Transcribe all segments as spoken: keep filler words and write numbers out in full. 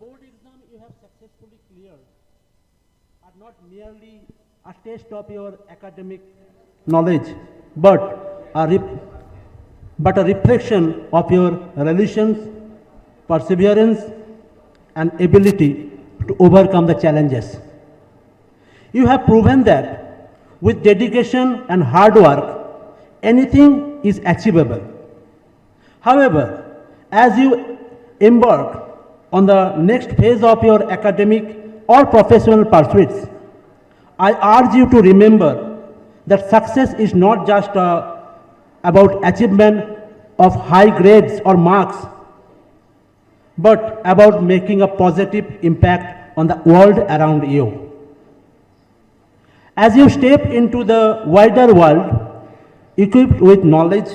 board exam you have successfully cleared are not merely a test of your academic knowledge, but a, rep- but a reflection of your resilience, perseverance, and ability to overcome the challenges. You have proven that with dedication and hard work, anything is achievable. However, as you embark on the next phase of your academic or professional pursuits, I urge you to remember that success is not just uh, about achievement of high grades or marks, but about making a positive impact on the world around you. As you step into the wider world, equipped with knowledge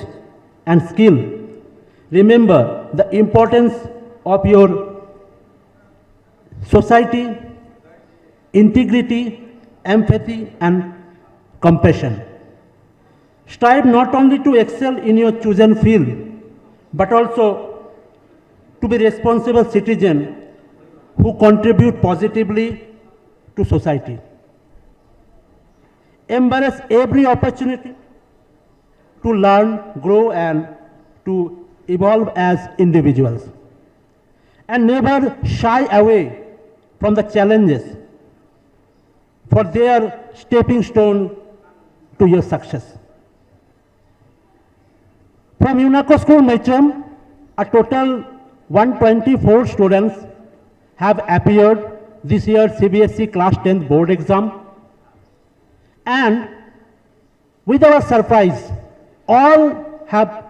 and skill, remember the importance of your society, integrity, empathy, and compassion. Strive not only to excel in your chosen field, but also to be responsible citizen who contribute positively to society. Embrace every opportunity to learn, grow, and to evolve as individuals. And never shy away from the challenges, for they are stepping stone to your success. From Unaco School Maicham, a total one twenty-four students have appeared this year C B S E class tenth board exam. And with our surprise, all have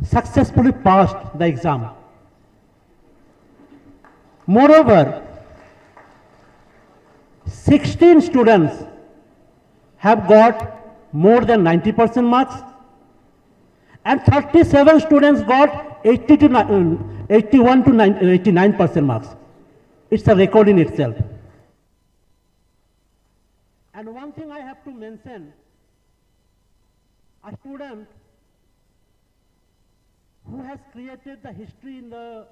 successfully passed the exam. Moreover, sixteen students have got more than ninety percent marks, and thirty-seven students got eighty to ni- eighty-one to nine- eighty-nine percent marks. It's a record in itself. And one thing I have to mention, a student who has created the history in the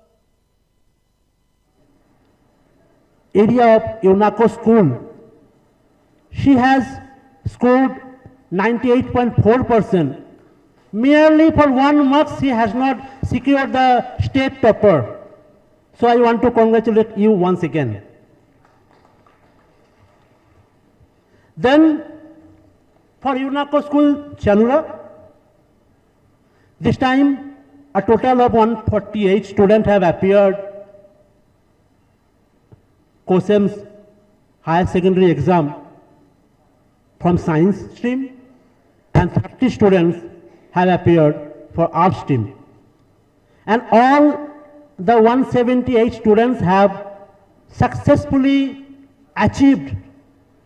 area of UNACO school. She has scored ninety-eight point four percent. Merely for one mark, she has not secured the state topper. So I want to congratulate you once again. Then, for UNACO school, Chanura, this time a total of one forty-eight students have appeared COHSEM's higher secondary exam from science stream, and thirty students have appeared for arts stream. And all the one seventy-eight students have successfully achieved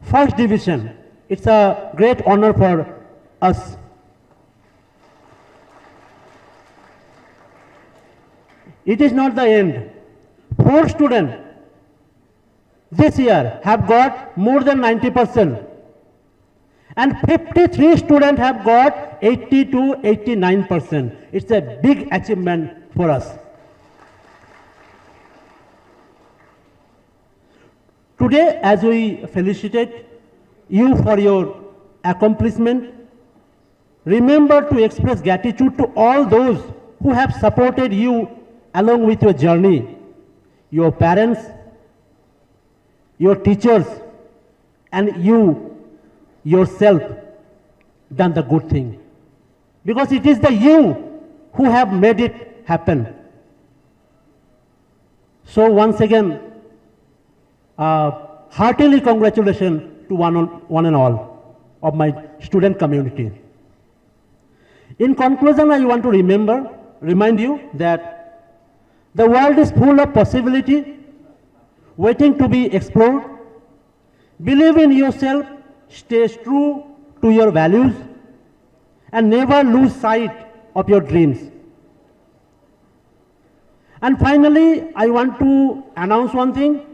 first division. It's a great honor for us. It is not the end. Four students this year have got more than ninety percent, and fifty-three students have got eighty to eighty-nine percent. It's a big achievement for us. Today, as we felicitate you for your accomplishment, remember to express gratitude to all those who have supported you along with your journey, your parents, your teachers, and you yourself done the good thing. Because it is the you who have made it happen. So once again, uh, heartily congratulations to one, on, one and all of my student community. In conclusion, I want to remember, remind you that the world is full of possibility waiting to be explored. Believe in yourself, stay true to your values, and never lose sight of your dreams. And finally, I want to announce one thing,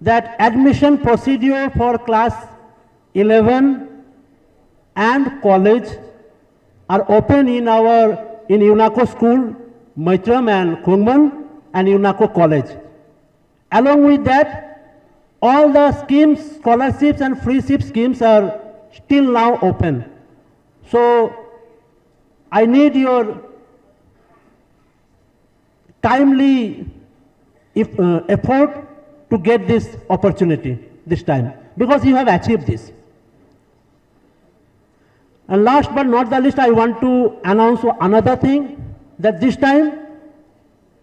that admission procedure for class eleven and college are open in our, in UNACO school, Maitram and Khongmon, and UNACO college. Along with that, All the schemes, scholarships and free ship schemes are still now open. So I need your timely if, uh, effort to get this opportunity this time, because you have achieved this. And last but not the least, I want to announce another thing, that this time,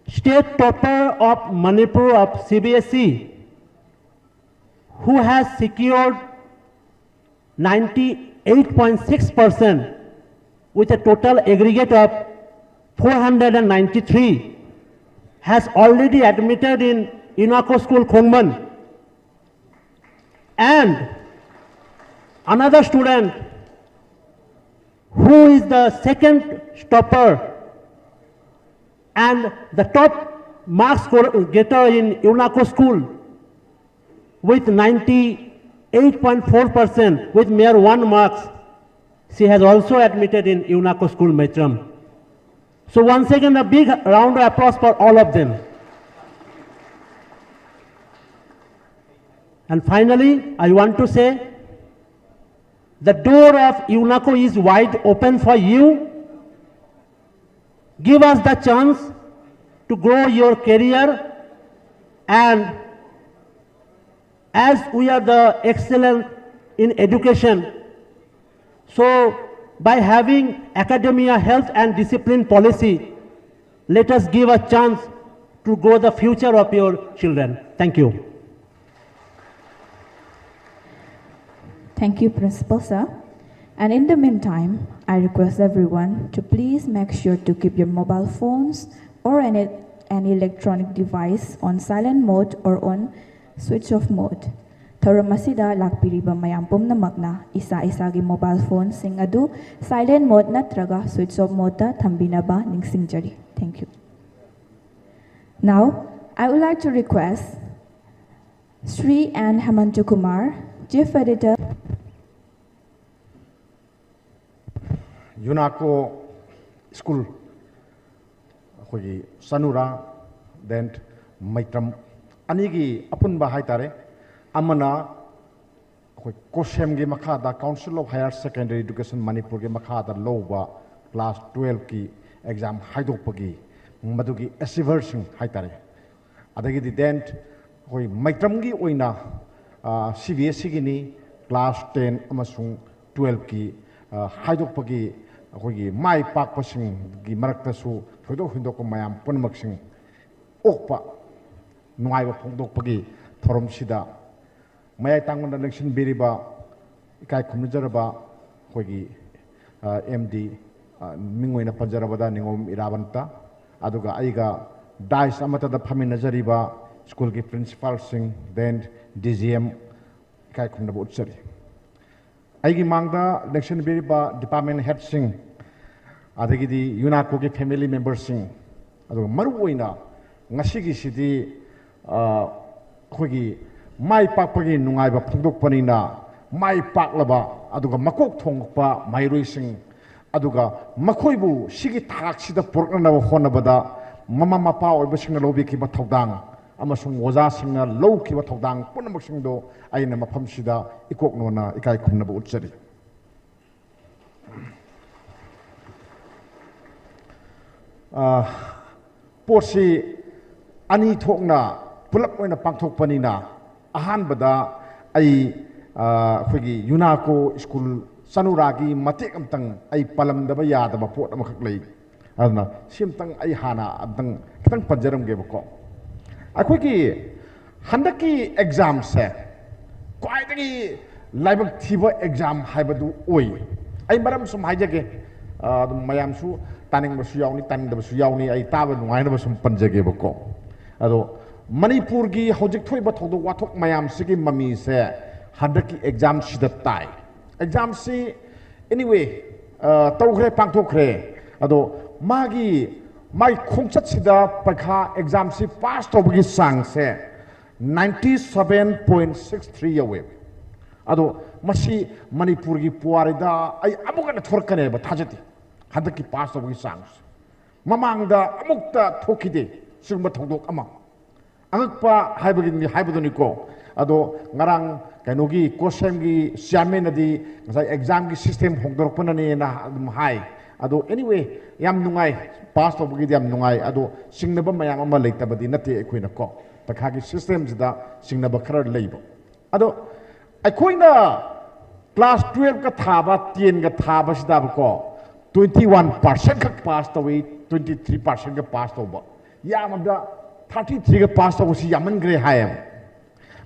state topper of Manipur of C B S E, who has secured ninety-eight point six percent with a total aggregate of four hundred ninety-three, has already admitted in UNACO School, Khongman. And another student who is the second topper and the top marks score-, getter in UNACO School with ninety-eight point four percent, with mere one marks, she has also admitted in UNACO School, Maitram. So once again, a big round of applause for all of them. And finally, I want to say, the door of UNACO is wide open for you. Give us the chance to grow your career, and as we are the excellent in education, so by having academia, health and discipline policy, let us give a chance to grow the future of your children. Thank you. Thank you, Principal Sir. And in the meantime, I request everyone to please make sure to keep your mobile phones or any, any electronic device on silent mode or on switch off mode. ꯊꯧꯔꯝ ꯑꯁꯤꯗ ꯂꯥꯛꯄꯤꯔꯤꯕ ꯃꯌꯥꯝ ꯄꯨꯝꯅꯃꯛꯅ ꯏꯁꯥ ꯏꯁꯥꯒꯤ mobile phoneꯁꯤꯡ ꯑꯗꯨ silent mode ꯅꯠꯇ꯭ꯔꯒ switch off modeꯇ ꯊꯝꯕꯤꯅꯕ ꯅꯤꯡꯁꯤꯡꯖꯔꯤ꯫ Thank you. Now, I would like to request Sri N Hemanta Kumar, Chief Editor. UNACO School ꯑꯩꯈꯣꯏꯒꯤ ꯆꯅꯨꯔꯥ, then ꯃꯩꯇ꯭ꯔꯝ ꯑꯅꯤꯒꯤ ꯑꯄꯨꯟꯕ ꯍꯥꯏꯇꯥꯔꯦ, ꯑꯃꯅ ꯑꯩꯈꯣꯏ ꯀꯣꯁꯦꯝꯒꯤ ꯃꯈꯥꯗ, Council of Higher Secondary Education ꯃꯅꯤꯄꯨꯔꯒꯤ ꯃꯈꯥꯗ ꯂꯧꯕ class twelveꯀꯤ exam ꯍꯥꯏꯗꯣꯛꯄꯒꯤ ꯃꯗꯨꯒꯤ achieverꯁꯤꯡ ꯍꯥꯏꯇꯥꯔꯦ꯫ ꯑꯗꯒꯤꯗꯤ then ꯑꯩꯈꯣꯏ ꯃꯩꯇ꯭ꯔꯝꯒꯤ ꯑꯣꯏꯅ ꯁꯤ ꯕꯤ ꯑꯦꯁ ꯁꯤꯒꯤꯅꯤ, class ten ꯑꯃꯁꯨꯡ twelveꯀꯤ ꯍꯥꯏꯗꯣꯛꯄꯒꯤ ꯑꯩꯈꯣꯏꯒꯤ ꯃꯥꯏ ꯄꯥꯛꯄꯁꯤꯡꯒꯤ ꯃꯔꯛꯇꯁꯨ ꯊꯣꯏꯗꯣꯛ ꯍꯦꯟꯗꯣꯛꯄ ꯃꯌꯥꯝ ꯄꯨꯝꯅꯃꯛꯁꯤꯡ ꯑꯣꯛꯄ, ꯅꯨꯡꯉꯥꯏꯕ ꯐꯣꯡꯗꯣꯛꯄꯒꯤ ꯊꯧꯔꯝꯁꯤꯗ ꯃꯌꯥꯏ ꯇꯥꯡꯕꯗ ꯂꯦꯡꯁꯤꯟꯕꯤꯔꯤꯕ ꯏꯀꯥꯏ ꯈꯨꯝꯅꯖꯔꯕ ꯑꯩꯈꯣꯏꯒꯤ ꯑꯦꯝ ꯗꯤ, ꯃꯤꯡ ꯑꯣꯏꯅ ꯄꯟꯖꯔꯕꯗ ꯅꯤꯉꯣꯝ ꯏꯔꯥꯕꯟꯇ, ꯑꯗꯨꯒ ꯑꯩꯒ dais ꯑꯃꯠꯇꯗ ꯐꯝꯃꯤꯟꯅꯖꯔꯤꯕ ꯁ꯭ꯀꯨꯜꯒꯤ principalꯁꯤꯡ, then ꯗꯤ ꯖꯤ ꯑꯦꯝ, ꯏꯀꯥꯏ ꯈꯨꯝꯅꯕ ꯎꯠꯆꯔꯤ꯫ ꯑꯩꯒꯤ ꯃꯥꯡꯗ ꯂꯦꯡꯁꯤꯟꯕꯤꯔꯤꯕ department headꯁꯤꯡ, ꯑꯗꯒꯤꯗꯤ UNACOꯒꯤ family memberꯁꯤꯡ, ꯑꯗꯨꯒ ꯃꯔꯨꯑꯣꯏꯅ ꯉꯁꯤꯒꯤꯁꯤꯗꯤ ꯑꯩꯈꯣꯏꯒꯤ ꯃꯥꯏ ꯄꯥꯛꯄꯒꯤ ꯅꯨꯡꯉꯥꯏꯕ ꯐꯣꯡꯗꯣꯛꯄꯅꯤꯅ, ꯃꯥꯏ ꯄꯥꯛꯂꯕ ꯑꯗꯨꯒ ꯃꯀꯣꯛ ꯊꯣꯡꯂꯛꯄ ꯃꯍꯩꯔꯣꯏꯁꯤꯡ, ꯑꯗꯨꯒ ꯃꯈꯣꯏꯕꯨ ꯁꯤꯒꯤ ꯊꯥꯛꯁꯤꯗ ꯄꯨꯔꯛꯅꯅꯕ ꯍꯣꯠꯅꯕꯗ ꯃꯃꯥ ꯃꯄꯥ ꯑꯣꯏꯕꯁꯤꯡꯅ ꯂꯧꯕꯤꯈꯤꯕ ꯊꯧꯗꯥꯡ ꯑꯃꯁꯨꯡ ꯑꯣꯖꯥꯁꯤꯡꯅ ꯂꯧꯈꯤꯕ ꯊꯧꯗꯥꯡ ꯄꯨꯝꯅꯃꯛꯁꯤꯡꯗꯣ ꯑꯩꯅ ꯃꯐꯝꯁꯤꯗ ꯏꯀꯣꯛ ꯅꯣꯟꯅ ꯏꯀꯥꯏ ꯈꯨꯝꯅꯕ ꯎꯠꯆꯔꯤ꯫ ꯄꯣꯠꯁꯤ ꯑꯅꯤ ꯊꯣꯛꯅ ꯄꯨꯂꯞ ꯑꯣꯏꯅ ꯄꯥꯡꯊꯣꯛꯄꯅꯤꯅ, ꯑꯍꯥꯟꯕꯗ ꯑꯩ ꯑꯩꯈꯣꯏꯒꯤ UNACO ꯁ꯭ꯀꯨꯜ ꯆꯅꯨꯔꯥꯒꯤ ꯃꯇꯦꯛ ꯑꯃꯇꯪ ꯑꯩ ꯄꯜꯂꯝꯗꯕ ꯌꯥꯗꯕ ꯄꯣꯠ ꯑꯃꯈꯛ ꯂꯩ꯫ ꯑꯗꯨꯅ ꯁꯤ ꯑꯃꯇꯪ ꯑꯩ ꯍꯥꯟꯅ ꯑꯝꯇꯪ ꯈꯤꯇꯪ ꯄꯟꯖꯔꯝꯒꯦꯕꯀꯣ꯫ ꯑꯩꯈꯣꯏꯒꯤ ꯍꯟꯗꯛꯀꯤ examꯁꯦ ꯈ꯭ꯋꯥꯏꯗꯒꯤ ꯂꯥꯏꯕꯛ ꯊꯤꯕ exam ꯍꯥꯏꯕꯗꯨ ꯑꯣꯏ꯫ ꯑꯩ ꯃꯔꯝ ꯁꯨꯝ ꯍꯥꯏꯖꯒꯦ, ꯑꯗꯨꯝ ꯃꯌꯥꯝꯁꯨ ꯇꯥꯅꯤꯡꯕꯁꯨ ꯌꯥꯎꯅꯤ, ꯇꯥꯅꯤꯡꯗꯕꯁꯨ ꯌꯥꯎꯅꯤ, ꯑꯩ ꯇꯥꯕ ꯅꯨꯡꯉꯥꯏꯅꯕ ꯁꯨꯝ ꯄꯟꯖꯒꯦꯕꯀꯣ꯫ ꯑꯗꯣ ꯃꯅꯤꯄꯨꯔꯒꯤ ꯍꯧꯖꯤꯛ ꯊꯣꯛꯏꯕ ꯊꯧꯗꯣꯛ ꯋꯥꯊꯣꯛ ꯃꯌꯥꯝꯁꯤꯒꯤ ꯃꯃꯤꯁꯦ ꯍꯟꯗꯛꯀꯤ examꯁꯤꯗ ꯇꯥꯏ꯫ Examꯁꯤ anyway ꯇꯧꯈ꯭ꯔꯦ, ꯄꯥꯡꯊꯣꯛꯈ꯭ꯔꯦ꯫ ꯑꯗꯣ ꯃꯥꯒꯤ ꯃꯥꯏ ꯈꯣꯡꯆꯠꯁꯤꯗ ꯄꯩꯈꯥ examꯁꯤ pass ꯇꯧꯕꯒꯤ ꯆꯥꯡꯁꯦ ninety seven point six three ꯌꯧꯋꯦ꯫ ꯑꯗꯣ ꯃꯁꯤ ꯃꯅꯤꯄꯨꯔꯒꯤ ꯄꯨꯋꯥꯔꯤꯗ ꯑꯩ ꯑꯃꯨꯛ ꯍꯟꯅ ꯊꯣꯔꯛꯀꯅꯦꯕ ꯊꯥꯖꯗꯦ, ꯍꯟꯗꯛꯀꯤ pass ꯇꯧꯕꯒꯤ ꯆꯥꯡꯁꯦ꯫ ꯃꯃꯥꯡꯗ ꯑꯃꯨꯛꯇ ꯊꯣꯛꯈꯤꯗꯦ ꯁꯤꯒꯨꯝꯕ ꯊꯧꯗꯣꯛ ꯑꯃ꯫ ꯑꯉꯛꯄ ꯍꯥꯏꯕꯒꯤ ꯍꯥꯏꯕꯗꯨꯅꯤꯀꯣ꯫ ꯑꯗꯣ ꯉꯔꯥꯡ ꯀꯩꯅꯣꯒꯤ ꯀꯣꯁꯦꯝꯒꯤ ꯆꯤꯌꯥꯔꯃꯦꯟꯅꯗꯤ ꯉꯁꯥꯏ ꯑꯦꯛꯖꯥꯝꯒꯤ ꯁꯤꯁꯇꯦꯝ ꯍꯣꯡꯗꯣꯔꯛꯄꯅꯅꯦꯅ ꯑꯗꯨꯝ ꯍꯥꯏ꯫ ꯑꯗꯣ ꯑꯦꯅꯤꯋꯦ, ꯌꯥꯝ ꯅꯨꯡꯉꯥꯏ, ꯄꯥꯁ ꯇꯧꯕꯒꯤꯗꯤ ꯌꯥꯝ ꯅꯨꯡꯉꯥꯏ꯫ ꯑꯗꯣ ꯆꯤꯡꯅꯕ ꯃꯌꯥꯝ ꯑꯃ ꯂꯩꯇꯕꯗꯤ ꯅꯠꯇꯦ ꯑꯩꯈꯣꯏꯅ ꯀꯣ, ꯄꯩꯈꯥꯒꯤ ꯁꯤꯁꯇꯦꯝꯁꯤꯗ ꯆꯤꯡꯅꯕ ꯈꯔ ꯂꯩꯕ꯫ ꯑꯗꯣ ꯑꯩꯈꯣꯏꯅ ꯀ꯭ꯂꯥꯁ ꯇꯨꯌꯦꯜꯐꯀ ꯊꯥꯕ, ꯇꯦꯟꯒ ꯊꯥꯕꯁꯤꯗꯕꯀꯣ, ꯇ꯭ꯋꯦꯟꯇꯤ ꯋꯥꯟ ꯄꯥꯔꯁꯦꯟ ꯈꯛ ꯄꯥꯁ ꯇꯧꯏ, ꯇ꯭ꯋꯦꯟꯇꯤ ꯊ꯭ꯔꯤ ꯄꯥꯔꯁꯦꯟꯒ ꯄꯥꯁ ꯇꯧꯕ꯫ ꯌꯥꯝꯃꯕꯗ ꯊꯥꯔꯇꯤ ꯊ꯭ꯔꯤꯒ ꯄꯥꯁ ꯇꯧꯕꯁꯤ ꯌꯥꯝꯃꯟꯈ꯭ꯔꯦ ꯍꯥꯏꯌꯦꯕ꯫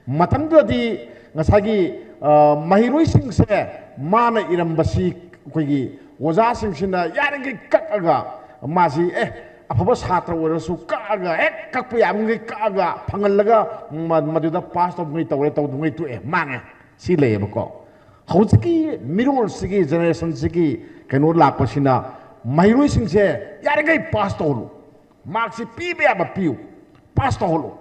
ꯃꯇꯝꯗꯨꯗꯗꯤ ꯉꯁꯥꯏꯒꯤ, ꯑ, ꯃꯍꯩꯔꯣꯏꯁꯤꯡꯁꯦ ꯃꯥꯅ ꯏꯔꯝꯕꯁꯤ ꯑꯩꯈꯣꯏꯒꯤ ꯑꯣꯖꯥꯁꯤꯡꯁꯤꯅ ꯌꯥꯔꯤꯈꯩ ꯀꯛꯑꯒ, ꯃꯥꯁꯤ, ꯑꯦ, ꯑꯐꯕ ꯁꯥꯇ꯭ꯔ ꯑꯣꯏꯔꯁꯨ ꯀꯛꯑꯒ, ꯍꯦꯛ ꯀꯛꯄ ꯌꯥꯕꯉꯩ ꯀꯛꯑꯒ ꯐꯪꯍꯜꯂꯒ ꯃ-, ꯃꯗꯨꯗ ꯄꯥꯁ ꯇꯧꯕꯉꯩ ꯇꯧꯔꯦ, ꯇꯧꯗꯕꯉꯩ ꯇꯣꯛꯑꯦ, ꯃꯥꯡꯉꯦ꯫ ꯁꯤ ꯂꯩꯌꯦꯕꯀꯣ꯫ ꯍꯧꯖꯤꯛꯀꯤ ꯃꯤꯔꯣꯜꯁꯤꯒꯤ, ꯖꯦꯅꯦꯔꯦꯁꯟꯁꯤꯒꯤ ꯀꯩꯅꯣ ꯂꯥꯛꯄꯁꯤꯅ ꯃꯍꯩꯔꯣꯏꯁꯤꯡꯁꯦ ꯌꯥꯔꯤꯈꯩ ꯄꯥꯁ ꯇꯧꯍꯜꯂꯨ, ꯃꯥꯔꯛꯁꯤ ꯄꯤꯕ ꯌꯥꯕ ꯄꯤꯌꯨ, ꯄꯥꯁ ꯇꯧꯍꯜꯂꯨ꯫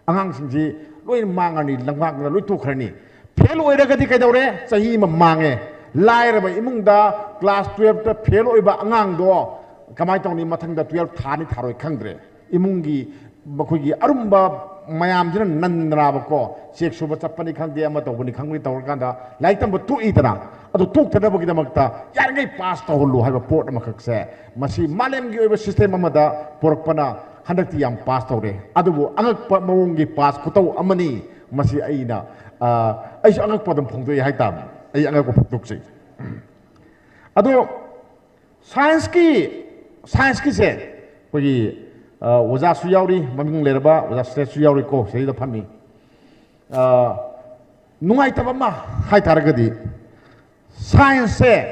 ꯑꯉꯥꯡꯁꯤꯡꯁꯤ ꯂꯣꯏꯅ ꯃꯥꯡꯉꯅꯤ, ꯂꯝꯉꯥꯛꯅ ꯂꯣꯏ ꯇꯣꯛꯈ꯭ꯔꯅꯤ꯫ ꯐꯦꯜ ꯑꯣꯏꯔꯒꯗꯤ ꯀꯩꯗꯧꯔꯦ? ꯆꯍꯤ ꯑꯃ ꯃꯥꯡꯉꯦ꯫ ꯂꯥꯏꯔꯕ ꯏꯃꯨꯡꯗ ꯀ꯭ꯂꯥꯁ ꯇꯨꯌꯦꯜꯐꯇ ꯐꯦꯜ ꯑꯣꯏꯕ ꯑꯉꯥꯡꯗꯣ ꯀꯃꯥꯏꯅ ꯇꯧꯅꯤ? ꯃꯊꯪꯗ ꯇꯨꯌꯦꯜꯐ ꯊꯥꯅꯤ ꯊꯥꯔꯣꯏ ꯈꯪꯗ꯭ꯔꯦ꯫ ꯏꯃꯨꯡꯒꯤ ꯃꯈꯣꯏꯒꯤ ꯑꯔꯨꯝꯕ ꯃꯌꯥꯝꯁꯤꯅ ꯅꯟꯗꯅꯕꯀꯣ, ꯆꯦꯛ ꯁꯨꯕ ꯆꯠꯄꯅꯤ ꯈꯪꯗꯦ, ꯑꯃ ꯇꯧꯕꯅꯤ ꯈꯪꯗꯦ, ꯇꯧꯔꯀꯥꯟꯗ ꯂꯥꯏꯔꯤꯛ ꯇꯝꯕ ꯇꯣꯛꯏꯗꯅ꯫ ꯑꯗꯨ ꯇꯣꯛꯇꯅꯕꯒꯤꯗꯃꯛꯇ ꯌꯥꯔꯤꯉꯩ ꯄꯥꯁ ꯇꯧꯍꯜꯂꯨ ꯍꯥꯏꯕ ꯄꯣꯠ ꯑꯃꯈꯛꯁꯦ, ꯃꯁꯤ ꯃꯥꯂꯦꯝꯒꯤ ꯑꯣꯏꯕ ꯁꯤꯁꯇꯦꯝ ꯑꯃꯗ ꯄꯨꯔꯛꯄꯅ ꯍꯟꯗꯛꯇꯤ ꯌꯥꯝ ꯄꯥꯁ ꯇꯧꯔꯦ꯫ ꯑꯗꯨꯕꯨ ꯑꯉꯛꯄ ꯃꯑꯣꯡꯒꯤ ꯄꯥꯁ ꯈꯨꯇꯧ ꯑꯃꯅꯤ꯫ ꯃꯁꯤ ꯑꯩꯅ, ꯑ, ꯑꯩꯁꯨ ꯑꯉꯛꯄ ꯑꯗꯨꯝ ꯐꯣꯡꯗꯣꯛꯏ ꯍꯥꯏꯇꯥꯕꯅꯤ꯫ ꯑꯩ ꯑꯉꯛꯄ ꯐꯣꯡꯗꯣꯛꯆꯩ꯫ ꯑꯗꯣ ꯁꯥꯏꯟꯁꯀꯤ, ꯁꯥꯏꯟꯁꯀꯤꯁꯦ ꯑꯩꯈꯣꯏꯒꯤ, ꯑ, ꯑꯣꯖꯥꯁꯨ ꯌꯥꯎꯔꯤ, ꯃꯃꯤꯡ ꯂꯩꯔꯕ ꯑꯣꯖꯥ ꯁ꯭ꯔꯦꯁꯁꯨ ꯌꯥꯎꯔꯤꯀꯣ ꯁꯤꯗꯩꯗ ꯐꯝꯃꯤ꯫ ꯑ, ꯅꯨꯡꯉꯥꯏꯇꯕ ꯑꯃ ꯍꯥꯏ ꯇꯥꯔꯒꯗꯤ, ꯁꯥꯏꯟꯁꯁꯦ,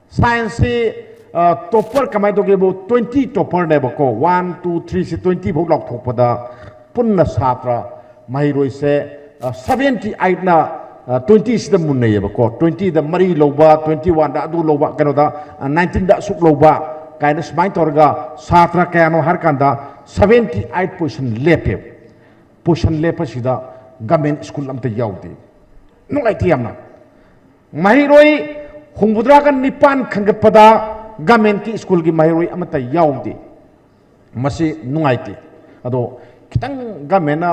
ꯁꯥꯏꯟꯁꯁꯤ, ꯑ, ꯇꯣꯞꯄꯔ ꯀꯃꯥꯏꯅ ꯇꯧꯒꯦꯕꯨ, ꯇ꯭ꯋꯦꯟꯇꯤ ꯇꯣꯞꯄꯔꯅꯦꯕꯀꯣ, ꯋꯥꯟ, ꯇꯨ, ꯊ꯭ꯔꯤꯁꯤ ꯇ꯭ꯋꯦꯟꯇꯤ ꯐꯥꯎ ꯂꯥꯎꯊꯣꯛꯄꯗ ꯄꯨꯟꯅ ꯁꯥꯇ꯭ꯔ ꯃꯍꯩꯔꯣꯏꯁꯦ, ꯑ, ꯁꯚꯦꯟꯇꯤ ꯑꯩꯠꯅ, ꯑ, ꯇ꯭ꯋꯦꯟꯇꯤꯁꯤꯗ ꯃꯨꯟꯅꯩꯌꯦꯕꯀꯣ꯫ ꯇ꯭ꯋꯦꯟꯇꯤꯗ ꯃꯔꯤ ꯂꯧꯕ, ꯇ꯭ꯋꯦꯟꯇꯤ ꯋꯥꯟꯗ ꯑꯗꯨ ꯂꯧꯕ, ꯀꯩꯅꯣꯗ, ꯑ, ꯅꯥꯏꯟꯇꯤꯟꯗ ꯑꯁꯨꯛ ꯂꯧꯕ ꯀꯥꯏꯅ ꯁꯨꯃꯥꯏꯅ ꯇꯧꯔꯒ ꯁꯥꯇ꯭ꯔ ꯀꯌꯥꯅꯣ ꯍꯥꯏꯔꯀꯥꯟꯗ ꯁꯚꯦꯟꯇꯤ ꯑꯩꯠ ꯄꯣꯖꯤꯁꯟ ꯂꯦꯞꯄꯦꯕ꯫ ꯄꯣꯖꯤꯁꯟ ꯂꯦꯞꯄꯁꯤꯗ ꯒꯃꯦꯟ ꯁ꯭ꯀꯨꯜ ꯑꯝꯇ ꯌꯥꯎꯗꯦ꯫ ꯅꯨꯡꯉꯥꯏꯇꯦ ꯌꯥꯝꯅ꯫ ꯃꯍꯩꯔꯣꯏ ꯍꯨꯝꯐꯨꯇꯔꯥꯒ ꯅꯤꯄꯥꯟ ꯈꯟꯒꯠꯄꯗ ꯒꯃꯦꯟꯀꯤ ꯁ꯭ꯀꯨꯜꯒꯤ ꯃꯍꯩꯔꯣꯏ ꯑꯃꯠꯇ ꯌꯥꯎꯗꯦ꯫ ꯃꯁꯤ ꯅꯨꯡꯉꯥꯏꯇꯦ꯫ ꯑꯗꯣ ꯈꯤꯇꯪ ꯒꯃꯦꯟꯅ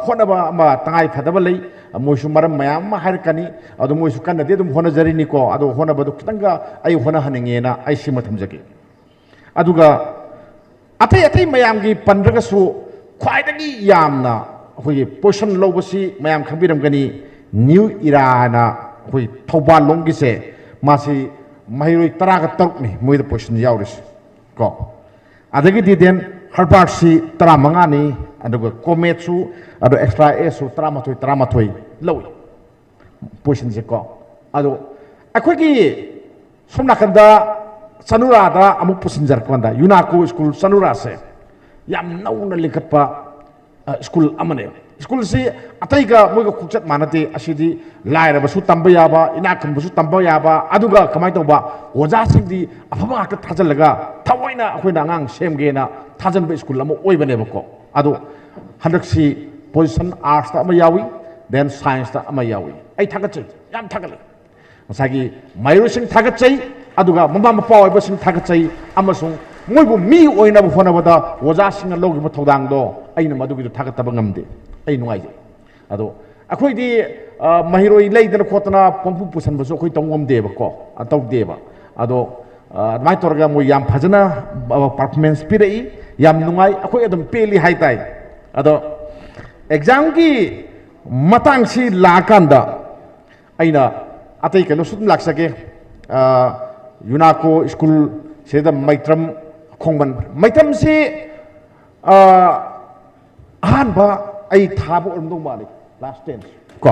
ꯍꯣꯠꯅꯕ ꯑꯃ ꯇꯉꯥꯏ ꯐꯗꯕ ꯂꯩ꯫ ꯃꯣꯏꯁꯨ ꯃꯔꯝ ꯃꯌꯥꯝ ꯑꯃ ꯍꯥꯏꯔꯛꯀꯅꯤ꯫ ꯑꯗꯣ ꯃꯣꯏꯁꯨ ꯀꯟꯅꯗꯤ ꯑꯗꯨꯝ ꯍꯣꯠꯅꯖꯔꯤꯅꯤꯀꯣ꯫ ꯑꯗꯣ ꯍꯣꯠꯅꯕꯗꯣ ꯈꯤꯇꯪꯒ ꯑꯩ ꯍꯣꯠꯅꯍꯟꯅꯤꯡꯉꯦꯅ ꯑꯩ ꯁꯤꯃ ꯊꯝꯖꯒꯦ꯫ ꯑꯗꯨꯒ ꯑꯇꯩ ꯑꯇꯩ ꯃꯌꯥꯝꯒꯤ ꯄꯟꯗ꯭ꯔꯒꯁꯨ ꯈ꯭ꯋꯥꯏꯗꯒꯤ ꯌꯥꯝꯅ ꯑꯩꯈꯣꯏꯒꯤ ꯄꯣꯖꯤꯁꯟ ꯂꯧꯕꯁꯤ ꯃꯌꯥꯝ ꯈꯪꯕꯤꯔꯝꯒꯅꯤ, ꯅ꯭ꯌꯨ ꯏꯔꯥ ꯍꯥꯏꯅ ꯑꯩꯈꯣꯏ ꯊꯧꯕꯥꯜ ꯂꯣꯝꯒꯤꯁꯦ, ꯃꯥꯁꯤ ꯃꯍꯩꯔꯣꯏ ꯇꯔꯥꯒ ꯇꯔꯨꯛꯅꯤ ꯃꯣꯏꯗ ꯄꯣꯖꯤꯁꯟ ꯌꯥꯎꯔꯤꯁꯦ ꯀꯣ꯫ ꯑꯗꯒꯤꯗꯤ ꯗꯦꯟ ꯍꯔꯕꯥꯔꯠꯁꯤ ꯇꯔꯥꯃꯉꯥꯅꯤ, ꯑꯗꯨꯒ ꯀꯣꯃꯦꯠꯁꯨ, ꯑꯗꯣ ꯑꯦꯛꯁꯇ꯭ꯔꯥ ꯑꯦꯁꯁꯨ ꯇꯔꯥꯃꯥꯊꯣꯏ ꯇꯔꯥꯃꯥꯊꯣꯏ ꯂꯧꯏ ꯄꯣꯖꯤꯁꯟꯁꯦ ꯀꯣ꯫ ꯑꯗꯣ ꯑꯩꯈꯣꯏꯒꯤ ꯁꯣꯝ ꯅꯥꯀꯟꯗ ꯆꯅꯨꯔꯥꯗ ꯑꯃꯨꯛ ꯄꯨꯁꯤꯟꯖꯔꯛꯄ ꯀꯥꯟꯗ, ꯌꯨꯅꯥꯀꯣ ꯁ꯭ꯀꯨꯜ ꯆꯅꯨꯔꯥꯁꯦ ꯌꯥꯝ ꯅꯧꯅ ꯂꯤꯡꯈꯠꯄ ꯁ꯭ꯀꯨꯜ ꯑꯃꯅꯦ꯫ ꯁ꯭ꯀꯨꯜꯁꯤ ꯑꯇꯩꯒ ꯃꯣꯏꯒ ꯈꯣꯡꯆꯠ ꯃꯥꯟꯅꯗꯦ꯫ ꯑꯁꯤꯗꯤ ꯂꯥꯏꯔꯕꯁꯨ ꯇꯝꯕ ꯌꯥꯕ, ꯏꯅꯥꯛ ꯈꯨꯟꯕꯁꯨ ꯇꯝꯕ ꯌꯥꯕ, ꯑꯗꯨꯒ ꯀꯃꯥꯏꯅ ꯇꯧꯕ, ꯑꯣꯖꯥꯁꯤꯡꯗꯤ ꯑꯐꯕ ꯉꯥꯛꯇ ꯊꯥꯖꯤꯜꯂꯒ ꯊꯑꯣꯏꯅ ꯑꯩꯈꯣꯏꯅ ꯑꯉꯥꯡ ꯁꯦꯝꯒꯦꯅ ꯊꯥꯖꯤꯟꯕ ꯁ꯭ꯀꯨꯜ ꯑꯃ ꯑꯣꯏꯕꯅꯦꯕꯀꯣ꯫ ꯑꯗꯣ ꯍꯟꯗꯛꯁꯤ ꯄꯣꯖꯤꯁꯟ ꯑꯥꯔꯠꯁꯇ ꯑꯃ ꯌꯥꯎꯏ, ꯗꯦꯟ ꯁꯥꯏꯟꯁꯇ ꯑꯃ ꯌꯥꯎꯏ꯫ ꯑꯩ ꯊꯥꯒꯠꯆꯩ, ꯌꯥꯝ ꯊꯥꯒꯠꯂꯦ꯫ ꯉꯁꯥꯏꯒꯤ ꯃꯍꯩꯔꯣꯏꯁꯤꯡ ꯊꯥꯒꯠꯆꯩ, ꯑꯗꯨꯒ ꯃꯃꯥ ꯃꯄꯥ ꯑꯣꯏꯕꯁꯤꯡ ꯊꯥꯒꯠꯆꯩ, ꯑꯃꯁꯨꯡ ꯃꯣꯏꯕꯨ ꯃꯤ ꯑꯣꯏꯅꯕ ꯍꯣꯠꯅꯕꯗ ꯑꯣꯖꯥꯁꯤꯡꯅ ꯂꯧꯈꯤꯕ ꯊꯧꯗꯥꯡꯗꯣ ꯑꯩꯅ ꯃꯗꯨꯒꯤꯗꯣ ꯊꯥꯒꯠꯇꯕ ꯉꯝꯗꯦ꯫ ꯑꯩ ꯅꯨꯡꯉꯥꯏꯖꯩ꯫ ꯑꯗꯣ ꯑꯩꯈꯣꯏꯗꯤ ꯃꯍꯩꯔꯣꯏ ꯂꯩꯗꯅ ꯈꯣꯠꯇꯅ ꯄꯪꯄꯨ ꯄꯨꯁꯟꯕꯁꯨ ꯑꯩꯈꯣꯏ ꯇꯧ ꯉꯝꯗꯦꯕꯀꯣ, ꯇꯧꯗꯦꯕ꯫ ꯑꯗꯣ ꯑꯗꯨꯃꯥꯏꯅ ꯇꯧꯔꯒ ꯃꯣꯏ ꯌꯥꯝ ꯐꯖꯅ ꯄꯔꯐꯣꯔꯃꯦꯟꯁ ꯄꯤꯔꯛꯏ, ꯌꯥꯝ ꯅꯨꯡꯉꯥꯏ, ꯑꯩꯈꯣꯏ ꯑꯗꯨꯝ ꯄꯦꯜꯂꯤ ꯍꯥꯏꯇꯥꯏ꯫ ꯑꯗꯣ ꯑꯦꯛꯖꯥꯝꯒꯤ ꯃꯇꯥꯡꯁꯤ ꯂꯥꯛꯑꯀꯥꯟꯗ ꯑꯩꯅ ꯑꯇꯩ ꯀꯩꯅꯣꯁꯨ ꯑꯗꯨꯝ ꯂꯥꯛꯆꯒꯦ꯫ ꯌꯨꯅꯥꯀꯣ ꯁ꯭ꯀꯨꯜ ꯁꯤꯗ ꯃꯩꯇ꯭ꯔꯝ ꯈꯣꯡꯃꯟ, ꯃꯩꯇ꯭ꯔꯝꯁꯤ ꯑꯍꯥꯟꯕ ꯑꯩ ꯊꯥꯕ ꯑꯣꯏꯔꯝꯗꯧ ꯃꯥꯜꯂꯤ, ꯀ꯭ꯂꯥꯁ ꯇꯦꯟ ꯀꯣ꯫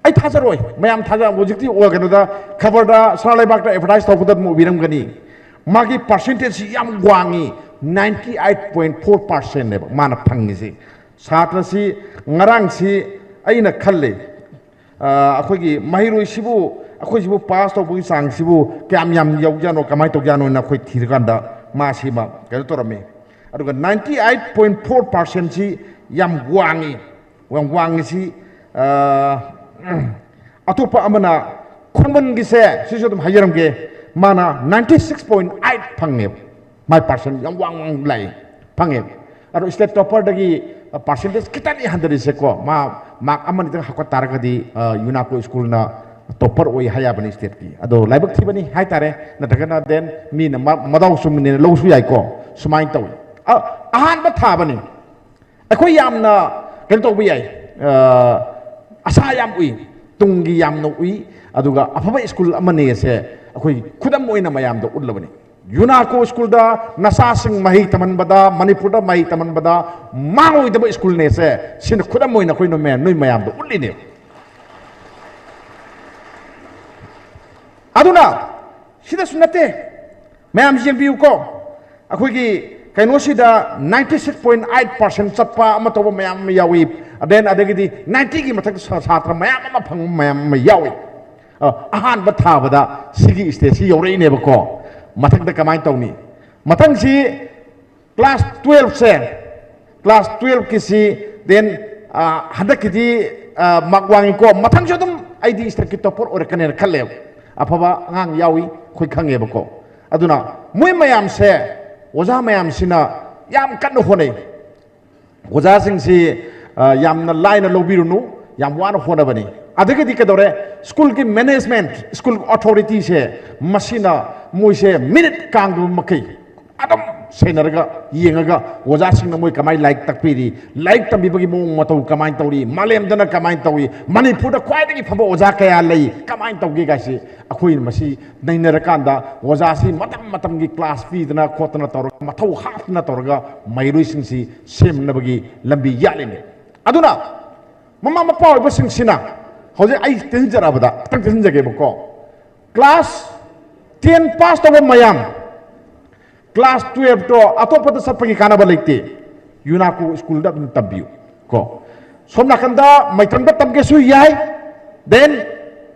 ꯑꯩ ꯊꯥꯖꯔꯣꯏ, ꯃꯌꯥꯝ ꯊꯥꯖ ꯍꯧꯖꯤꯛꯇꯤ ꯀꯩꯅꯣꯗ ꯈꯕꯔꯗ ꯁꯅꯥ ꯂꯩꯕꯥꯛꯇ ꯑꯦꯗꯚꯔꯇꯥꯏꯁ ꯇꯧꯕꯗ ꯑꯗꯨꯝ ꯎꯕꯤꯔꯝꯒꯅꯤ꯫ ꯃꯥꯒꯤ ꯄꯥꯔꯁꯦꯟꯇꯦꯖꯁꯤ ꯌꯥꯝ ꯋꯥꯡꯉꯤ, ꯅꯥꯏꯟꯇꯤ ꯑꯩꯠ ꯄꯣꯏꯟ ꯐꯣꯔ ꯄꯥꯔꯁꯦꯟꯅꯦꯕ ꯃꯥꯅ ꯐꯪꯉꯤꯁꯤ꯫ ꯁꯥꯇ꯭ꯔꯁꯤ ꯉꯔꯥꯡꯁꯤ ꯑꯩꯅ ꯈꯜꯂꯤ, ꯑꯩꯈꯣꯏꯒꯤ ꯃꯍꯩꯔꯣꯏꯁꯤꯕꯨ, ꯑꯩꯈꯣꯏꯁꯤꯕꯨ ꯄꯥꯁ ꯇꯧꯕꯒꯤ ꯆꯥꯡꯁꯤꯕꯨ ꯀꯌꯥꯝ ꯌꯥꯝ ꯌꯧꯖꯥꯠꯅꯣ, ꯀꯃꯥꯏꯅ ꯇꯧꯖꯥꯠꯅꯣꯅ ꯑꯩꯈꯣꯏ ꯊꯤꯔꯀꯥꯟꯗ ꯃꯥꯁꯤꯃ ꯀꯩꯅꯣ ꯇꯧꯔꯝꯃꯤ꯫ ꯑꯗꯨꯒ ꯅꯥꯏꯟꯇꯤ ꯑꯩꯠ ꯄꯣꯏꯟ ꯐꯣꯔ ꯄꯥꯔꯁꯦꯟꯁꯤ ꯌꯥꯝ ꯋꯥꯡꯉꯤ꯫ ꯌꯥꯝ ꯋꯥꯡꯉꯤꯁꯤ ꯑꯇꯣꯞꯄ ꯑꯃꯅ, ꯈꯣꯡꯃꯟꯒꯤꯁꯦ ꯁꯤꯁꯨ ꯑꯗꯨꯝ ꯍꯥꯏꯖꯔꯝꯒꯦ, ꯃꯥꯅ ꯅꯥꯏꯟꯇꯤ ꯁꯤꯛꯁ ꯄꯣꯏꯟ ꯑꯩꯠ ꯐꯪꯉꯦꯕ꯫ ꯃꯥꯏ ꯄꯥꯔꯁꯦꯟ ꯌꯥꯝ ꯋꯥꯡ ꯋꯥꯡ ꯂꯥꯛꯏ, ꯐꯪꯉꯦꯕ꯫ ꯑꯗꯣ state topperꯗꯒꯤ percentage ꯈꯤꯇꯪꯗꯤ ꯍꯟꯊꯔꯤꯁꯦꯀꯣ, ꯃꯥ mark ꯑꯃꯅꯤꯗꯪ ꯍꯥꯞꯀꯠ ꯇꯥꯔꯒꯗꯤ ꯌꯨꯅꯥꯀꯣ ꯁ꯭ꯀꯨꯜꯅ topper ꯑꯣꯏ ꯍꯥꯏ ꯌꯥꯕꯅꯤ stateꯀꯤ꯫ ꯑꯗꯣ ꯂꯥꯏꯕꯛ ꯊꯤꯕꯅꯤ ꯍꯥꯏꯇꯥꯔꯦ, ꯅꯠꯇ꯭ꯔꯒꯅ then ꯃꯤꯅ ꯃ- ꯃꯗꯥꯎ ꯆꯨꯝꯕꯅꯦꯅ ꯂꯧꯁꯨ ꯌꯥꯏꯀꯣ, ꯁꯨꯃꯥꯏꯅ ꯇꯧꯏ꯫ ꯑ- ꯑꯍꯥꯟꯕ ꯊꯥꯕꯅꯤ꯫ ꯑꯩꯈꯣꯏ ꯌꯥꯝꯅ ꯀꯩꯅꯣ ꯇꯧꯕ ꯌꯥꯏ, ꯑ, ꯑꯁꯥ ꯌꯥꯝ ꯎꯏ, ꯇꯨꯡꯒꯤ ꯌꯥꯝꯅ ꯎꯏ, ꯑꯗꯨꯒ ꯑꯐꯕ ꯁ꯭ꯀꯨꯜ ꯑꯃꯅꯦꯁꯦ ꯑꯩꯈꯣꯏ ꯈꯨꯗꯝ ꯑꯣꯏꯅ ꯃꯌꯥꯝꯗ ꯎꯠꯂꯕꯅꯤ꯫ ꯌꯨꯅꯥꯀꯣ ꯁ꯭ꯀꯨꯜꯗ ꯅꯆꯥꯁꯤꯡ ꯃꯍꯩ ꯇꯝꯍꯟꯕꯗ, ꯃꯅꯤꯄꯨꯔꯗ ꯃꯍꯩ ꯇꯝꯍꯟꯕꯗ ꯃꯥꯡꯉꯣꯏꯗꯕ ꯁ꯭ꯀꯨꯜꯅꯦꯁꯦ ꯁꯤꯅ ꯈꯨꯗꯝ ꯑꯣꯏꯅ ꯑꯩꯈꯣꯏꯅ ꯃꯌꯥꯝ, ꯅꯣꯏ ꯃꯌꯥꯝꯗ ꯎꯠꯂꯤꯅꯦ꯫ ꯑꯗꯨꯅ ꯁꯤꯗꯁꯨ ꯅꯠꯇꯦ, ꯃꯌꯥꯝ ꯌꯦꯡꯕꯤꯌꯨꯀꯣ, ꯑꯩꯈꯣꯏꯒꯤ ꯀꯩꯅꯣꯁꯤꯗ ninety six point eight percent ꯆꯠꯄ ꯑꯃ ꯇꯧꯕ ꯃꯌꯥꯝ ꯑꯃ ꯌꯥꯎꯏ꯫ Then ꯑꯗꯒꯤꯗꯤ ninetyꯒꯤ ꯃꯊꯛꯇ ꯁꯥ- ꯁꯥꯇ꯭ꯔ ꯃꯌꯥꯝ ꯑꯃ ꯐꯪꯕ ꯃꯌꯥꯝ ꯑꯃ ꯌꯥꯎꯏ꯫ ꯑ, ꯑꯍꯥꯟꯕ ꯊꯥꯕꯗ ꯁꯤꯒꯤ stageꯁꯤ ꯌꯧꯔꯛꯏꯅꯦꯕꯀꯣ꯫ ꯃꯊꯪꯗ ꯀꯃꯥꯏꯅ ꯇꯧꯅꯤ? ꯃꯊꯪꯁꯤ class twelveꯁꯦ, class twelveꯀꯤꯁꯤ then, ꯑ, ꯍꯟꯗꯛꯀꯤꯗꯤ, ꯑ, mark ꯋꯥꯡꯉꯤꯀꯣ, ꯃꯊꯪꯁꯨ ꯑꯗꯨꯝ ꯑꯩꯗꯤ stateꯀꯤ topper ꯑꯣꯏꯔꯛꯀꯅꯦꯅ ꯈꯜꯂꯦꯕ꯫ ꯑꯐꯕ ꯑꯉꯥꯡ ꯌꯥꯎꯏ, ꯑꯩꯈꯣꯏ ꯈꯪꯉꯦꯕꯀꯣ꯫ ꯑꯗꯨꯅ ꯃꯣꯏ ꯃꯌꯥꯝꯁꯦ, ꯑꯣꯖꯥ ꯃꯌꯥꯝꯁꯤꯅ ꯌꯥꯝ ꯀꯟꯅ ꯍꯣꯠꯅꯩ꯫ ꯑꯣꯖꯥꯁꯤꯡꯁꯤ, ꯑ, ꯌꯥꯝꯅ ꯂꯥꯏꯅ ꯂꯧꯕꯤꯔꯨꯅꯨ, ꯌꯥꯝ ꯋꯥꯅ ꯍꯣꯠꯅꯕꯅꯤ꯫ ꯑꯗꯒꯤꯗꯤ ꯀꯩꯗꯧꯔꯦ? ꯁ꯭ꯀꯨꯜꯒꯤ management, ꯁ꯭ꯀꯨꯜ authorityꯁꯦ, ꯃꯁꯤꯅ ꯃꯣꯏꯁꯦ minute ꯀꯥꯡꯗꯕ ꯃꯈꯩ ꯑꯗꯨꯝ ꯁꯦꯟꯅꯔꯒ ꯌꯦꯡꯉꯒ, ꯑꯣꯖꯥꯁꯤꯡꯅ ꯃꯣꯏ ꯀꯃꯥꯏꯅ ꯂꯥꯏꯔꯤꯛ ꯇꯥꯛꯄꯤꯔꯤ, ꯂꯥꯏꯔꯤꯛ ꯇꯝꯕꯤꯕꯒꯤ ꯃꯑꯣꯡ ꯃꯇꯧ ꯀꯃꯥꯏꯅ ꯇꯧꯔꯤ, ꯃꯥꯂꯦꯝꯗꯅ ꯀꯃꯥꯏꯅ ꯇꯧꯔꯤ, ꯃꯅꯤꯄꯨꯔꯗ ꯈ꯭ꯋꯥꯏꯗꯒꯤ ꯐꯕ ꯑꯣꯖꯥ ꯀꯌꯥ ꯂꯩ, ꯀꯃꯥꯏꯅ ꯇꯧꯒꯦ ꯀꯥꯏꯁꯤ ꯑꯩꯈꯣꯏꯅ ꯃꯁꯤ ꯅꯩꯅꯔꯀꯥꯟꯗ ꯑꯣꯖꯥꯁꯤ ꯃꯇꯝ ꯃꯇꯝꯒꯤ class ꯄꯤꯗꯅ ꯈꯣꯠꯇꯅ ꯇꯧꯔꯒ, ꯃꯊꯧ ꯍꯥꯞꯇꯅ ꯇꯧꯔꯒ ꯃꯍꯩꯔꯣꯏꯁꯤꯡꯁꯤ ꯁꯦꯝꯅꯕꯒꯤ ꯂꯝꯕꯤ ꯌꯥꯠꯂꯤꯅꯦ꯫ ꯑꯗꯨꯅ ꯃꯃꯥ ꯃꯄꯥ ꯑꯣꯏꯕꯁꯤꯡꯁꯤꯅ ꯍꯧꯖꯤꯛ ꯑꯩ ꯇꯦꯟꯖꯔꯛꯑꯕꯗ ꯈꯤꯇꯪ ꯇꯦꯟꯖꯒꯦꯕꯀꯣ꯫ Class ten pass ꯇꯧꯕ ꯃꯌꯥꯝ, class twelveꯇꯣ ꯑꯇꯣꯞꯄꯗ ꯆꯠꯄꯒꯤ ꯀꯥꯟꯅꯕ ꯂꯩꯇꯦ, ꯌꯨꯅꯥꯀꯣ ꯁ꯭ꯀꯨꯜꯗ ꯑꯗꯨꯝ ꯇꯝꯕꯤꯌꯨ ꯀꯣ꯫ ꯁꯣꯝ ꯅꯥꯀꯟꯗ ꯃꯩꯇ꯭ꯔꯪꯗ ꯇꯝꯒꯦꯁꯨ ꯌꯥꯏ, then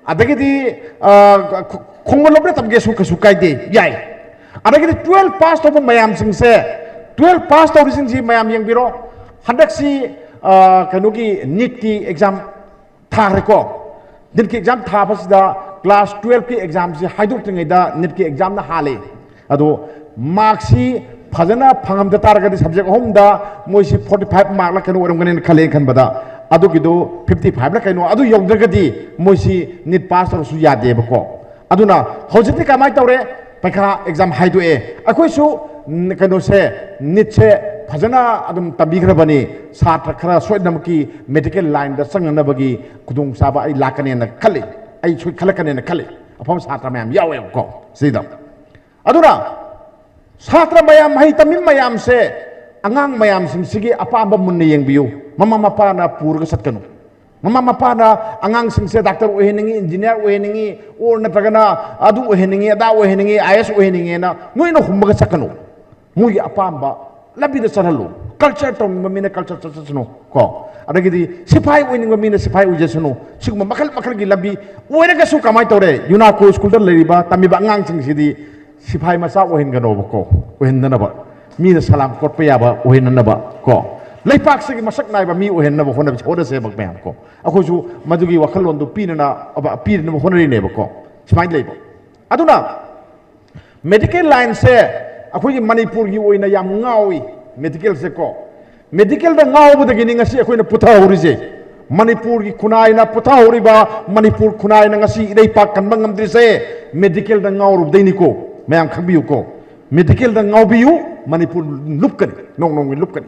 ꯑꯗꯒꯤꯗꯤ, ꯑ, ꯈꯣ- ꯈꯣꯡꯃꯟꯂꯣꯝꯗ ꯇꯝꯒꯦꯁꯨ ꯀꯩꯁꯨ ꯀꯥꯏꯗꯦ, ꯌꯥꯏ꯫ ꯑꯗꯒꯤꯗꯤ twelve pass ꯇꯧꯕ ꯃꯌꯥꯝꯁꯤꯡꯁꯦ, twelve pass ꯇꯧꯔꯤꯁꯤꯡꯁꯤ ꯃꯌꯥꯝ ꯌꯦꯡꯕꯤꯔꯣ꯫ ꯍꯟꯗꯛꯁꯤ, ꯑ, ꯀꯩꯅꯣꯒꯤ NEETꯀꯤ exam ꯊꯥꯈ꯭ꯔꯦꯀꯣ꯫ NEETꯀꯤ exam ꯊꯥꯕꯁꯤꯗ class twelveꯀꯤ examꯁꯤ ꯍꯥꯏꯗꯣꯛꯇ꯭ꯔꯤꯉꯩꯗ NEETꯀꯤ examꯅ ꯍꯥꯜꯂꯦ꯫ ꯑꯗꯣ markꯁꯤ ꯐꯖꯅ ꯐꯪꯉꯝꯗ ꯇꯥꯔꯒꯗꯤ subject ꯑꯍꯨꯝꯗ ꯃꯣꯏꯁꯤ forty five markꯂ ꯀꯩꯅꯣ ꯑꯣꯏꯔꯝꯒꯅꯤꯅ ꯈꯜꯂꯦ ꯈꯟꯕꯗ, ꯑꯗꯨꯒꯤꯗꯣ fifty fiveꯂ ꯀꯩꯅꯣ ꯑꯗꯨ ꯌꯧꯗ꯭ꯔꯒꯗꯤ ꯃꯣꯏꯁꯤ NEET pass ꯇꯧꯔꯁꯨ ꯌꯥꯗꯦꯕꯀꯣ꯫ ꯑꯗꯨꯅ ꯍꯧꯖꯤꯛꯇꯤ ꯀꯃꯥꯏꯅ ꯇꯧꯔꯦ? ꯄꯩꯈꯥ exam ꯍꯥꯏꯗꯣꯛꯑꯦ꯫ ꯑꯩꯈꯣꯏꯁꯨ ꯀꯩꯅꯣꯁꯦ, NEETꯁꯦ ꯐꯖꯅ ꯑꯗꯨꯝ ꯇꯝꯕꯤꯈ꯭ꯔꯕꯅꯤ꯫ ꯁꯥꯇ꯭ꯔ ꯈꯔ ꯁꯣꯏꯗꯅꯃꯛꯀꯤ medical lineꯗ ꯆꯪꯅꯅꯕꯒꯤ ꯈꯨꯗꯣꯡꯆꯥꯕ ꯑꯩ ꯂꯥꯛꯀꯅꯦꯅ ꯈꯜꯂꯤ꯫ ꯑꯩ ꯁꯣꯏ ꯈꯜꯂꯛꯀꯅꯦꯅ ꯈꯜꯂꯤ꯫ ꯑꯐꯕ ꯁꯥꯇ꯭ꯔ ꯃꯌꯥꯝ ꯌꯥꯎꯋꯦꯕꯀꯣ ꯁꯤꯗ꯫ ꯑꯗꯨꯅ ꯁꯥꯇ꯭ꯔ ꯃꯌꯥꯝ, ꯃꯍꯩ ꯇꯝꯃꯤꯕ ꯃꯌꯥꯝꯁꯦ, ꯑꯉꯥꯡ ꯃꯌꯥꯝꯁꯤꯡꯁꯤꯒꯤ ꯑꯄꯥꯝꯕ ꯃꯨꯟꯅ ꯌꯦꯡꯕꯤꯌꯨ꯫ ꯃꯃꯥ ꯃꯄꯥꯅ ꯄꯨꯔꯒ ꯆꯠꯀꯅꯨ꯫ ꯃꯃꯥ ꯃꯄꯥꯅ ꯑꯉꯥꯡꯁꯤꯡꯁꯦ doctor ꯑꯣꯏꯍꯟꯅꯤꯡꯉꯤ, engineer ꯑꯣꯏꯍꯟꯅꯤꯡꯉꯤ, or ꯅꯠꯇ꯭ꯔꯒꯅ ꯑꯗꯨ ꯑꯣꯏꯍꯟꯅꯤꯡꯉꯤ, ꯑꯗꯥ ꯑꯣꯏꯍꯟꯅꯤꯡꯉꯤ, IAS ꯑꯣꯏꯍꯟꯅꯤꯡꯉꯦꯅ ꯅꯣꯏꯅ ꯍꯨꯝꯃꯒ ꯆꯠꯀꯅꯨ꯫ ꯃꯣꯏꯒꯤ ꯑꯄꯥꯝꯕ ꯂꯝꯕꯤꯗ ꯆꯠꯍꯜꯂꯨ꯫ Culture ꯇꯧꯅꯤꯡꯕ ꯃꯤꯅ culture ꯆꯠꯁꯅꯨ ꯀꯣ꯫ ꯑꯗꯒꯤꯗꯤ ꯁꯤꯐꯥꯏ ꯑꯣꯏꯅꯤꯡꯕ ꯃꯤꯅ ꯁꯤꯐꯥꯏ ꯑꯣꯏꯖꯁꯅꯨ꯫ ꯁꯤꯒꯨꯝꯕ ꯃꯈꯜ ꯃꯈꯜꯒꯤ ꯂꯝꯕꯤ ꯑꯣꯏꯔꯒꯁꯨ ꯀꯃꯥꯏꯅ ꯇꯧꯔꯦ? UNACO schoolꯗ ꯂꯩꯔꯤꯕ ꯇꯝꯃꯤꯕ ꯑꯉꯥꯡꯁꯤꯡꯁꯤꯗꯤ ꯁꯤꯐꯥꯏ ꯃꯆꯥ ꯑꯣꯏꯍꯟꯒꯅꯣꯕꯀꯣ, ꯑꯣꯏꯍꯟꯗꯅꯕ꯫ ꯃꯤꯅ ꯁꯂꯥꯝ ꯀꯣꯠꯄ ꯌꯥꯕ ꯑꯣꯏꯍꯟꯅꯕ ꯀꯣ, ꯂꯩꯄꯥꯛꯁꯤꯒꯤ ꯃꯁꯛ ꯅꯥꯏꯕ ꯃꯤ ꯑꯣꯏꯍꯟꯅꯕ ꯍꯣꯠꯅꯕ, ꯍꯣꯠꯅꯁꯦꯕ ꯃꯌꯥꯝ ꯀꯣ꯫ ꯑꯩꯈꯣꯏꯁꯨ ꯃꯗꯨꯒꯤ ꯋꯥꯈꯜꯂꯣꯟꯗꯨ ꯄꯤꯅꯅ-, ꯄꯤꯅꯅꯕ ꯍꯣꯠꯅꯔꯤꯅꯦꯕꯀꯣ꯫ ꯁꯨꯃꯥꯏꯅ ꯂꯩꯕ꯫ ꯑꯗꯨꯅ medical lineꯁꯦ ꯑꯩꯈꯣꯏꯒꯤ ꯃꯅꯤꯄꯨꯔꯒꯤ ꯑꯣꯏꯅ ꯌꯥꯝ ꯉꯥꯎꯏ, medicalꯁꯦ ꯀꯣ꯫ Medicalꯗ ꯉꯥꯎꯕꯗꯒꯤꯅꯤ ꯉꯁꯤ ꯑꯩꯈꯣꯏꯅ ꯄꯨꯊꯍꯧꯔꯤꯁꯦ꯫ ꯃꯅꯤꯄꯨꯔꯒꯤ ꯈꯨꯟꯅꯥꯏꯅ ꯄꯨꯊꯍꯧꯔꯤꯕ, ꯃꯅꯤꯄꯨꯔ ꯈꯨꯟꯅꯥꯏꯅ ꯉꯁꯤ ꯏꯔꯩꯄꯥꯛ ꯀꯟꯕ ꯉꯝꯗ꯭ꯔꯤꯁꯦ medicalꯗ ꯉꯥꯎꯔꯨꯕꯗꯩꯅꯤꯀꯣ꯫ ꯃꯌꯥꯝ ꯈꯪꯕꯤꯌꯨꯀꯣ, medicalꯗ ꯉꯥꯎꯕꯤꯌꯨ, ꯃꯅꯤꯄꯨꯔ ꯂꯨꯞꯀꯅꯤ, ꯅꯣꯡ ꯅꯣꯡꯃꯒꯤ ꯂꯨꯞꯀꯅꯤ꯫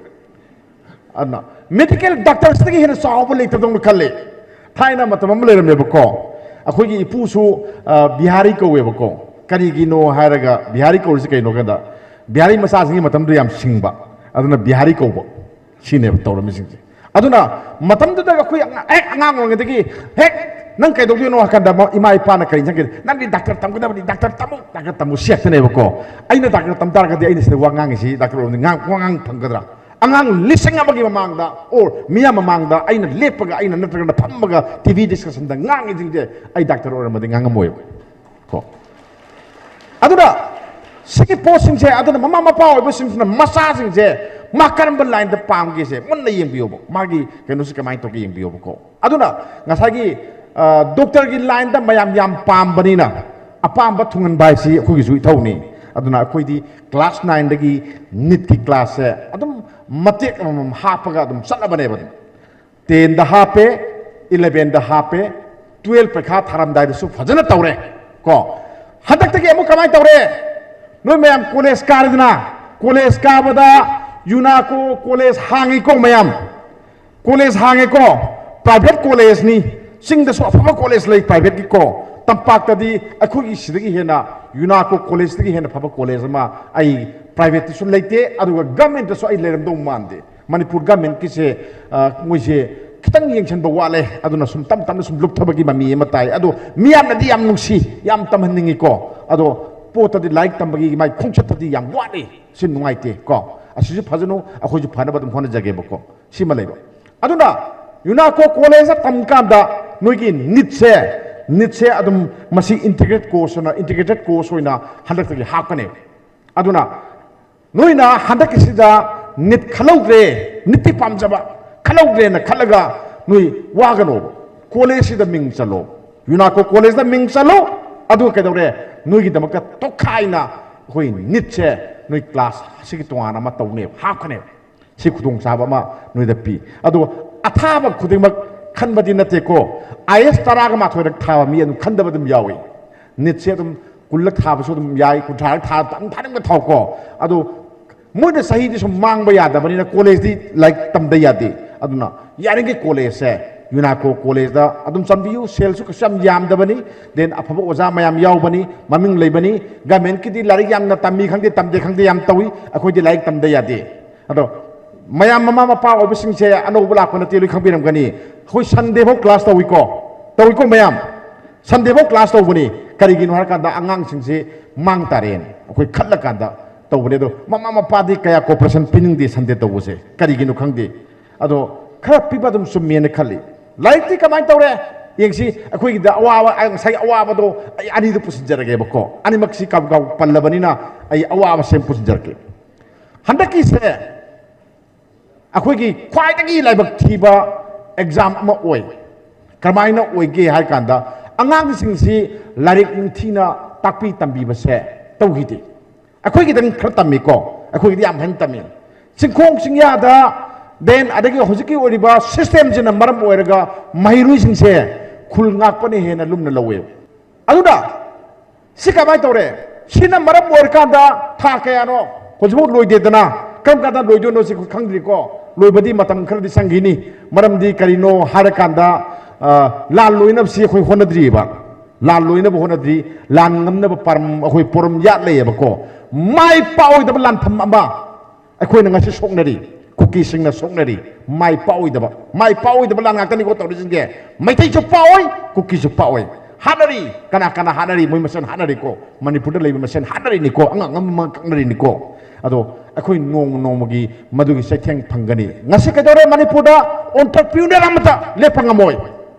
ꯑꯗꯨꯅ medical doctorꯁꯤꯗꯒꯤ ꯍꯦꯟꯅ ꯆꯥꯎꯕ ꯂꯩꯇꯕꯗꯧꯅ ꯈꯜꯂꯦ꯫ ꯊꯥꯏꯅ ꯃꯇꯝ ꯑꯃ ꯂꯩꯔꯝꯃꯦꯕꯀꯣ, ꯑꯩꯈꯣꯏꯒꯤ ꯏꯄꯨꯁꯨ, ꯑ, ꯕꯤꯍꯥꯔꯤ ꯀꯧꯋꯦꯕꯀꯣ꯫ ꯀꯔꯤꯒꯤꯅꯣ ꯍꯥꯏꯔꯒ, ꯕꯤꯍꯥꯔꯤ ꯀꯧꯔꯤꯁꯤ ꯀꯩꯅꯣ ꯀꯥꯟꯗ, ꯕꯤꯍꯥꯔꯤ ꯃꯆꯥꯁꯤꯡꯒꯤ ꯃꯇꯝꯗꯨꯗ ꯌꯥꯝ ꯁꯤꯡꯕ, ꯑꯗꯨꯅ ꯕꯤꯍꯥꯔꯤ ꯀꯧꯕ꯫ ꯁꯤꯅꯦꯕ ꯇꯧꯔꯝꯃꯤꯁꯤꯡꯁꯦ꯫ ꯑꯗꯨꯅ ꯃꯇꯝꯗꯨꯗ ꯑꯩꯈꯣꯏ ꯑꯉꯥꯡ, ꯍꯦꯛ ꯑꯉꯥꯡ ꯑꯣꯏꯔꯤꯉꯩꯗꯒꯤ ꯍꯦꯛ "ꯅꯪ ꯀꯩꯗꯧꯗꯣꯏꯅꯣ?" ꯍꯥꯏ ꯀꯥꯟꯗ ꯃ-, ꯏꯃꯥ ꯏꯄꯥꯅ ꯀꯔꯤ ꯆꯪꯒꯦ? "ꯅꯪꯗꯤ doctor ꯇꯝꯒꯗꯕꯅꯤ, doctor ꯇꯝꯃꯨ, doctor ꯇꯝꯃꯨ" ꯁꯤ ꯈꯛꯇꯅꯦꯕꯀꯣ꯫ ꯑꯩꯅ doctor ꯇꯝ ꯇꯥꯔꯒꯗꯤ ꯑꯩꯅ ꯁꯤꯗ ꯋꯥ ꯉꯥꯡꯉꯤꯁꯤ doctor ꯑꯣꯏꯔꯕꯗꯤ ꯉꯥꯡ-, ꯋꯥ ꯉꯥꯡ ꯐꯪꯒꯗ꯭ꯔꯥ? ꯑꯉꯥꯡ ꯂꯤꯁꯤꯡ ꯑꯃꯒꯤ ꯃꯃꯥꯡꯗ, or ꯃꯤꯌꯥꯝ ꯃꯃꯥꯡꯗ ꯑꯩꯅ ꯂꯦꯞꯄꯒ, ꯑꯩꯅ ꯅꯠꯇ꯭ꯔꯒꯅ ꯐꯝꯃꯒ TV discussionꯗ ꯉꯥꯡꯉꯤꯁꯤꯡꯁꯦ ꯑꯩ doctor ꯑꯣꯏꯔꯝꯃꯗꯤ ꯉꯥꯡꯉꯝꯃꯣꯏꯕ꯫ ꯀꯣ꯫ ꯑꯗꯨꯅ ꯁꯤꯒꯤ ꯄꯣꯠꯁꯤꯡꯁꯦ, ꯑꯗꯨꯅ ꯃꯃꯥ ꯃꯄꯥ ꯑꯣꯏꯕꯁꯤꯡꯁꯤꯅ ꯃꯆꯥꯁꯤꯡꯁꯦ ꯃꯥ ꯀꯔꯝꯕ lineꯗ ꯄꯥꯝꯒꯦꯁꯦ ꯃꯨꯟꯅ ꯌꯦꯡꯕꯤꯌꯣꯕ꯫ ꯃꯥꯒꯤ ꯀꯩꯅꯣꯁꯦ ꯀꯃꯥꯏꯅ ꯇꯧꯒꯦ ꯌꯦꯡꯕꯤꯌꯣꯕꯀꯣ꯫ ꯑꯗꯨꯅ ꯉꯁꯥꯏꯒꯤ, ꯑ, doctorꯒꯤ lineꯗ ꯃꯌꯥꯝ ꯌꯥꯝ ꯄꯥꯝꯕꯅꯤꯅ ꯑꯄꯥꯝꯕ ꯊꯨꯡꯍꯟꯕ ꯍꯥꯏꯁꯤ ꯑꯩꯈꯣꯏꯒꯤꯁꯨ ꯏꯊꯧꯅꯤ꯫ ꯑꯗꯨꯅ ꯑꯩꯈꯣꯏꯗꯤ ꯀ꯭ꯂꯥꯁ ꯅꯥꯏꯟꯗꯒꯤ ꯅꯤꯠꯀꯤ ꯀ꯭ꯂꯥꯁꯁꯦ ꯑꯗꯨꯝ ꯃꯇꯦꯛ ꯑꯃꯃꯝ ꯍꯥꯞꯄꯒ ꯑꯗꯨꯝ ꯆꯠꯂꯕꯅꯦꯕ꯫ ꯑꯗꯨꯝ ꯇꯦꯟꯗ ꯍꯥꯞꯄꯦ, ꯏꯂꯚꯦꯟꯗ ꯍꯥꯞꯄꯦ, ꯇꯨꯋꯦꯜꯐ ꯄꯩꯈꯥ ꯊꯥꯔꯝꯗꯥꯏꯗꯁꯨ ꯐꯖꯅ ꯇꯧꯔꯦ꯫ ꯀꯣ, ꯍꯟꯗꯛꯇꯒꯤ ꯑꯃꯨꯛ ꯀꯃꯥꯏꯅ ꯇꯧꯔꯦ? ꯅꯣꯏ ꯃꯌꯥꯝ ꯀꯣꯂꯦꯖ ꯀꯥꯔꯦꯗꯅ, ꯀꯣꯂꯦꯖ ꯀꯥꯕꯗ ꯌꯨꯅꯥꯀꯣ ꯀꯣꯂꯦꯖ ꯍꯥꯡꯉꯤꯀꯣ ꯃꯌꯥꯝ꯫ ꯀꯣꯂꯦꯖ ꯍꯥꯡꯉꯦꯀꯣ, ꯄ꯭ꯔꯥꯏꯚꯦꯠ ꯀꯣꯂꯦꯖꯅꯤ꯫ ꯆꯤꯡꯗꯁꯨ ꯑꯐꯕ ꯀꯣꯂꯦꯖ ꯂꯩ ꯄ꯭ꯔꯥꯏꯚꯦꯠꯀꯤꯀꯣ꯫ ꯇꯝꯄꯥꯛꯇꯗꯤ ꯑꯩꯈꯣꯏꯒꯤ ꯁꯤꯗꯒꯤ ꯍꯦꯟꯅ, ꯌꯨꯅꯥꯀꯣ ꯀꯣꯂꯦꯖꯇꯒꯤ ꯍꯦꯟꯅ ꯐꯕ ꯀꯣꯂꯦꯖ ꯑꯃ ꯑꯩ ꯄ꯭ꯔꯥꯏꯚꯦꯠꯇꯁꯨ ꯂꯩꯇꯦ, ꯑꯗꯨꯒ ꯒꯚꯔꯟꯃꯦꯟꯠꯇꯁꯨ ꯑꯩ ꯂꯩꯔꯝꯗꯧ ꯃꯥꯟꯗꯦ꯫ ꯃꯅꯤꯄꯨꯔ ꯒꯚꯔꯟꯃꯦꯟꯠꯀꯤꯁꯦ, ꯑ, ꯃꯣꯏꯁꯦ ꯈꯤꯇꯪ ꯌꯦꯡꯁꯤꯟꯕ ꯋꯥꯠꯂꯦ꯫ ꯑꯗꯨꯅ ꯁꯨꯝ ꯇꯞ ꯇꯞꯅ ꯁꯨꯝ ꯂꯨꯞꯊꯕꯒꯤ ꯃꯃꯤ ꯑꯃ ꯇꯥꯏ꯫ ꯑꯗꯣ ꯃꯤꯌꯥꯝꯅꯗꯤ ꯌꯥꯝ ꯅꯨꯡꯁꯤ, ꯌꯥꯝ ꯇꯝꯍꯟꯅꯤꯡꯉꯤꯀꯣ꯫ ꯑꯗꯣ ꯄꯣꯠꯇꯗꯤ, ꯂꯥꯏꯔꯤꯛ ꯇꯝꯕꯒꯤ ꯃꯥꯏ ꯈꯣꯡꯆꯠꯇꯗꯤ ꯌꯥꯝ ꯋꯥꯠꯂꯤ꯫ ꯁꯤ ꯅꯨꯡꯉꯥꯏꯇꯦ ꯀꯣ꯫ ꯑꯁꯤꯁꯨ ꯐꯖꯅꯨ, ꯑꯩꯈꯣꯏꯁꯨ ꯐꯅꯕ ꯑꯗꯨꯝ ꯍꯣꯠꯅꯖꯒꯦꯕꯀꯣ꯫ ꯁꯤꯃ ꯂꯩꯕ꯫ ꯑꯗꯨꯅ ꯌꯨꯅꯥꯀꯣ ꯀꯣꯂꯦꯖꯇ ꯇꯝ ꯀꯥꯟꯗ ꯅꯣꯏꯒꯤ ꯅꯤꯠꯁꯦ, ꯅꯤꯠꯁꯦ ꯑꯗꯨꯝ ꯃꯁꯤ ꯏꯟꯇꯤꯒ꯭ꯔꯦꯠ ꯀꯣꯔꯁ ꯑꯣꯏꯅ, ꯏꯟꯇꯤꯒ꯭ꯔꯦꯇꯦꯠ ꯀꯣꯔꯁ ꯑꯣꯏꯅ ꯍꯟꯗꯛꯇꯒꯤ ꯍꯥꯞꯀꯅꯦꯕ꯫ ꯑꯗꯨꯅ ꯅꯣꯏꯅ ꯍꯟꯗꯛꯀꯤꯁꯤꯗ ꯅꯤꯠ ꯈꯜꯍꯧꯗ꯭ꯔꯦ, ꯅꯤꯠꯇꯤ ꯄꯥꯝꯖꯕ, ꯈꯜꯍꯧꯗ꯭ꯔꯦꯅ ꯈꯜꯂꯒ ꯅꯣꯏ ꯋꯥꯒꯅꯣꯕ꯫ ꯀꯣꯂꯦꯖꯁꯤꯗ ꯃꯤꯡ ꯆꯜꯂꯣ, ꯌꯨꯅꯥꯀꯣ ꯀꯣꯂꯦꯖꯇ ꯃꯤꯡ ꯆꯜꯂꯣ꯫ ꯑꯗꯨꯒ ꯀꯩꯗꯧꯔꯦ? ꯅꯣꯏꯒꯤꯗꯃꯛꯇ ꯇꯣꯈꯥꯏꯅ ꯑꯩꯈꯣꯏ ꯅꯤꯠꯁꯦ ꯅꯣꯏ ꯀ꯭ꯂꯥꯁ ꯑꯁꯤꯒꯤ ꯇꯣꯉꯥꯟꯅ ꯑꯃ ꯇꯧꯅꯦꯕ, ꯍꯥꯞꯀꯅꯦꯕ꯫ ꯁꯤ ꯈꯨꯗꯣꯡꯆꯥꯕ ꯑꯃ ꯅꯣꯏꯗ ꯄꯤ꯫ ꯑꯗꯨꯒ ꯑꯊꯥꯕ ꯈꯨꯗꯤꯡꯃꯛ ꯈꯟꯕꯗꯤ ꯅꯠꯇꯦꯀꯣ꯫ ꯑꯥꯏ ꯑꯦꯁ ꯇꯔꯥꯒ ꯃꯥꯊꯣꯏꯔꯛ ꯊꯥꯕ ꯃꯤ ꯑꯗꯨꯝ ꯈꯟꯗꯕ ꯑꯗꯨꯝ ꯌꯥꯎꯏ꯫ ꯅꯤꯠꯁꯦ ꯑꯗꯨꯝ ꯀꯨꯟꯂꯛ ꯊꯥꯕꯁꯨ ꯑꯗꯨꯝ ꯌꯥꯏ, ꯀꯨꯟꯊ꯭ꯔꯥꯔꯛ ꯊꯥ, ꯑꯗꯨꯝ ꯊꯥꯅꯤꯡꯕ ꯊꯥꯎꯀꯣ꯫ ꯑꯗꯣ ꯃꯣꯏꯅ ꯆꯍꯤꯗꯤ ꯁꯨꯝ ꯃꯥꯡꯕ ꯌꯥꯗꯕꯅꯤꯅ ꯀꯣꯂꯦꯖꯇꯤ ꯂꯥꯏꯔꯤꯛ ꯇꯝꯗ ꯌꯥꯗꯦ꯫ ꯑꯗꯨꯅ ꯌꯥꯔꯤꯈꯩ ꯀꯣꯂꯦꯖꯁꯦ ꯌꯨꯅꯥꯀꯣ ꯀꯣꯂꯦꯖꯇ ꯑꯗꯨꯝ ꯆꯟꯕꯤꯌꯨ꯫ ꯁꯦꯜꯁꯨ ꯀꯩꯁꯨ ꯌꯥꯝ ꯌꯥꯝꯗꯕꯅꯤ, ꯗꯦꯟ ꯑꯐꯕ ꯑꯣꯖꯥ ꯃꯌꯥꯝ ꯌꯥꯎꯕꯅꯤ, ꯃꯃꯤꯡ ꯂꯩꯕꯅꯤ꯫ ꯒꯃꯦꯟꯀꯤꯗꯤ ꯂꯥꯏꯔꯤꯛ ꯌꯥꯝꯅ ꯇꯝꯃꯤ ꯈꯪꯗꯦ, ꯇꯝꯗꯦ ꯈꯪꯗꯦ, ꯌꯥꯝ ꯇꯧꯏ꯫ ꯑꯩꯈꯣꯏꯗꯤ ꯂꯥꯏꯔꯤꯛ ꯇꯝꯗ ꯌꯥꯗꯦ꯫ ꯑꯗꯣ ꯃꯌꯥꯝ ꯃꯃꯥ ꯃꯄꯥ ꯑꯣꯏꯕꯁꯤꯡꯁꯦ ꯑꯅꯧꯕ ꯂꯥꯛꯄ ꯅꯠꯇꯦ, ꯂꯣꯏ ꯈꯪꯕꯤꯔꯝꯒꯅꯤ꯫ ꯑꯩꯈꯣꯏ ꯁꯟꯗꯦꯐꯥꯎ ꯀ꯭ꯂꯥꯁ ꯇꯧꯏꯀꯣ, ꯇꯧꯏꯀꯣ ꯃꯌꯥꯝ? ꯁꯟꯗꯦꯐꯥꯎ ꯀ꯭ꯂꯥꯁ ꯇꯧꯕꯅꯤ꯫ ꯀꯔꯤꯒꯤꯅꯣ ꯍꯥꯏꯔꯀꯥꯟꯗ ꯑꯉꯥꯡꯁꯤꯡꯁꯤ ꯃꯥꯡ ꯇꯥꯔꯦꯅ ꯑꯩꯈꯣꯏ ꯈꯠꯂꯀꯥꯟꯗ ꯇꯧꯕꯅꯦ꯫ ꯑꯗꯣ ꯃꯃꯥ ꯃꯄꯥꯗꯤ ꯀꯌꯥ ꯀꯣꯄꯔꯦꯁꯟ ꯄꯤꯅꯤꯡꯗꯦ ꯁꯟꯗꯦ ꯇꯧꯕꯁꯦ, ꯀꯔꯤꯒꯤꯅꯣ ꯈꯪꯗꯦ꯫ ꯑꯗꯣ ꯈꯔ ꯄꯤꯕ ꯑꯗꯨꯝ ꯆꯨꯝꯃꯦꯅ ꯈꯜꯂꯤ꯫ ꯂꯥꯏꯔꯤꯛꯇꯤ ꯀꯃꯥꯏꯅ ꯇꯧꯔꯦ? ꯌꯦꯡꯁꯤ꯫ ꯑꯩꯈꯣꯏꯒꯤꯗ ꯑꯋꯥꯕ, ꯑꯩ ꯉꯁꯥꯏꯒꯤ ꯑꯋꯥꯕꯗꯣ ꯑꯩ ꯑꯅꯤꯗꯨ ꯄꯨꯁꯤꯟꯖꯔꯒꯦꯕꯀꯣ, ꯑꯅꯤꯃꯛꯁꯤ ꯀꯥꯎ ꯀꯥꯎ ꯄꯜꯂꯕꯅꯤꯅ ꯑꯩ ꯑꯋꯥꯕꯁꯦ ꯑꯃ ꯄꯨꯁꯤꯟꯖꯔꯛꯀꯦ꯫ ꯍꯟꯗꯛꯀꯤꯁꯦ ꯑꯩꯈꯣꯏꯒꯤ ꯈ꯭ꯋꯥꯏꯗꯒꯤ ꯂꯥꯏꯕꯛ ꯊꯤꯕ ꯑꯦꯛꯖꯥꯝ ꯑꯃ ꯑꯣꯏ꯫ ꯀꯔꯝꯍꯥꯏꯅ ꯑꯣꯏꯒꯦ ꯍꯥꯏ ꯀꯥꯟꯗ, ꯑꯉꯥꯡꯁꯤꯡꯁꯤ ꯂꯥꯏꯔꯤꯛ ꯅꯤꯡꯊꯤꯅ ꯇꯥꯛꯄꯤ ꯇꯝꯕꯤꯕꯁꯦ ꯇꯧꯈꯤꯗꯦ꯫ ꯑꯩꯈꯣꯏꯒꯤꯗꯪ ꯈꯔ ꯇꯝꯃꯤꯀꯣ, ꯑꯩꯈꯣꯏꯒꯤꯗꯤ ꯌꯥꯝ ꯍꯦꯟꯅ ꯇꯝꯃꯤ꯫ ꯆꯤꯡꯈꯣꯡ ꯆꯤꯡꯌꯥꯗ, then ꯑꯗꯒꯤ ꯍꯧꯖꯤꯛꯀꯤ ꯑꯣꯏꯔꯤꯕ systemꯁꯤꯅ ꯃꯔꯝ ꯑꯣꯏꯔꯒ ꯃꯍꯩꯔꯣꯏꯁꯤꯡꯁꯦ ꯈꯨꯜ ꯉꯥꯛꯄꯅ ꯍꯦꯟꯅ ꯂꯨꯝꯅ ꯂꯧꯋꯦꯕ꯫ ꯑꯗꯨꯅ ꯁꯤ ꯀꯃꯥꯏꯅ ꯇꯧꯔꯦ? ꯁꯤꯅ ꯃꯔꯝ ꯑꯣꯏꯔꯀꯥꯟꯗ ꯊꯥ ꯀꯌꯥꯅꯣ ꯍꯧꯖꯤꯛꯐꯥꯎ ꯂꯣꯏꯗꯦꯗꯅ, ꯀꯔꯝ ꯀꯥꯟꯗ ꯂꯣꯏꯗꯣꯏꯅꯣ ꯁꯤ ꯑꯩꯈꯣꯏ ꯈꯪꯗ꯭ꯔꯤꯀꯣ꯫ ꯂꯣꯏꯕꯗꯤ ꯃꯇꯝ ꯈꯔꯗꯤ ꯆꯪꯈꯤꯅꯤ꯫ ꯃꯔꯝꯗꯤ ꯀꯔꯤꯅꯣ ꯍꯥꯏꯔꯀꯥꯟꯗ, ꯑ, ꯂꯥꯟ ꯂꯣꯏꯅꯕꯁꯤ ꯑꯩꯈꯣꯏ ꯍꯣꯠꯅꯗ꯭ꯔꯤꯑꯕ꯫ ꯂꯥꯟ ꯂꯣꯏꯅꯕ ꯍꯣꯠꯅꯗ꯭ꯔꯤ꯫ ꯂꯥꯟ ꯉꯝꯅꯕ ꯄꯥꯔꯝ-, ꯑꯩꯈꯣꯏ ꯄꯣꯔꯝ ꯌꯥꯠ ꯂꯩꯌꯦꯕꯀꯣ꯫ ꯃꯥꯏ ꯄꯥꯛꯑꯣꯏꯗꯕ ꯂꯥꯟꯐꯝ ꯑꯃ ꯑꯩꯈꯣꯏꯅ ꯉꯁꯤ ꯁꯣꯛꯅꯔꯤ, ꯀꯨꯀꯤꯁꯤꯡꯅ ꯁꯣꯛꯅꯔꯤ꯫ ꯃꯥꯏ ꯄꯥꯛꯑꯣꯏꯗꯕ, ꯃꯥꯏ ꯄꯥꯛꯑꯣꯏꯗꯕ ꯂꯥꯟ ꯉꯥꯛꯇꯅꯤꯀꯣ ꯇꯧꯔꯤꯁꯤꯡꯁꯦ꯫ ꯃꯩꯇꯩꯁꯨ ꯄꯥꯛꯑꯣꯏ, ꯀꯨꯀꯤꯁꯨ ꯄꯥꯛꯑꯣꯏ꯫ ꯍꯥꯠꯅꯔꯤ, ꯀꯅꯥ ꯀꯅꯥ ꯍꯥꯠꯅꯔꯤ? ꯃꯣꯏ ꯃꯁꯦꯟ ꯍꯥꯠꯅꯔꯤꯀꯣ, ꯃꯅꯤꯄꯨꯔꯗ ꯂꯩꯕ ꯃꯁꯦꯟ ꯍꯥꯠꯅꯔꯤꯅꯤꯀꯣ, ꯑꯉꯥꯡ ꯑꯃ ꯀꯛꯅꯔꯤꯅꯤꯀꯣ꯫ ꯑꯗꯣ ꯑꯩꯈꯣꯏ ꯅꯣꯡꯃ ꯅꯣꯡꯃꯒꯤ ꯃꯗꯨꯒꯤ ꯆꯩꯊꯦꯡ ꯐꯪꯒꯅꯤ꯫ ꯉꯁꯤ ꯀꯩꯗꯧꯔꯦ? ꯃꯅꯤꯄꯨꯔꯗ entrepreneur ꯑꯃꯇ ꯂꯦꯞꯄ ꯉꯝꯃꯣꯏ꯫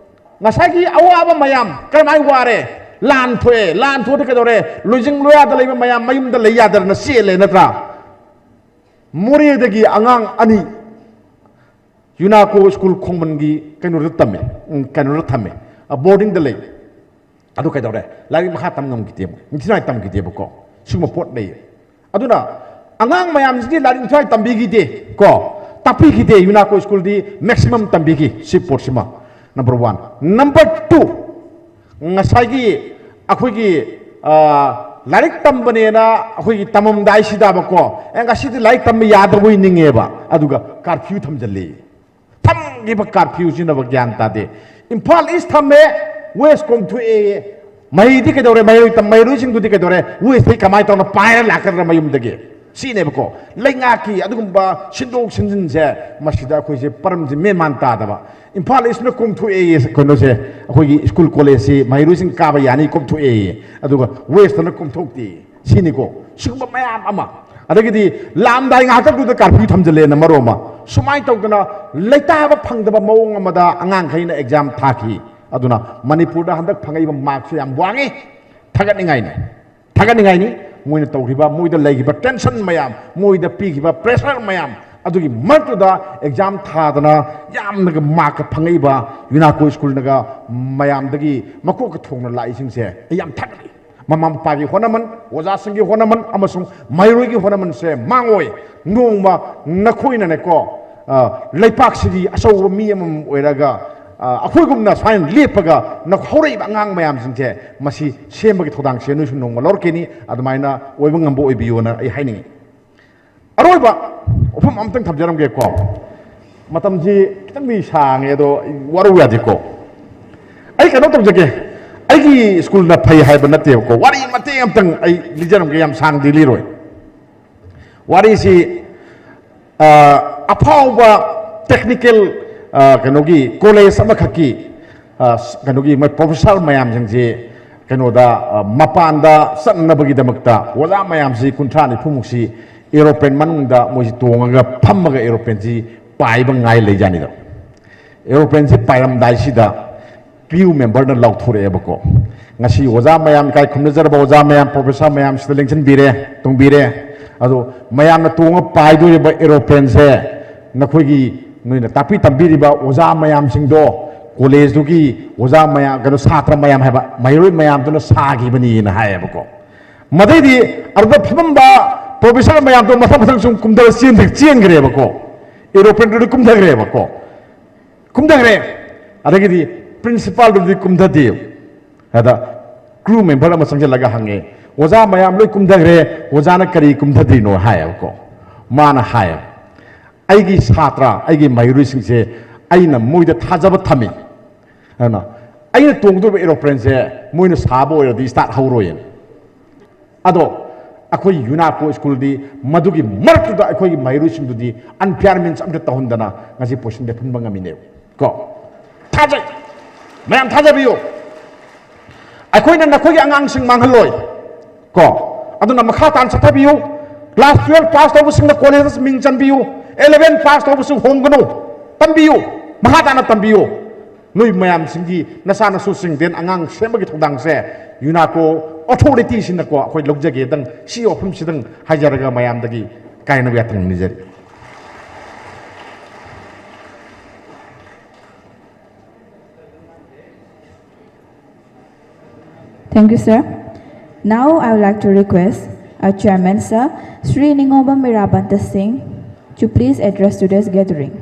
ꯉꯁꯥꯏꯒꯤ ꯑꯋꯥꯕ ꯃꯌꯥꯝ ꯀꯔꯝꯍꯥꯏꯅ ꯋꯥꯔꯦ? ꯂꯥꯟ ꯊꯣꯛꯑꯦ꯫ ꯂꯥꯟ ꯊꯣꯛꯑꯗꯤ ꯀꯩꯗꯧꯔꯦ? ꯂꯣꯏꯖꯤꯡ ꯂꯣꯌꯥꯗ ꯂꯩꯕ ꯃꯌꯥꯝ ꯃꯌꯨꯝꯗ ꯂꯩ ꯌꯥꯗꯗꯅ ꯆꯦꯜꯂꯦ, ꯅꯠꯇ꯭ꯔꯥ? ꯃꯣꯔꯦꯗꯒꯤ ꯑꯉꯥꯡ ꯑꯅꯤ ꯌꯨꯅꯥꯀꯣ ꯁ꯭ꯀꯨꯜ ꯈꯣꯡꯃꯟꯒꯤ ꯀꯩꯅꯣꯗ ꯇꯝꯃꯦ, ꯎꯝ, ꯀꯩꯅꯣꯗ ꯊꯝꯃꯦ, ꯑ, ꯕꯣꯔꯗꯤꯡꯗ ꯂꯩ꯫ ꯑꯗꯨ ꯀꯩꯗꯧꯔꯦ? ꯂꯥꯏꯔꯤꯛ ꯃꯈꯥ ꯇꯝ ꯉꯝꯈꯤꯗꯦꯕ, ꯅꯤꯡꯊꯤꯅꯤꯉꯥꯏ ꯇꯝꯈꯤꯗꯦꯕꯀꯣ꯫ ꯁꯤꯒꯨꯝꯕ ꯄꯣꯠ ꯂꯩꯌꯦ꯫ ꯑꯗꯨꯅ ꯑꯉꯥꯡ ꯃꯌꯥꯝꯁꯤꯗꯤ ꯂꯥꯏꯔꯤꯛ ꯅꯤꯡꯊꯤꯅꯤꯉꯥꯏ ꯇꯝꯕꯤꯈꯤꯗꯦ ꯀꯣ, ꯇꯥꯛꯄꯤꯈꯤꯗꯦ ꯌꯨꯅꯥꯀꯣ ꯁ꯭ꯀꯨꯜꯗꯤ꯫ Maximum ꯇꯝꯕꯤꯈꯤ ꯁꯤ ꯄꯣꯠꯁꯤꯃ꯫ Number one꯫ Number two, ꯉꯁꯥꯏꯒꯤ ꯑꯩꯈꯣꯏꯒꯤ, ꯑ, ꯂꯥꯏꯔꯤꯛ ꯇꯝꯕꯅꯦꯅ ꯑꯩꯈꯣꯏꯒꯤ ꯇꯝꯃꯝꯗꯥꯏꯁꯤꯗꯕꯀꯣ, ꯑꯦ, ꯉꯁꯤꯗꯤ ꯂꯥꯏꯔꯤꯛ ꯇꯝꯕ ꯌꯥꯗ꯭ꯔꯕꯣꯏ ꯅꯤꯡꯉꯦꯕ, ꯑꯗꯨꯒ curfew ꯊꯝꯖꯜꯂꯤ꯫ ꯊꯝꯈꯤꯕ curfewꯁꯤꯅꯕ ꯒ꯭ꯌꯥꯟ ꯇꯥꯗꯦ꯫ ꯏꯝꯐꯥꯜ East ꯊꯝꯃꯦ, West ꯀꯣꯝꯊꯣꯛꯑꯦꯌꯦ꯫ ꯃꯍꯩꯗꯤ ꯀꯩꯗꯧꯔꯦ? ꯃꯍꯩꯔꯣꯏ ꯇꯝ-, ꯃꯍꯩꯔꯣꯏꯁꯤꯡꯗꯨꯗꯤ ꯀꯩꯗꯧꯔꯦ? Westꯇꯩ ꯀꯃꯥꯏꯅ ꯇꯧꯅ ꯄꯥꯏꯔ ꯂꯥꯛꯀꯗ꯭ꯔꯥ ꯃꯌꯨꯝꯗꯒꯤ? ꯁꯤꯅꯦꯕꯀꯣ꯫ ꯂꯩꯉꯥꯛꯀꯤ ꯑꯗꯨꯒꯨꯝꯕ ꯁꯤꯟꯗꯣꯛ ꯁꯤꯟꯖꯤꯟꯁꯦ, ꯃꯁꯤꯗ ꯑꯩꯈꯣꯏꯁꯦ ꯄꯔꯝꯁꯦ ꯃꯦꯟ ꯃꯥꯟ ꯇꯥꯗꯕ꯫ ꯏꯝꯐꯥꯜ Eastꯅ ꯀꯣꯝꯊꯣꯛꯑꯦꯌꯦ, ꯀꯩꯅꯣꯁꯦ, ꯑꯩꯈꯣꯏꯒꯤ ꯁ꯭ꯀꯨꯜ ꯀꯣꯂꯦꯖꯁꯤ ꯃꯍꯩꯔꯣꯏꯁꯤꯡ ꯀꯥꯕ ꯌꯥꯅꯤ ꯀꯣꯝꯊꯣꯛꯑꯦꯌꯦ, ꯑꯗꯨꯒ Westꯅ ꯀꯣꯝꯊꯣꯛꯇꯦ꯫ ꯁꯤꯅꯤꯀꯣ꯫ ꯁꯤꯒꯨꯝꯕ ꯃꯌꯥꯝ ꯑꯃ꯫ ꯑꯗꯒꯤꯗꯤ ꯂꯥꯛꯑꯝꯗꯥꯏ ꯉꯥꯏꯍꯥꯛꯇꯪꯗꯨꯗ curfew ꯊꯝꯖꯤꯜꯂꯦꯅ ꯃꯔꯣꯜ ꯑꯃ꯫ ꯁꯨꯃꯥꯏꯅ ꯇꯧꯗꯅ ꯂꯩꯇꯥꯕ ꯐꯪꯗꯕ ꯃꯑꯣꯡ ꯑꯃꯗ ꯑꯉꯥꯡꯈꯩꯅ exam ꯊꯥꯈꯤ꯫ ꯑꯗꯨꯅ ꯃꯅꯤꯄꯨꯔꯗ ꯍꯟꯗꯛ ꯐꯪꯉꯛꯏꯕ markꯁꯦ ꯌꯥꯝ ꯋꯥꯡꯉꯤ꯫ ꯊꯥꯒꯠꯅꯤꯡꯉꯥꯏꯅꯤ꯫ ꯊꯥꯒꯠꯅꯤꯡꯉꯥꯏꯅꯤ꯫ ꯃꯣꯏꯅ ꯇꯧꯈꯤꯕ, ꯃꯣꯏꯗ ꯂꯩꯈꯤꯕ tension ꯃꯌꯥꯝ, ꯃꯣꯏꯗ ꯄꯤꯈꯤꯕ pressure ꯃꯌꯥꯝ, ꯑꯗꯨꯒꯤ ꯃꯔꯛꯇꯨꯗ exam ꯊꯥꯗꯅ ꯌꯥꯝꯅꯒ markꯀ ꯐꯪꯉꯛꯏꯕ ꯌꯨꯅꯥꯀꯣ ꯁ꯭ꯀꯨꯜꯅꯒ ꯃꯌꯥꯝꯗꯒꯤ ꯃꯀꯣꯛꯀ ꯊꯣꯡꯅ ꯂꯥꯛꯏꯁꯤꯡꯁꯦ ꯑꯩ ꯌꯥꯝ ꯊꯥꯒꯠꯂꯤ꯫ ꯃꯃꯥ ꯃꯄꯥꯒꯤ ꯍꯣꯠꯅꯃꯟ, ꯑꯣꯖꯥꯁꯤꯡꯒꯤ ꯍꯣꯠꯅꯃꯟ ꯑꯃꯁꯨꯡ ꯃꯍꯩꯔꯣꯏꯒꯤ ꯍꯣꯠꯅꯃꯟꯁꯦ ꯃꯥꯡꯉꯣꯏ꯫ ꯅꯣꯡꯃ ꯅꯈꯣꯏꯅꯅꯦꯀꯣ, ꯑ, ꯂꯩꯄꯥꯛꯁꯤꯒꯤ ꯑꯆꯧꯕ ꯃꯤ ꯑꯃꯃꯝ ꯑꯣꯏꯔꯒ, ꯑ, ꯑꯩꯈꯣꯏꯒꯨꯝꯅ ꯁꯨꯃꯥꯏꯅ ꯂꯦꯞꯄꯒ ꯅ-, ꯍꯧꯔꯛꯏꯕ ꯑꯉꯥꯡ ꯃꯌꯥꯝꯁꯤꯡꯁꯦ ꯃꯁꯤ ꯁꯦꯝꯕꯒꯤ ꯊꯧꯗꯥꯡꯁꯦ ꯅꯣꯏꯁꯨ ꯅꯣꯡꯃ ꯂꯧꯔꯛꯀꯅꯤ꯫ ꯑꯗꯨꯃꯥꯏꯅ ꯑꯣꯏꯕ ꯉꯝꯕ ꯑꯣꯏꯕꯤꯌꯣꯅ ꯑꯩ ꯍꯥꯏꯅꯤꯡꯉꯤ꯫ ꯑꯔꯣꯏꯕ ꯋꯥꯐꯝ ꯑꯃꯇꯪ ꯊꯝꯖꯔꯝꯒꯦꯀꯣ꯫ ꯃꯇꯝꯁꯤ ꯈꯤꯇꯪꯗꯤ ꯁꯥꯡꯉꯦ, ꯑꯗꯣ ꯋꯥꯔꯧ ꯌꯥꯗꯦꯀꯣ꯫ ꯑꯩ ꯀꯩꯅꯣ ꯇꯧꯖꯒꯦ, ꯑꯩꯒꯤ ꯁ꯭ꯀꯨꯜꯅ ꯐꯩ ꯍꯥꯏꯕ ꯅꯠꯇꯦꯕꯀꯣ꯫ ꯋꯥꯔꯤ ꯃꯇꯦꯛ ꯑꯃꯇꯪ ꯑꯩ ꯂꯤꯖꯔꯝꯒꯦ, ꯌꯥꯝ ꯁꯥꯡꯗꯤ ꯂꯤꯔꯣꯏ꯫ ꯋꯥꯔꯤꯁꯤ, ꯑ, ꯑꯐꯥꯎꯕ technical, ꯑ, ꯀꯩꯅꯣꯒꯤ college ꯑꯃꯈꯛꯀꯤ, ꯑ, ꯀꯩꯅꯣꯒꯤ ꯃꯣꯏ professor ꯃꯌꯥꯝꯁꯤꯡꯁꯤ ꯀꯩꯅꯣꯗ, ꯑ, ꯃꯄꯥꯟꯗ ꯆꯠꯅꯕꯒꯤꯗꯃꯛꯇ ꯑꯣꯖꯥ ꯃꯌꯥꯝꯁꯤ ꯀꯨꯟꯊ꯭ꯔꯥ ꯅꯤꯐꯨꯃꯨꯛꯁꯤ aeroplane ꯃꯅꯨꯡꯗ ꯃꯣꯏꯁꯤ ꯇꯣꯡꯉꯒ ꯐꯝꯃꯒ aeroplaneꯁꯤ ꯄꯥꯏꯕ ꯉꯥꯏ ꯂꯩꯖꯥꯠꯅꯤꯗꯣ꯫ Aeroplaneꯁꯤ ꯄꯥꯏꯔꯝꯗꯥꯏꯁꯤꯗ crew memberꯅ ꯂꯥꯎꯊꯣꯔꯛꯑꯦꯕꯀꯣ, "ꯉꯁꯤ ꯑꯣꯖꯥ ꯃꯌꯥꯝ ꯏꯀꯥꯏ ꯈꯨꯝꯅꯖꯔꯕ ꯑꯣꯖꯥ ꯃꯌꯥꯝ, professor ꯃꯌꯥꯝ ꯁꯤꯗ ꯂꯦꯡꯁꯤꯟꯕꯤꯔꯦ, ꯇꯣꯡꯕꯤꯔꯦ꯫ ꯑꯗꯣ ꯃꯌꯥꯝꯅ ꯇꯣꯡꯉ ꯄꯥꯏꯗꯣꯔꯤꯕ aeroplaneꯁꯦ ꯅꯈꯣꯏꯒꯤ, ꯅꯣꯏꯅ ꯇꯥꯛꯄꯤ ꯇꯝꯕꯤꯔꯤꯕ ꯑꯣꯖꯥ ꯃꯌꯥꯝꯁꯤꯡꯗꯣ, collegeꯇꯨꯒꯤ ꯑꯣꯖꯥ ꯃꯌꯥꯝ, ꯀꯩꯅꯣ, ꯁꯥꯇ꯭ꯔ ꯃꯌꯥꯝ ꯍꯥꯏꯕ, ꯃꯍꯩꯔꯣꯏ ꯃꯌꯥꯝꯗꯨꯅ ꯁꯥꯈꯤꯕꯅꯤꯅ" ꯍꯥꯏꯌꯦꯕꯀꯣ꯫ ꯃꯗꯩꯗꯤ ꯑꯗꯨꯗ ꯐꯝꯃꯝꯕ professor ꯃꯌꯥꯝꯗꯣ ꯃꯊꯪ ꯃꯊꯪ ꯁꯨꯝ ꯀꯨꯝꯊꯔ ꯆꯦꯟ-, ꯆꯦꯟꯈ꯭ꯔꯦꯕꯀꯣ꯫ Aeroplaneꯗꯨꯗꯤ ꯀꯨꯝꯊꯈ꯭ꯔꯦꯕꯀꯣ꯫ ꯀꯨꯝꯊꯈ꯭ꯔꯦ꯫ ꯑꯗꯒꯤꯗꯤ principalꯗꯨꯗꯤ ꯀꯨꯝꯊꯗꯦ꯫ ꯑꯗ crew member ꯑꯃ ꯆꯪꯁꯤꯜꯂꯒ ꯍꯪꯉꯦ, "ꯑꯣꯖꯥ ꯃꯌꯥꯝ ꯂꯣꯏ ꯀꯨꯝꯊꯈ꯭ꯔꯦ, ꯑꯣꯖꯥꯅ ꯀꯔꯤ ꯀꯨꯝꯊꯗ꯭ꯔꯤꯅꯣ?" ꯍꯥꯏꯌꯦꯕꯀꯣ꯫ ꯃꯥꯅ ꯍꯥꯏꯌꯦ, "ꯑꯩꯒꯤ ꯁꯥꯇ꯭ꯔ, ꯑꯩꯒꯤ ꯃꯍꯩꯔꯣꯏꯁꯤꯡꯁꯦ ꯑꯩꯅ ꯃꯣꯏꯗ ꯊꯥꯖꯕ ꯊꯝꯃꯤ꯫ ꯑꯗꯨꯅ ꯑꯩꯅ ꯇꯣꯡꯗꯧꯔꯤꯕ aeroplaneꯁꯦ ꯃꯣꯏꯅ ꯁꯥꯕ ꯑꯣꯏꯔꯗꯤ start ꯍꯧꯔꯣꯏꯅ"꯫ ꯑꯗꯣ ꯑꯩꯈꯣꯏ UNACO ꯁ꯭ꯀꯨꯜꯗꯤ ꯃꯗꯨꯒꯤ ꯃꯔꯛꯇꯨꯗ ꯑꯩꯈꯣꯏꯒꯤ ꯃꯍꯩꯔꯣꯏꯁꯤꯡꯗꯨꯗꯤ unfair means ꯑꯝꯇ ꯇꯧꯍꯟꯗꯅ ꯉꯁꯤ position ꯂꯦꯞꯍꯟꯕ ꯉꯝꯃꯤꯅꯦꯕ ꯀꯣ꯫ ꯊꯥꯖꯩ, ꯃꯌꯥꯝ ꯊꯥꯖꯕꯤꯌꯨ꯫ ꯑꯩꯈꯣꯏꯅ ꯅꯈꯣꯏꯒꯤ ꯑꯉꯥꯡꯁꯤꯡ ꯃꯥꯡꯍꯜꯂꯣꯏ ꯀꯣ꯫ ꯑꯗꯨꯅ ꯃꯈꯥ ꯇꯥꯅ ꯆꯠꯊꯕꯤꯌꯨ꯫ Class twelve pass ꯇꯧꯕꯁꯤꯡꯅ collegeꯇ ꯃꯤꯡ ꯆꯟꯕꯤꯌꯨ꯫ Eleven pass ꯇꯧꯕꯁꯨ ꯍꯣꯡꯒꯅꯨ, ꯇꯝꯕꯤꯌꯨ, ꯃꯈꯥ ꯇꯥꯅ ꯇꯝꯕꯤꯌꯨ꯫ ꯅꯣꯏ ꯃꯌꯥꯝꯁꯤꯡꯒꯤ ꯅꯆꯥ ꯅꯁꯨꯁꯤꯡ ꯗꯦꯟ ꯑꯉꯥꯡ ꯁꯦꯝꯕꯒꯤ ꯊꯧꯗꯥꯡꯁꯦ UNACO authorityꯁꯤꯅꯀꯣ ꯑꯩꯈꯣꯏ ꯂꯧꯖꯒꯦꯗꯪ, ꯁꯤ ꯋꯥꯐꯝꯁꯤꯗꯪ ꯍꯥꯏꯖꯔꯒ ꯃꯌꯥꯝꯗꯒꯤ ꯀꯥꯏꯅꯕ ꯌꯥꯊꯪ ꯅꯤꯖꯔꯤ꯫ Thank you, sir. Now I would like to request our chairman, sir, Sri Ningobam Mirabanta Singh, to please address today's gathering.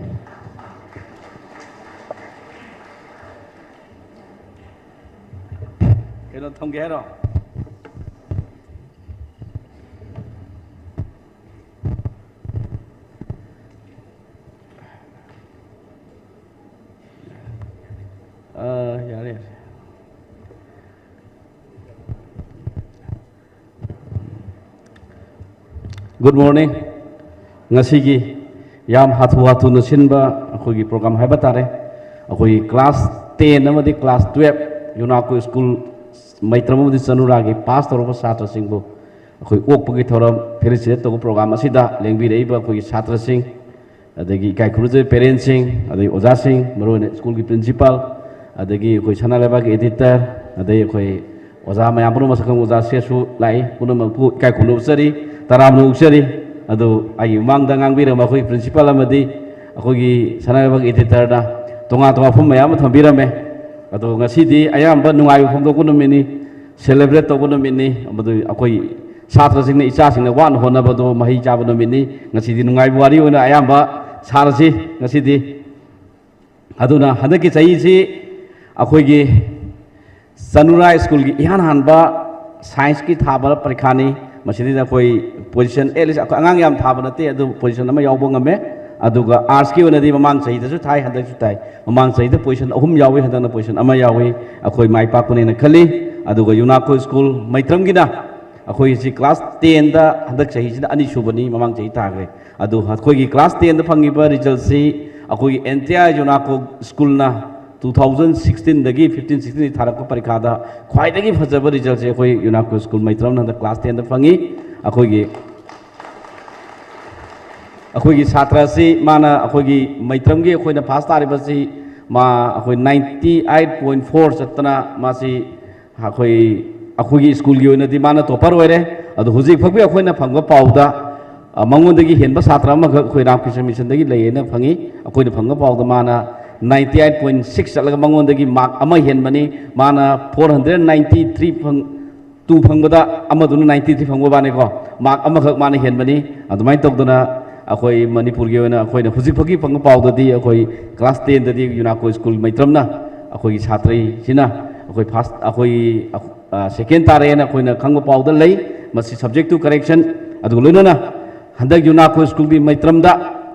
ꯀꯩꯅꯣ ꯊꯝꯒꯦ ꯍꯥꯏꯔꯣ? ꯑ, ꯌꯥꯔꯦ, ꯌꯥꯔꯦ꯫ Good morning. ꯉꯁꯤꯒꯤ ꯌꯥꯝ ꯍꯥꯊꯨ ꯍꯥꯊꯨꯅ ꯁꯤꯟꯕ ꯑꯩꯈꯣꯏꯒꯤ program ꯍꯥꯏꯕ ꯇꯥꯔꯦ꯫ ꯑꯩꯈꯣꯏꯒꯤ class ten ꯑꯃꯗꯤ class twelve ꯌꯨꯅꯥꯀꯣ school ꯃꯩꯇ꯭ꯔꯝ ꯑꯃꯗꯤ ꯆꯅꯨꯔꯥꯒꯤ pass ꯇꯧꯔꯕ ꯁꯥꯇ꯭ꯔꯁꯤꯡꯕꯨ ꯑꯩꯈꯣꯏ ꯑꯣꯛꯄꯒꯤ ꯊꯧꯔꯝ felicitate ꯇꯧꯕ program ꯑꯁꯤꯗ ꯂꯦꯡꯕꯤꯔꯛꯏꯕ ꯑꯩꯈꯣꯏꯒꯤ ꯁꯥꯇ꯭ꯔꯁꯤꯡ, ꯑꯗꯒꯤ ꯏꯀꯥꯏ ꯈꯨꯝꯅꯖꯕ parentꯁꯤꯡ, ꯑꯗꯒꯤ ꯑꯣꯖꯥꯁꯤꯡ, ꯃꯔꯨꯑꯣꯏꯅ schoolꯒꯤ principal, ꯑꯗꯒꯤ ꯑꯩꯈꯣꯏ ꯁꯅꯥ ꯂꯩꯕꯥꯛꯀꯤ editor, ꯑꯗꯩ ꯑꯩꯈꯣꯏ ꯑꯣꯖꯥ ꯃꯌꯥꯝ ꯄꯨꯝꯅꯃꯛ, ꯃꯁꯛ ꯈꯪꯕ ꯑꯣꯖꯥ ꯁꯦꯁꯨ ꯂꯥꯛꯏ, ꯄꯨꯝꯅꯃꯛꯄꯨ ꯏꯀꯥꯏ ꯈꯨꯝꯅꯕ ꯎꯠꯆꯔꯤ, ꯇꯔꯥꯝꯅ ꯑꯣꯛꯆꯔꯤ꯫ ꯑꯗꯨ ꯑꯩꯒꯤ ꯃꯃꯥꯡꯗ ꯉꯥꯡꯕꯤꯔꯝꯕ ꯑꯩꯈꯣꯏ principal ꯑꯃꯗꯤ ꯑꯩꯈꯣꯏꯒꯤ ꯁꯅꯥ ꯂꯩꯕꯥꯛ editorꯅ ꯇꯣꯉꯥꯟ ꯇꯣꯉꯥꯟꯕ ꯋꯥꯐꯝ ꯃꯌꯥꯝ ꯑꯃ ꯊꯝꯕꯤꯔꯝꯃꯦ꯫ ꯑꯗꯣ ꯉꯁꯤꯗꯤ ꯑꯌꯥꯝꯕ ꯅꯨꯡꯉꯥꯏꯕ ꯐꯣꯡꯗꯣꯛꯄ ꯅꯨꯃꯤꯠꯅꯤ, celebrate ꯇꯧꯕ ꯅꯨꯃꯤꯠꯅꯤ꯫ ꯃꯗꯨ ꯑꯩꯈꯣꯏ ꯁꯥꯇ꯭ꯔꯁꯤꯡꯅ, ꯏꯆꯥꯁꯤꯡꯅ ꯋꯥꯅ ꯍꯣꯠꯅꯕꯗꯣ ꯃꯍꯩ ꯆꯥꯕ ꯅꯨꯃꯤꯠꯅꯤ꯫ ꯉꯁꯤꯗꯤ ꯅꯨꯡꯉꯥꯏꯕ ꯋꯥꯔꯤ ꯑꯣꯏꯅ ꯑꯌꯥꯝꯕ ꯁꯥꯔꯁꯤ ꯉꯁꯤꯗꯤ꯫ ꯑꯗꯨꯅ ꯍꯟꯗꯛꯀꯤ ꯆꯍꯤꯁꯤ ꯑꯩꯈꯣꯏꯒꯤ ꯆꯅꯨꯔꯥ schoolꯒꯤ ꯏꯍꯥꯟ ꯍꯥꯟꯕ scienceꯀꯤ ꯊꯥꯕ ꯄꯔꯤꯈꯥꯅꯤ꯫ ꯃꯁꯤꯗꯩꯗ ꯑꯩꯈꯣꯏ position, at least ꯑꯩꯈꯣꯏ ꯑꯉꯥꯡ ꯌꯥꯝ ꯊꯥꯕ ꯅꯠꯇꯦ, ꯑꯗꯨ position ꯑꯃ ꯌꯥꯎꯕ ꯉꯝꯃꯦ꯫ ꯑꯗꯨꯒ artsꯀꯤ ꯑꯣꯏꯅꯗꯤ ꯃꯃꯥꯡ ꯆꯍꯤꯗꯁꯨ ꯊꯥꯏ, ꯍꯟꯗꯛꯁꯨ ꯊꯥꯏ꯫ ꯃꯃꯥꯡ ꯆꯍꯤꯗ position ꯑꯍꯨꯝ ꯌꯥꯎꯏ, ꯍꯟꯗꯛꯅ position ꯑꯃ ꯌꯥꯎꯏ꯫ ꯑꯩꯈꯣꯏ ꯃꯥꯏ ꯄꯥꯛꯄꯅꯦꯅ ꯈꯜꯂꯤ꯫ ꯑꯗꯨꯒ ꯌꯨꯅꯥꯀꯣ school ꯃꯩꯇ꯭ꯔꯝꯒꯤꯅ ꯑꯩꯈꯣꯏꯁꯤ class tenꯗ ꯍꯟꯗꯛ ꯆꯍꯤꯁꯤꯅ ꯑꯅꯤꯁꯨꯕꯅꯤ, ꯃꯃꯥꯡ ꯆꯍꯤ ꯊꯥꯈ꯭ꯔꯦ꯫ ꯑꯗꯨ ꯑꯩꯈꯣꯏꯒꯤ class tenꯗ ꯐꯪꯉꯤꯕ resultꯁꯤ ꯑꯩꯈꯣꯏꯒꯤ entire ꯌꯨꯅꯥꯀꯣ schoolꯅ two thousand sixteenꯗꯒꯤ fifteen sixteen ꯊꯥꯔꯛꯄ ꯄꯔꯤꯈꯥꯗ ꯈ꯭ꯋꯥꯏꯗꯒꯤ ꯐꯖꯕ resultꯁꯦ ꯑꯩꯈꯣꯏ ꯌꯨꯅꯥꯀꯣ school ꯃꯩꯇ꯭ꯔꯝꯅ ꯍꯟꯗꯛ class tenꯗ ꯐꯪꯉꯤ꯫ ꯑꯩꯈꯣꯏꯒꯤ, ꯑꯩꯈꯣꯏꯒꯤ ꯁꯥꯇ꯭ꯔ ꯑꯁꯤ ꯃꯥꯅ ꯑꯩꯈꯣꯏꯒꯤ ꯃꯩꯇ꯭ꯔꯝꯒꯤ ꯑꯩꯈꯣꯏꯅ pass ꯇꯥꯔꯤꯕꯁꯤ ꯃꯥ ꯑꯩꯈꯣꯏ ninety eight point four ꯆꯠꯇꯅ ꯃꯥꯁꯤ ꯑꯩꯈꯣꯏ, ꯑꯩꯈꯣꯏꯒꯤ schoolꯒꯤ ꯑꯣꯏꯅꯗꯤ ꯃꯥꯅ topper ꯑꯣꯏꯔꯦ꯫ ꯑꯗꯣ ꯍꯧꯖꯤꯛ ꯐꯥꯎꯒꯤ ꯑꯩꯈꯣꯏꯅ ꯐꯪꯕ ꯄꯥꯎꯗ, ꯑ, ꯃꯉꯣꯟꯗꯒꯤ ꯍꯦꯟꯕ ꯁꯥꯇ꯭ꯔ ꯑꯃꯈꯛ ꯑꯩꯈꯣꯏ ꯔꯥꯃꯀ꯭ꯔꯤꯁꯅ ꯃꯤꯁꯟꯗꯒꯤ ꯂꯩꯌꯦꯅ ꯐꯪꯉꯤ꯫ ꯑꯩꯈꯣꯏꯅ ꯐꯪꯕ ꯄꯥꯎꯗ ꯃꯥꯅ ninety eight point six ꯆꯠꯂꯒ ꯃꯉꯣꯟꯗꯒꯤ mark ꯑꯃ ꯍꯦꯟꯕꯅꯤ꯫ ꯃꯥꯅ four hundred ninety three ꯐꯪ-, ꯇꯨ ꯐꯪꯕꯗ ꯑꯃꯗꯨꯅ ꯅꯥꯏꯟꯇꯤ ꯊ꯭ꯔꯤ ꯐꯪꯕ ꯋꯥꯅꯤꯀꯣ, ꯃꯥꯔꯛ ꯑꯃꯈꯛ ꯃꯥꯅ ꯍꯦꯟꯕꯅꯤ꯫ ꯑꯗꯨꯃꯥꯏꯅ ꯇꯧꯗꯅ ꯑꯩꯈꯣꯏ ꯃꯅꯤꯄꯨꯔꯒꯤ ꯑꯣꯏꯅ ꯑꯩꯈꯣꯏꯅ ꯍꯧꯖꯤꯛ ꯐꯥꯎꯒꯤ ꯐꯪꯕ ꯄꯥꯎꯗꯗꯤ ꯑꯩꯈꯣꯏ ꯀ꯭ꯂꯥꯁ ꯇꯦꯟꯗꯗꯤ ꯌꯨꯅꯥꯀꯣ ꯁ꯭ꯀꯨꯜ ꯃꯩꯇ꯭ꯔꯝꯅ ꯑꯩꯈꯣꯏꯒꯤ ꯁꯥꯇ꯭ꯔꯁꯤꯅ ꯑꯩꯈꯣꯏ ꯐꯥꯔꯁ ꯑꯩꯈꯣꯏ ꯁꯦꯀꯦꯟ ꯇꯥꯔꯛꯑꯦꯅ ꯑꯩꯈꯣꯏꯅ ꯈꯪꯕ ꯄꯥꯎꯗ ꯂꯩ꯫ ꯃꯁꯤ subject to correction꯫ ꯑꯗꯨꯒ ꯂꯣꯏꯅꯅ ꯍꯟꯗꯛ ꯌꯨꯅꯥꯀꯣ ꯁ꯭ꯀꯨꯜꯒꯤ ꯃꯩꯇ꯭ꯔꯝꯗ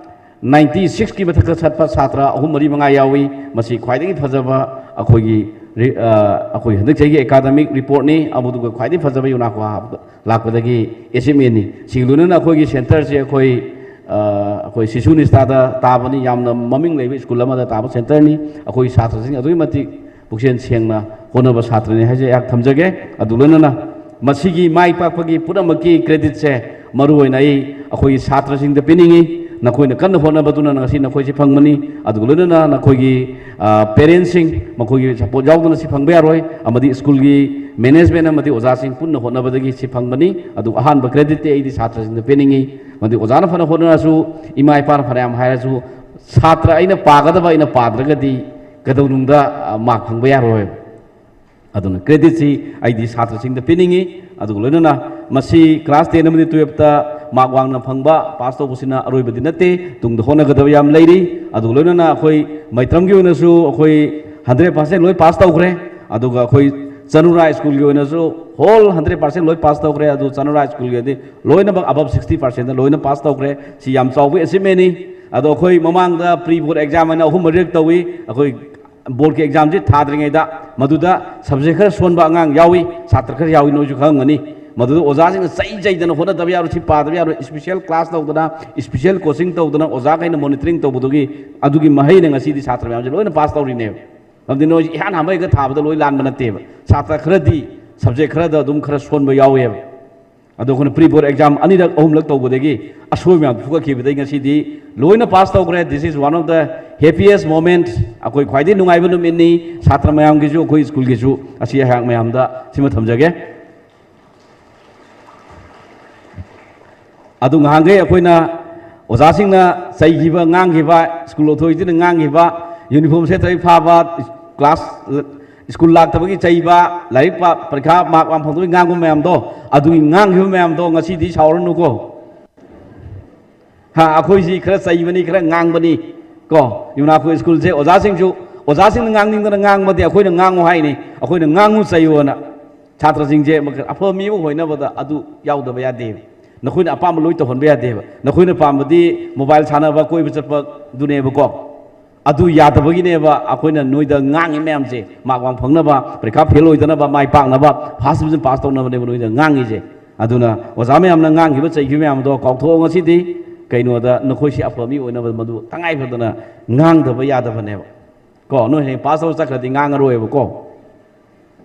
ꯅꯥꯏꯟꯇꯤ ꯁꯤꯛꯁꯀꯤ ꯃꯊꯛꯇ ꯆꯠꯄ ꯁꯥꯇ꯭ꯔ ꯑꯍꯨꯝ ꯃꯔꯤ ꯃꯉꯥ ꯌꯥꯎꯏ꯫ ꯃꯁꯤ ꯈ꯭ꯋꯥꯏꯗꯒꯤ ꯐꯖꯕ ꯑꯩꯈꯣꯏꯒꯤ ꯔꯤ- ꯑ, ꯑꯩꯈꯣꯏ ꯍꯟꯗꯛ ꯆꯍꯤꯒꯤ ꯑꯦꯀꯥꯗꯃꯤꯛ ꯔꯤꯄꯣꯔꯠꯅꯤ꯫ ꯑꯗꯨꯒ ꯈ꯭ꯋꯥꯏꯗꯒꯤ ꯐꯖꯕ ꯌꯨꯅꯥꯀꯣ ꯂꯥꯛꯄꯗꯒꯤ ꯑꯦꯆꯤꯞꯃꯦꯟꯅꯤ꯫ ꯁꯤꯒ ꯂꯣꯏꯅꯅ ꯑꯩꯈꯣꯏꯒꯤ ꯁꯦꯟꯇꯔꯁꯦ ꯑꯩꯈꯣꯏ ꯑ, ꯑꯩꯈꯣꯏ ꯁꯤꯁꯨ ꯅꯤꯁꯇꯥꯗ ꯇꯥꯕꯅꯤ꯫ ꯌꯥꯝꯅ ꯃꯃꯤꯡ ꯂꯩꯕ ꯁ꯭ꯀꯨꯜ ꯑꯃꯗ ꯇꯥꯕ ꯁꯦꯟꯇꯔꯅꯤ꯫ ꯑꯩꯈꯣꯏ ꯁꯥꯇ꯭ꯔꯁꯤꯡ ꯑꯗꯨꯛꯀꯤ ꯃꯇꯤꯛ ꯄꯨꯛꯆꯦꯜ ꯁꯦꯡꯅ ꯍꯣꯠꯅꯕ ꯁꯥꯇ꯭ꯔꯅꯤ ꯍꯥꯏꯖꯩ꯫ ꯑꯩꯍꯥꯛ ꯊꯝꯖꯒꯦ꯫ ꯑꯗꯨ ꯂꯣꯏꯅꯅ ꯃꯁꯤꯒꯤ ꯃꯥꯏ ꯄꯥꯛꯄꯒꯤ ꯄꯨꯝꯅꯃꯛꯀꯤ ꯀ꯭ꯔꯦꯗꯤꯠꯁꯦ ꯃꯔꯨ ꯑꯣꯏꯅ ꯑꯩ ꯑꯩꯈꯣꯏꯒꯤ ꯁꯥꯇ꯭ꯔꯁꯤꯡꯗ ꯄꯤꯅꯤꯡꯏ꯫ ꯅꯈꯣꯏꯅ ꯀꯟꯅ ꯍꯣꯠꯅꯕꯗꯨꯅ ꯉꯁꯤ ꯅꯈꯣꯏꯁꯤ ꯐꯪꯕꯅꯤ꯫ ꯑꯗꯨꯒ ꯂꯣꯏꯅꯅ ꯅꯈꯣꯏꯒꯤ ꯄꯦꯔꯦꯟꯁꯁꯤꯡ, ꯃꯈꯣꯏꯒꯤ ꯁꯄꯣꯔꯠ ꯌꯥꯎꯗꯅ ꯁꯤ ꯐꯪꯕ ꯌꯥꯔꯣꯏ꯫ ꯑꯃꯗꯤ ꯁ꯭ꯀꯨꯜꯒꯤ ꯃꯦꯅꯦꯖꯃꯦꯟ ꯑꯃꯗꯤ ꯑꯣꯖꯥꯁꯤꯡ ꯄꯨꯟꯅ ꯍꯣꯠꯅꯕꯗꯒꯤ ꯁꯤ ꯐꯪꯕꯅꯤ꯫ ꯑꯗꯨ ꯑꯍꯥꯟꯕ ꯀ꯭ꯔꯦꯗꯤꯠꯇꯤ ꯑꯩꯗꯤ ꯁꯥꯇ꯭ꯔꯁꯤꯡꯗ ꯄꯤꯅꯤꯡꯏ꯫ ꯃꯗꯤ ꯑꯣꯖꯥꯅ ꯐꯅ ꯍꯣꯠꯅꯔꯁꯨ, ꯏꯃꯥ ꯏꯄꯥꯅ ꯐꯅꯌꯥꯝ ꯍꯥꯏꯔꯁꯨ, ꯁꯥꯇ꯭ꯔ ꯑꯩꯅ ꯄꯥꯒꯗꯕ ꯑꯩꯅ ꯄꯥꯗ꯭ꯔꯒꯗꯤ ꯀꯩꯗꯧꯅꯨꯡꯗ, ꯑ, ꯃꯥꯔꯛ ꯐꯪꯕ ꯌꯥꯔꯣꯏ꯫ ꯑꯗꯨꯅ ꯀ꯭ꯔꯦꯗꯤꯠꯁꯤ ꯑꯩꯗꯤ ꯁꯥꯇ꯭ꯔꯁꯤꯡꯗ ꯄꯤꯅꯤꯡꯏ꯫ ꯑꯗꯨꯒ ꯂꯣꯏꯅꯅ ꯃꯁꯤ ꯀ꯭ꯂꯥꯁ ꯇꯦꯟ ꯑꯃꯗꯤ ꯇꯨꯌꯦꯜꯞꯇ ꯃꯥꯔꯛ ꯋꯥꯡꯅ ꯐꯪꯕ, ꯄꯥꯁ ꯇꯧꯕꯁꯤꯅ ꯑꯔꯣꯏꯕꯗꯤ ꯅꯠꯇꯦ, ꯇꯨꯡꯗ ꯍꯣꯠꯅꯒꯗꯕ ꯌꯥꯝ ꯂꯩꯔꯤ꯫ ꯑꯗꯨꯒ ꯂꯣꯏꯅꯅ ꯑꯩꯈꯣꯏ ꯃꯩꯇ꯭ꯔꯝꯒꯤ ꯑꯣꯏꯅꯁꯨ ꯑꯩꯈꯣꯏ ꯍꯟꯗ꯭ꯔꯦꯠ ꯄꯥꯔꯁꯦꯟ ꯂꯣꯏ ꯄꯥꯁ ꯇꯧꯈ꯭ꯔꯦ꯫ ꯑꯗꯨꯒ ꯑꯩꯈꯣꯏ ꯆꯅꯨꯔꯥ ꯁ꯭ꯀꯨꯜꯒꯤ ꯑꯣꯏꯅꯁꯨ ꯍꯣꯜ ꯍꯟꯗ꯭ꯔꯦꯠ ꯄꯥꯔꯁꯦꯟ ꯂꯣꯏ ꯄꯥꯁ ꯇꯧꯈ꯭ꯔꯦ꯫ ꯑꯗꯨ ꯆꯅꯨꯔꯥ ꯁ꯭ꯀꯨꯜꯒꯤꯗꯤ ꯂꯣꯏꯅꯃꯛ ꯑꯕꯞ ꯁꯤꯛꯁꯇꯤ ꯄꯥꯔꯁꯦꯟꯗ ꯂꯣꯏꯅ ꯄꯥꯁ ꯇꯧꯈ꯭ꯔꯦ꯫ ꯁꯤ ꯌꯥꯝ ꯆꯥꯎꯕ ꯑꯦꯆꯤꯞꯃꯦꯟꯅꯤ꯫ ꯑꯗꯣ ꯑꯩꯈꯣꯏ ꯃꯃꯥꯡꯗ ꯄ꯭ꯔꯤ ꯕꯣꯔꯗ ꯑꯦꯛꯖꯥꯝ ꯍꯥꯏꯅ ꯑꯍꯨꯝ ꯃꯔꯤꯔꯛ ꯇꯧꯏ꯫ ꯑꯩꯈꯣꯏ ꯕꯣꯔꯗꯀꯤ ꯑꯦꯛꯖꯥꯝꯁꯤ ꯊꯥꯗ꯭ꯔꯤꯉꯩꯗ ꯃꯗꯨꯗ ꯁꯕꯖꯦꯛ ꯈꯔ ꯁꯣꯟꯕ ꯑꯉꯥꯡ ꯌꯥꯎꯏ, ꯁꯥꯇ꯭ꯔ ꯈꯔ ꯌꯥꯎꯏ, ꯅꯣꯏꯁꯨ ꯈꯪꯉꯝꯒꯅꯤ꯫ ꯃꯗꯨꯗ ꯑꯣꯖꯥꯁꯤꯡꯅ ꯆꯩ ꯆꯩꯗꯅ ꯍꯣꯠꯅꯗꯕ ꯌꯥꯔꯣꯏ, ꯁꯤ ꯄꯥꯗꯕ ꯌꯥꯔꯣꯏ, ꯏꯁꯄꯤꯁꯦꯜ ꯀ꯭ꯂꯥꯁ ꯇꯧꯗꯅ, ꯏꯁꯄꯤꯁꯦꯜ ꯀꯣꯆꯤꯡ ꯇꯧꯗꯅ, ꯑꯣꯖꯥꯈꯩꯅ ꯃꯣꯅꯤꯇꯔꯤꯡ ꯇꯧꯕꯗꯨꯒꯤ, ꯑꯗꯨꯒꯤ ꯃꯍꯩꯅ ꯉꯁꯤꯗꯤ ꯁꯥꯇ꯭ꯔ ꯃꯌꯥꯝꯁꯦ ꯂꯣꯏꯅ ꯄꯥꯁ ꯇꯧꯔꯤꯅꯦꯕ꯫ ꯃꯔꯝꯗꯤ ꯅꯣꯏꯁꯦ ꯏꯍꯥꯟ ꯍꯥꯟꯕ ꯍꯦꯛꯇ ꯊꯥꯕꯗ ꯂꯣꯏ ꯂꯥꯟꯕ ꯅꯠꯇꯦꯕ꯫ ꯁꯥꯇ꯭ꯔ ꯈꯔꯗꯤ ꯁꯕꯖꯦꯛ ꯈꯔꯗ ꯑꯗꯨꯝ ꯈꯔ ꯁꯣꯟꯕ ꯌꯥꯎꯋꯦꯕ꯫ ꯑꯗꯣ ꯑꯩꯈꯣꯏꯅ ꯄ꯭ꯔꯤ ꯕꯣꯔꯗ ꯑꯦꯛꯖꯥꯝ ꯑꯅꯤꯔꯛ ꯑꯍꯨꯝꯂꯛ ꯇꯧꯕꯗꯒꯤ ꯑꯁꯣꯏ ꯃꯌꯥꯝ ꯐꯨꯒꯠꯈꯤꯕꯗꯒꯤ ꯉꯁꯤꯗꯤ ꯂꯣꯏꯅ ꯄꯥꯁ ꯇꯧꯈ꯭ꯔꯦ꯫ This is one of the happiest moment꯫ ꯑꯩꯈꯣꯏ ꯈ꯭ꯋꯥꯏꯗꯒꯤ ꯅꯨꯡꯉꯥꯏꯕ ꯅꯨꯃꯤꯠꯅꯤ꯫ ꯁꯥꯇ꯭ꯔ ꯃꯌꯥꯝꯒꯤꯁꯨ, ꯑꯩꯈꯣꯏ ꯁ꯭ꯀꯨꯜꯒꯤꯁꯨ꯫ ꯑꯁꯤ ꯑꯩꯍꯥꯛ ꯃꯌꯥꯝꯗ ꯁꯤꯃ ꯊꯝꯖꯒꯦ꯫ ꯑꯗꯨ ꯉꯍꯥꯟꯈꯩ ꯑꯩꯈꯣꯏꯅ ꯑꯣꯖꯥꯁꯤꯡꯅ ꯆꯩꯈꯤꯕ, ꯉꯥꯡꯈꯤꯕ, ꯁ꯭ꯀꯨꯜ ꯑꯣꯊꯣꯔꯤꯇꯤꯅ ꯉꯥꯡꯈꯤꯕ, ꯌꯨꯅꯤꯐꯣꯔꯝ ꯁꯦꯠꯇꯕꯩ ꯐꯥꯕ, ꯀ꯭ꯂꯥꯁ ꯁ꯭ꯀꯨꯜ ꯂꯥꯛꯇꯕꯒꯤ ꯆꯩꯕ, ꯂꯥꯏꯔꯤꯛ ꯄꯥ-, ꯄꯔꯤꯈꯥ ꯃꯥꯔꯛ ꯋꯥꯡ ꯐꯪꯗꯕꯒꯤ ꯉꯥꯡꯕ ꯃꯌꯥꯝꯗꯣ, ꯑꯗꯨꯒꯤ ꯉꯥꯡꯈꯤꯕ ꯃꯌꯥꯝꯗꯣ ꯉꯁꯤꯗꯤ ꯁꯥꯎꯔꯅꯨꯀꯣ꯫ ꯍꯥ, ꯑꯩꯈꯣꯏꯁꯤ ꯈꯔ ꯆꯩꯕꯅꯤ, ꯈꯔ ꯉꯥꯡꯕꯅꯤ ꯀꯣ꯫ ꯌꯨꯅꯥꯀꯣ ꯁ꯭ꯀꯨꯜꯁꯦ ꯑꯣꯖꯥꯁꯤꯡꯁꯨ, ꯑꯣꯖꯥꯁꯤꯡꯅ ꯉꯥꯡꯅꯤꯡꯗꯅ ꯉꯥꯡꯕꯗꯤ ꯑꯩꯈꯣꯏꯅ ꯉꯥꯡꯉꯨ ꯍꯥꯏꯅꯤ, ꯑꯩꯈꯣꯏꯅ ꯉꯥꯡꯉꯨ ꯆꯩꯌꯣꯅ꯫ ꯁꯥꯇ꯭ꯔꯁꯤꯡꯁꯦ ꯑꯐꯕ ꯃꯤ ꯑꯃ ꯑꯣꯏꯅꯕꯗ ꯑꯗꯨ ꯌꯥꯎꯗꯕ ꯌꯥꯗꯦ꯫ ꯅꯈꯣꯏꯅ ꯑꯄꯥꯝꯕ ꯂꯣꯏ ꯇꯧꯍꯟꯕ ꯌꯥꯗꯦꯕ꯫ ꯅꯈꯣꯏꯅ ꯄꯥꯝꯕꯗꯤ ꯃꯣꯕꯥꯏꯜ ꯁꯥꯟꯅꯕ, ꯀꯣꯏꯕ ꯆꯠꯄꯗꯨꯅꯦꯕꯀꯣ꯫ ꯑꯗꯨ ꯌꯥꯗꯕꯒꯤꯅꯦꯕ ꯑꯩꯈꯣꯏꯅ ꯅꯣꯏꯗ ꯉꯥꯡꯉꯤ ꯃꯌꯥꯝꯁꯦ, ꯃꯥꯔꯛ ꯋꯥꯡ ꯐꯪꯅꯕ, ꯄꯔꯤꯈꯥ ꯐꯦꯜ ꯑꯣꯏꯗꯅꯕ, ꯃꯥꯏ ꯄꯥꯛꯅꯕ, ꯐꯥꯔꯁ ꯗꯤꯕꯤꯖꯟ ꯄꯥꯁ ꯇꯧꯅꯕꯅꯦꯕ ꯅꯣꯏꯗ ꯉꯥꯡꯉꯤꯁꯦ꯫ ꯑꯗꯨꯅ ꯑꯣꯖꯥ ꯃꯌꯥꯝꯅ ꯉꯥꯡꯈꯤꯕ, ꯆꯩꯈꯤꯕ ꯃꯌꯥꯝꯗꯣ ꯀꯥꯎꯊꯣꯛꯑꯣ ꯉꯁꯤꯗꯤ꯫ ꯀꯩꯅꯣꯗ ꯅꯈꯣꯏꯁꯤ ꯑꯐꯕ ꯃꯤ ꯑꯣꯏꯅꯕ ꯃꯗꯨ ꯇꯉꯥꯏ ꯐꯗꯅ ꯉꯥꯡꯗꯕ ꯌꯥꯗꯕꯅꯦꯕ꯫ ꯀꯣ, ꯅꯣꯏ ꯍꯌꯦꯡ ꯄꯥꯁ ꯇꯧꯔ ꯆꯠꯈ꯭ꯔꯗꯤ ꯉꯥꯡꯉꯔꯣꯏꯕꯀꯣ꯫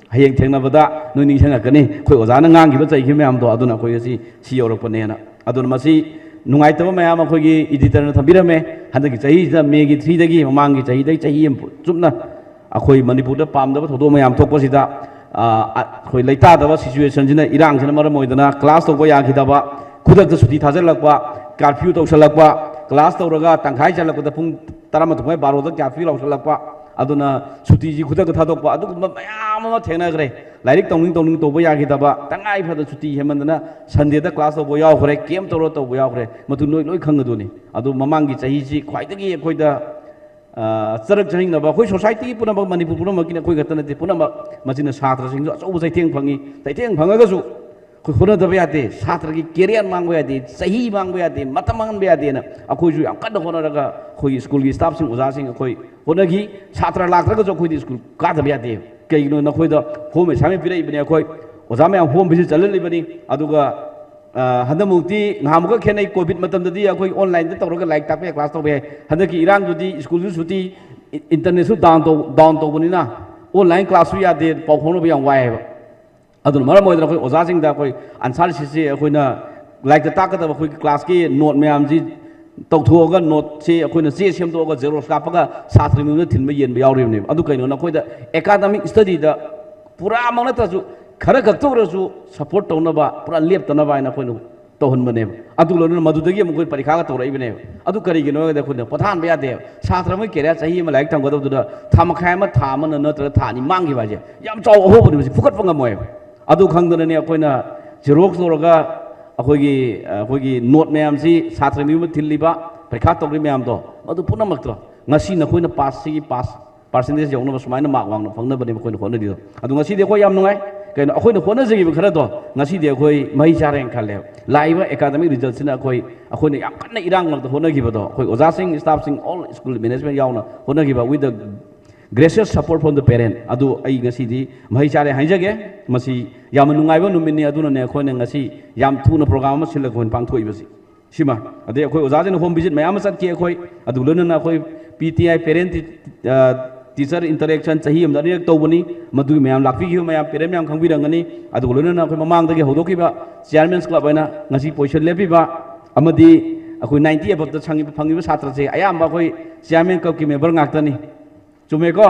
ꯍꯌꯦꯡ ꯊꯦꯡꯅꯕꯗ ꯅꯣꯏ ꯅꯤꯡꯁꯤꯡꯉꯛꯀꯅꯤ, ꯑꯩꯈꯣꯏ ꯑꯣꯖꯥꯅ ꯉꯥꯡꯈꯤꯕ, ꯆꯩꯈꯤꯕ ꯃꯌꯥꯝꯗꯣ, ꯑꯗꯨꯅ ꯑꯩꯈꯣꯏ ꯉꯁꯤ ꯁꯤ ꯌꯧꯔꯛꯄꯅꯦꯅ꯫ ꯑꯗꯨꯅ ꯃꯁꯤ ꯅꯨꯡꯉꯥꯏꯇꯕ ꯃꯌꯥꯝ ꯑꯩꯈꯣꯏꯒꯤ ꯏꯗꯤꯇꯔꯅ ꯊꯝꯕꯤꯔꯝꯃꯦ꯫ ꯍꯟꯗꯛꯀꯤ ꯆꯍꯤꯁꯤꯗ ꯃꯦꯒꯤ ꯊ꯭ꯔꯤꯗꯒꯤ ꯃꯃꯥꯡꯒꯤ ꯆꯍꯤꯗꯒꯤ ꯆꯍꯤ ꯑꯃ ꯆꯨꯞꯅ ꯑꯩꯈꯣꯏ ꯃꯅꯤꯄꯨꯔꯗ ꯄꯥꯝꯗꯕ ꯊꯧꯗꯣꯛ ꯃꯌꯥꯝ ꯊꯣꯛꯄꯁꯤꯗ, ꯑ, ꯑꯩꯈꯣꯏ ꯂꯩꯇꯥꯗꯕ ꯁꯤꯆꯨꯋꯦꯁꯟꯁꯤꯅ, ꯏꯔꯥꯡꯁꯤꯅ ꯃꯔꯝ ꯑꯣꯏꯗꯅ ꯀ꯭ꯂꯥꯁ ꯇꯧꯕ ꯌꯥꯈꯤꯗꯕ, ꯈꯨꯗꯛꯇ ꯁꯨꯇꯤ ꯊꯥꯖꯤꯜꯂꯛꯄ, ꯀꯥꯔꯐ꯭ꯌꯨ ꯇꯧꯁꯜꯂꯛꯄ, ꯀ꯭ꯂꯥꯁ ꯇꯧꯔꯒ ꯇꯪꯈꯥꯏ ꯆꯜꯂꯛꯄꯗ ꯄꯨꯡ ꯇꯔꯥꯃꯥꯊꯣꯏ ꯕꯥꯔꯣꯗ ꯀꯥꯔꯐ꯭ꯌꯨ ꯂꯥꯎꯁꯜꯂꯛꯄ, ꯑꯗꯨꯅ ꯁꯨꯇꯤꯁꯤ ꯈꯨꯗꯛꯇ ꯊꯥꯗꯣꯛꯄ, ꯑꯗꯨꯒꯨꯝꯕ ꯃꯌꯥꯝ ꯑꯃ ꯊꯦꯡꯅꯈ꯭ꯔꯦ꯫ ꯂꯥꯏꯔꯤꯛ ꯇꯧꯅꯤꯡ ꯇꯧꯅꯤꯡ ꯇꯧꯕ ꯌꯥꯈꯤꯗꯕ, ꯇꯉꯥꯏ ꯐꯗ ꯁꯨꯇꯤ ꯍꯦꯟꯃꯟꯗꯅ ꯁꯟꯗꯦꯗ ꯀ꯭ꯂꯥꯁ ꯇꯧꯕ ꯌꯥꯎꯈ꯭ꯔꯦ, ꯀꯦꯝ ꯇꯧꯔ ꯇꯧꯕ ꯌꯥꯎꯈ꯭ꯔꯦ꯫ ꯃꯗꯨ ꯅꯣꯏ ꯂꯣꯏ ꯈꯪꯒꯗꯣꯏꯅꯤ꯫ ꯑꯗꯨ ꯃꯃꯥꯡꯒꯤ ꯆꯍꯤꯁꯤ ꯈ꯭ꯋꯥꯏꯗꯒꯤ ꯑꯩꯈꯣꯏꯗ, ꯑ, ꯆꯔꯛ ꯆꯍꯤꯡꯅꯕ, ꯑꯩꯈꯣꯏ ꯁꯣꯁꯥꯏꯇꯤ ꯄꯨꯝꯅꯃꯛ, ꯃꯅꯤꯄꯨꯔ ꯄꯨꯝꯅꯃꯛꯀꯤꯅꯤ, ꯑꯩꯈꯣꯏ ꯈꯛꯇ ꯅꯠꯇꯦ, ꯄꯨꯝꯅꯃꯛ꯫ ꯃꯁꯤꯅ ꯁꯥꯇ꯭ꯔꯁꯤꯡꯁꯨ ꯑꯆꯧꯕ ꯆꯩꯊꯦꯡ ꯐꯪꯉꯤ꯫ ꯆꯩꯊꯦꯡ ꯐꯪꯉꯒꯁꯨ ꯑꯩꯈꯣꯏ ꯍꯣꯠꯅꯗꯕ ꯌꯥꯗꯦ꯫ ꯁꯥꯇ꯭ꯔꯒꯤ ꯀꯦꯔꯤꯌꯔ ꯃꯥꯡꯕ ꯌꯥꯗꯦ, ꯆꯍꯤ ꯃꯥꯡꯕ ꯌꯥꯗꯦ, ꯃꯇꯝ ꯃꯥꯡꯍꯟꯕ ꯌꯥꯗꯦꯅ ꯑꯩꯈꯣꯏꯁꯨ ꯌꯥꯝ ꯀꯟꯅ ꯍꯣꯠꯅꯔꯒ ꯑꯩꯈꯣꯏꯒꯤ ꯁ꯭ꯀꯨꯜꯒꯤ ꯁ꯭ꯇꯥꯐꯁꯤꯡ, ꯑꯣꯖꯥꯁꯤꯡ ꯑꯩꯈꯣꯏ ꯍꯣꯠꯅꯈꯤ꯫ ꯁꯥꯇ꯭ꯔ ꯂꯥꯛꯇ꯭ꯔꯒꯁꯨ ꯑꯩꯈꯣꯏꯗꯤ ꯁ꯭ꯀꯨꯜ ꯀꯥꯗꯕ ꯌꯥꯗꯦ꯫ ꯀꯩꯒꯤꯅꯣ? ꯅꯈꯣꯏꯗ ꯍꯣꯝ ꯑꯦꯁꯥꯏꯟꯃꯦꯟ ꯄꯤꯔꯛꯏꯕꯅꯤ, ꯑꯩꯈꯣꯏ ꯑꯣꯖꯥ ꯃꯌꯥꯝ ꯍꯣꯝ ꯚꯤꯖꯤꯠ ꯆꯠꯍꯜꯂꯤꯕꯅꯤ꯫ ꯑꯗꯨꯒ, ꯑ, ꯍꯟꯗꯛꯃꯨꯛꯇꯤ ꯅꯍꯥꯟꯃꯨꯛꯀ ꯈꯦꯠꯅꯩ꯫ ꯀꯣꯚꯤꯗ ꯃꯇꯝꯗꯗꯤ ꯑꯩꯈꯣꯏ ꯑꯣꯟꯂꯥꯏꯟꯗ ꯇꯧꯔꯒ ꯂꯥꯏꯔꯤꯛ ꯇꯥꯛꯄ ꯌꯥꯏ, ꯀ꯭ꯂꯥꯁ ꯇꯧꯕ ꯌꯥꯏ꯫ ꯍꯟꯗꯛꯀꯤ ꯏꯔꯥꯡꯗꯨꯗꯤ ꯁ꯭ꯀꯨꯜꯁꯨ ꯁꯨꯇꯤ, ꯏ-, ꯏꯟꯇꯔꯅꯦꯠꯁꯨ ꯗꯥꯎꯟ ꯇꯧ-, ꯗꯥꯎꯟ ꯇꯧꯕꯅꯤꯅ ꯑꯣꯟꯂꯥꯏꯟ ꯀ꯭ꯂꯥꯁꯁꯨ ꯌꯥꯗꯦ, ꯄꯥꯎ ꯐꯥꯎꯅꯕ ꯌꯥꯝ ꯋꯥꯏ ꯍꯥꯏꯕ꯫ ꯑꯗꯨꯅ ꯃꯔꯝ ꯑꯣꯏꯗꯅ ꯑꯩꯈꯣꯏ ꯑꯣꯖꯥꯁꯤꯡꯗ ꯑꯩꯈꯣꯏ ꯑꯟꯁꯥꯔ ꯁꯤꯠꯁꯤ ꯑꯩꯈꯣꯏꯅ ꯂꯥꯏꯔꯤꯛꯇ ꯇꯥꯛꯀꯗꯕ ꯑꯩꯈꯣꯏꯒꯤ ꯀ꯭ꯂꯥꯁꯀꯤ ꯅꯣꯠ ꯃꯌꯥꯝꯁꯤ ꯇꯧꯊꯣꯛꯑꯒ ꯅꯣꯠꯁꯤ ꯑꯩꯈꯣꯏꯅ ꯆꯦ ꯁꯦꯝꯗꯣꯛꯑꯒ ꯖꯦꯔꯣꯛꯁ ꯀꯥꯞꯄꯒ ꯁꯥꯇ꯭ꯔ ꯃꯌꯨꯝꯗ ꯊꯤꯟꯕ ꯌꯦꯟꯕ ꯌꯥꯎꯔꯤꯕꯅꯦꯕ꯫ ꯑꯗꯨ ꯀꯩꯅꯣ? ꯅꯈꯣꯏꯗ ꯑꯦꯀꯥꯗꯃꯤꯛ ꯁ꯭ꯇꯗꯤꯗ ꯄꯨꯔꯥꯃꯛ ꯅꯠꯇ꯭ꯔꯁꯨ ꯈꯔ ꯈꯛꯇ ꯑꯣꯏꯔꯁꯨ ꯁꯞꯄꯣꯔꯠ ꯇꯧꯅꯕ, ꯄꯨꯔꯥ ꯂꯦꯞꯇꯅꯕ ꯍꯥꯏꯅ ꯑꯩꯈꯣꯏꯅ ꯇꯧꯍꯟꯕꯅꯦꯕ꯫ ꯑꯗꯨ ꯂꯣꯏꯅꯅ ꯃꯗꯨꯗꯒꯤ ꯑꯃꯨꯛ ꯑꯩꯈꯣꯏ ꯄꯔꯤꯈꯥꯒ ꯇꯧꯔꯛꯏꯕꯅꯦꯕ꯫ ꯑꯗꯨ ꯀꯔꯤꯒꯤꯅꯣ ꯍꯥꯏꯔꯒꯗꯤ ꯑꯩꯈꯣꯏꯅ ꯄꯣꯊꯥꯍꯟꯕ ꯌꯥꯗꯦꯕ꯫ ꯁꯥꯇ꯭ꯔ ꯑꯃꯒꯤ ꯀꯦꯔꯤꯌꯔ ꯆꯍꯤ ꯑꯃ ꯂꯥꯏꯔꯤꯛ ꯇꯝꯒꯗꯕꯗꯨꯗ ꯊꯥ ꯃꯈꯥꯏ ꯑꯃ, ꯊꯥ ꯑꯃꯅ ꯅꯠꯇ꯭ꯔꯒ ꯊꯥ ꯑꯅꯤ ꯃꯥꯡꯈꯤꯕ ꯍꯥꯏꯁꯦ ꯌꯥꯝ ꯆꯥꯎꯕ ꯑꯍꯣꯕꯅꯤ, ꯃꯁꯤ ꯐꯨꯒꯠꯄ ꯉꯝꯃꯣꯏꯕ꯫ ꯑꯗꯨ ꯈꯪꯗꯅꯅꯦ ꯑꯩꯈꯣꯏꯅ ꯖꯦꯔꯣꯛꯁ ꯇꯧꯔꯒ ꯑꯩꯈꯣꯏꯒꯤ, ꯑꯩꯈꯣꯏꯒꯤ ꯅꯣꯠ ꯃꯌꯥꯝꯁꯤ ꯁꯥꯇ꯭ꯔ ꯃꯌꯨꯝꯗ ꯊꯤꯜꯂꯤꯕ, ꯄꯔꯤꯈꯥ ꯇꯧꯔꯤ ꯃꯌꯥꯝꯗꯣ, ꯃꯗꯨ ꯄꯨꯝꯅꯃꯛꯇꯣ ꯉꯁꯤ ꯅꯈꯣꯏꯅ ꯄꯥꯁꯁꯤꯒꯤ ꯄꯥꯁ ꯄꯥꯔꯁꯦꯟꯇꯦꯖ ꯌꯧꯅꯕ ꯁꯨꯃꯥꯏꯅ ꯃꯥꯔꯛ ꯋꯥꯡꯅ ꯐꯪꯅꯕꯅꯦꯕ ꯑꯩꯈꯣꯏꯅ ꯍꯣꯠꯅꯔꯤꯗꯣ꯫ ꯑꯗꯣ ꯉꯁꯤꯗꯤ ꯑꯩꯈꯣꯏ ꯌꯥꯝ ꯅꯨꯡꯉꯥꯏ꯫ ꯀꯩꯅꯣ, ꯑꯩꯈꯣꯏꯅ ꯍꯣꯠꯅꯖꯈꯤꯕ ꯈꯔꯗꯣ ꯉꯁꯤꯗꯤ ꯑꯩꯈꯣꯏ ꯃꯍꯩ ꯆꯥꯔꯦꯅ ꯈꯜꯂꯦꯕ꯫ ꯂꯥꯛꯏꯕ ꯑꯦꯀꯥꯗꯃꯤꯛ ꯔꯤꯖꯜꯠꯁꯤꯅ ꯑꯩꯈꯣꯏ, ꯑꯩꯈꯣꯏꯅ ꯌꯥꯝ ꯀꯟꯅ ꯏꯔꯥꯡ ꯃꯔꯛꯇ ꯍꯣꯠꯅꯈꯤꯕꯗꯣ, ꯑꯩꯈꯣꯏ ꯑꯣꯖꯥꯁꯤꯡ, ꯁ꯭ꯇꯥꯐꯁꯤꯡ, ꯑꯣꯜ ꯁ꯭ꯀꯨꯜ ꯃꯦꯅꯦꯖꯃꯦꯟ ꯌꯥꯎꯅ ꯍꯣꯠꯅꯈꯤꯕ, with the gracious support from the parent, ꯑꯗꯨ ꯑꯩ ꯉꯁꯤꯗꯤ ꯃꯍꯩ ꯆꯥꯔꯦ ꯍꯥꯏꯖꯒꯦ꯫ ꯃꯁꯤ ꯌꯥꯝꯅ ꯅꯨꯡꯉꯥꯏꯕ ꯅꯨꯃꯤꯠꯅꯤ꯫ ꯑꯗꯨꯅꯅꯦ ꯑꯩꯈꯣꯏꯅ ꯉꯁꯤ ꯌꯥꯝ ꯊꯨꯅ ꯄ꯭ꯔꯣꯒ꯭ꯔꯥꯝ ꯑꯃ ꯁꯤꯜꯂꯒ ꯑꯩꯈꯣꯏꯅ ꯄꯥꯡꯊꯣꯛꯏꯕꯁꯤ꯫ ꯁꯤꯃ, ꯑꯗꯩ ꯑꯩꯈꯣꯏ ꯑꯣꯖꯥꯁꯤꯡꯅ ꯍꯣꯝ ꯚꯤꯖꯤꯠ ꯃꯌꯥꯝ ꯑꯃ ꯆꯠꯈꯤ ꯑꯩꯈꯣꯏ꯫ ꯑꯗꯨ ꯂꯣꯏꯅꯅ ꯑꯩꯈꯣꯏ ꯄꯤ ꯇꯤ ꯑꯥꯏ, ꯄꯦꯔꯦꯟ ꯇꯤ-, ꯑ, ꯇꯤꯆꯔ ꯏꯟꯇꯔꯦꯛꯁꯟ ꯆꯍꯤ ꯑꯃꯗ ꯑꯅꯤꯔꯛ ꯇꯧꯕꯅꯤ꯫ ꯃꯗꯨꯒꯤ ꯃꯌꯥꯝ ꯂꯥꯛꯄꯤꯈꯤꯕ ꯃꯌꯥꯝ, ꯄꯦꯔꯦꯟ ꯃꯌꯥꯝ ꯈꯪꯕꯤꯔꯝꯒꯅꯤ꯫ ꯑꯗꯨꯒ ꯂꯣꯏꯅꯅ ꯑꯩꯈꯣꯏ ꯃꯃꯥꯡꯗꯒꯤ ꯍꯧꯗꯣꯛꯈꯤꯕ ꯆꯤꯌꯥꯔꯃꯦꯟꯁ ꯀ꯭ꯂꯕ ꯍꯥꯏꯅ ꯉꯁꯤ ꯄꯣꯖꯤꯁꯟ ꯂꯦꯞꯄꯤꯕ ꯑꯃꯗꯤ ꯑꯩꯈꯣꯏ ꯅꯥꯏꯟꯇꯤ ꯑꯕꯞꯇ ꯁꯪꯉꯤꯕ, ꯐꯪꯉꯤꯕ ꯁꯥꯇ꯭ꯔꯁꯦ ꯑꯌꯥꯝꯕ ꯑꯩꯈꯣꯏ ꯆꯤꯌꯥꯔꯃꯦꯟ ꯀ꯭ꯂꯕꯀꯤ ꯃꯦꯝꯕꯔ ꯉꯥꯛꯇꯅꯤ꯫ ꯆꯨꯝꯃꯦꯀꯣ?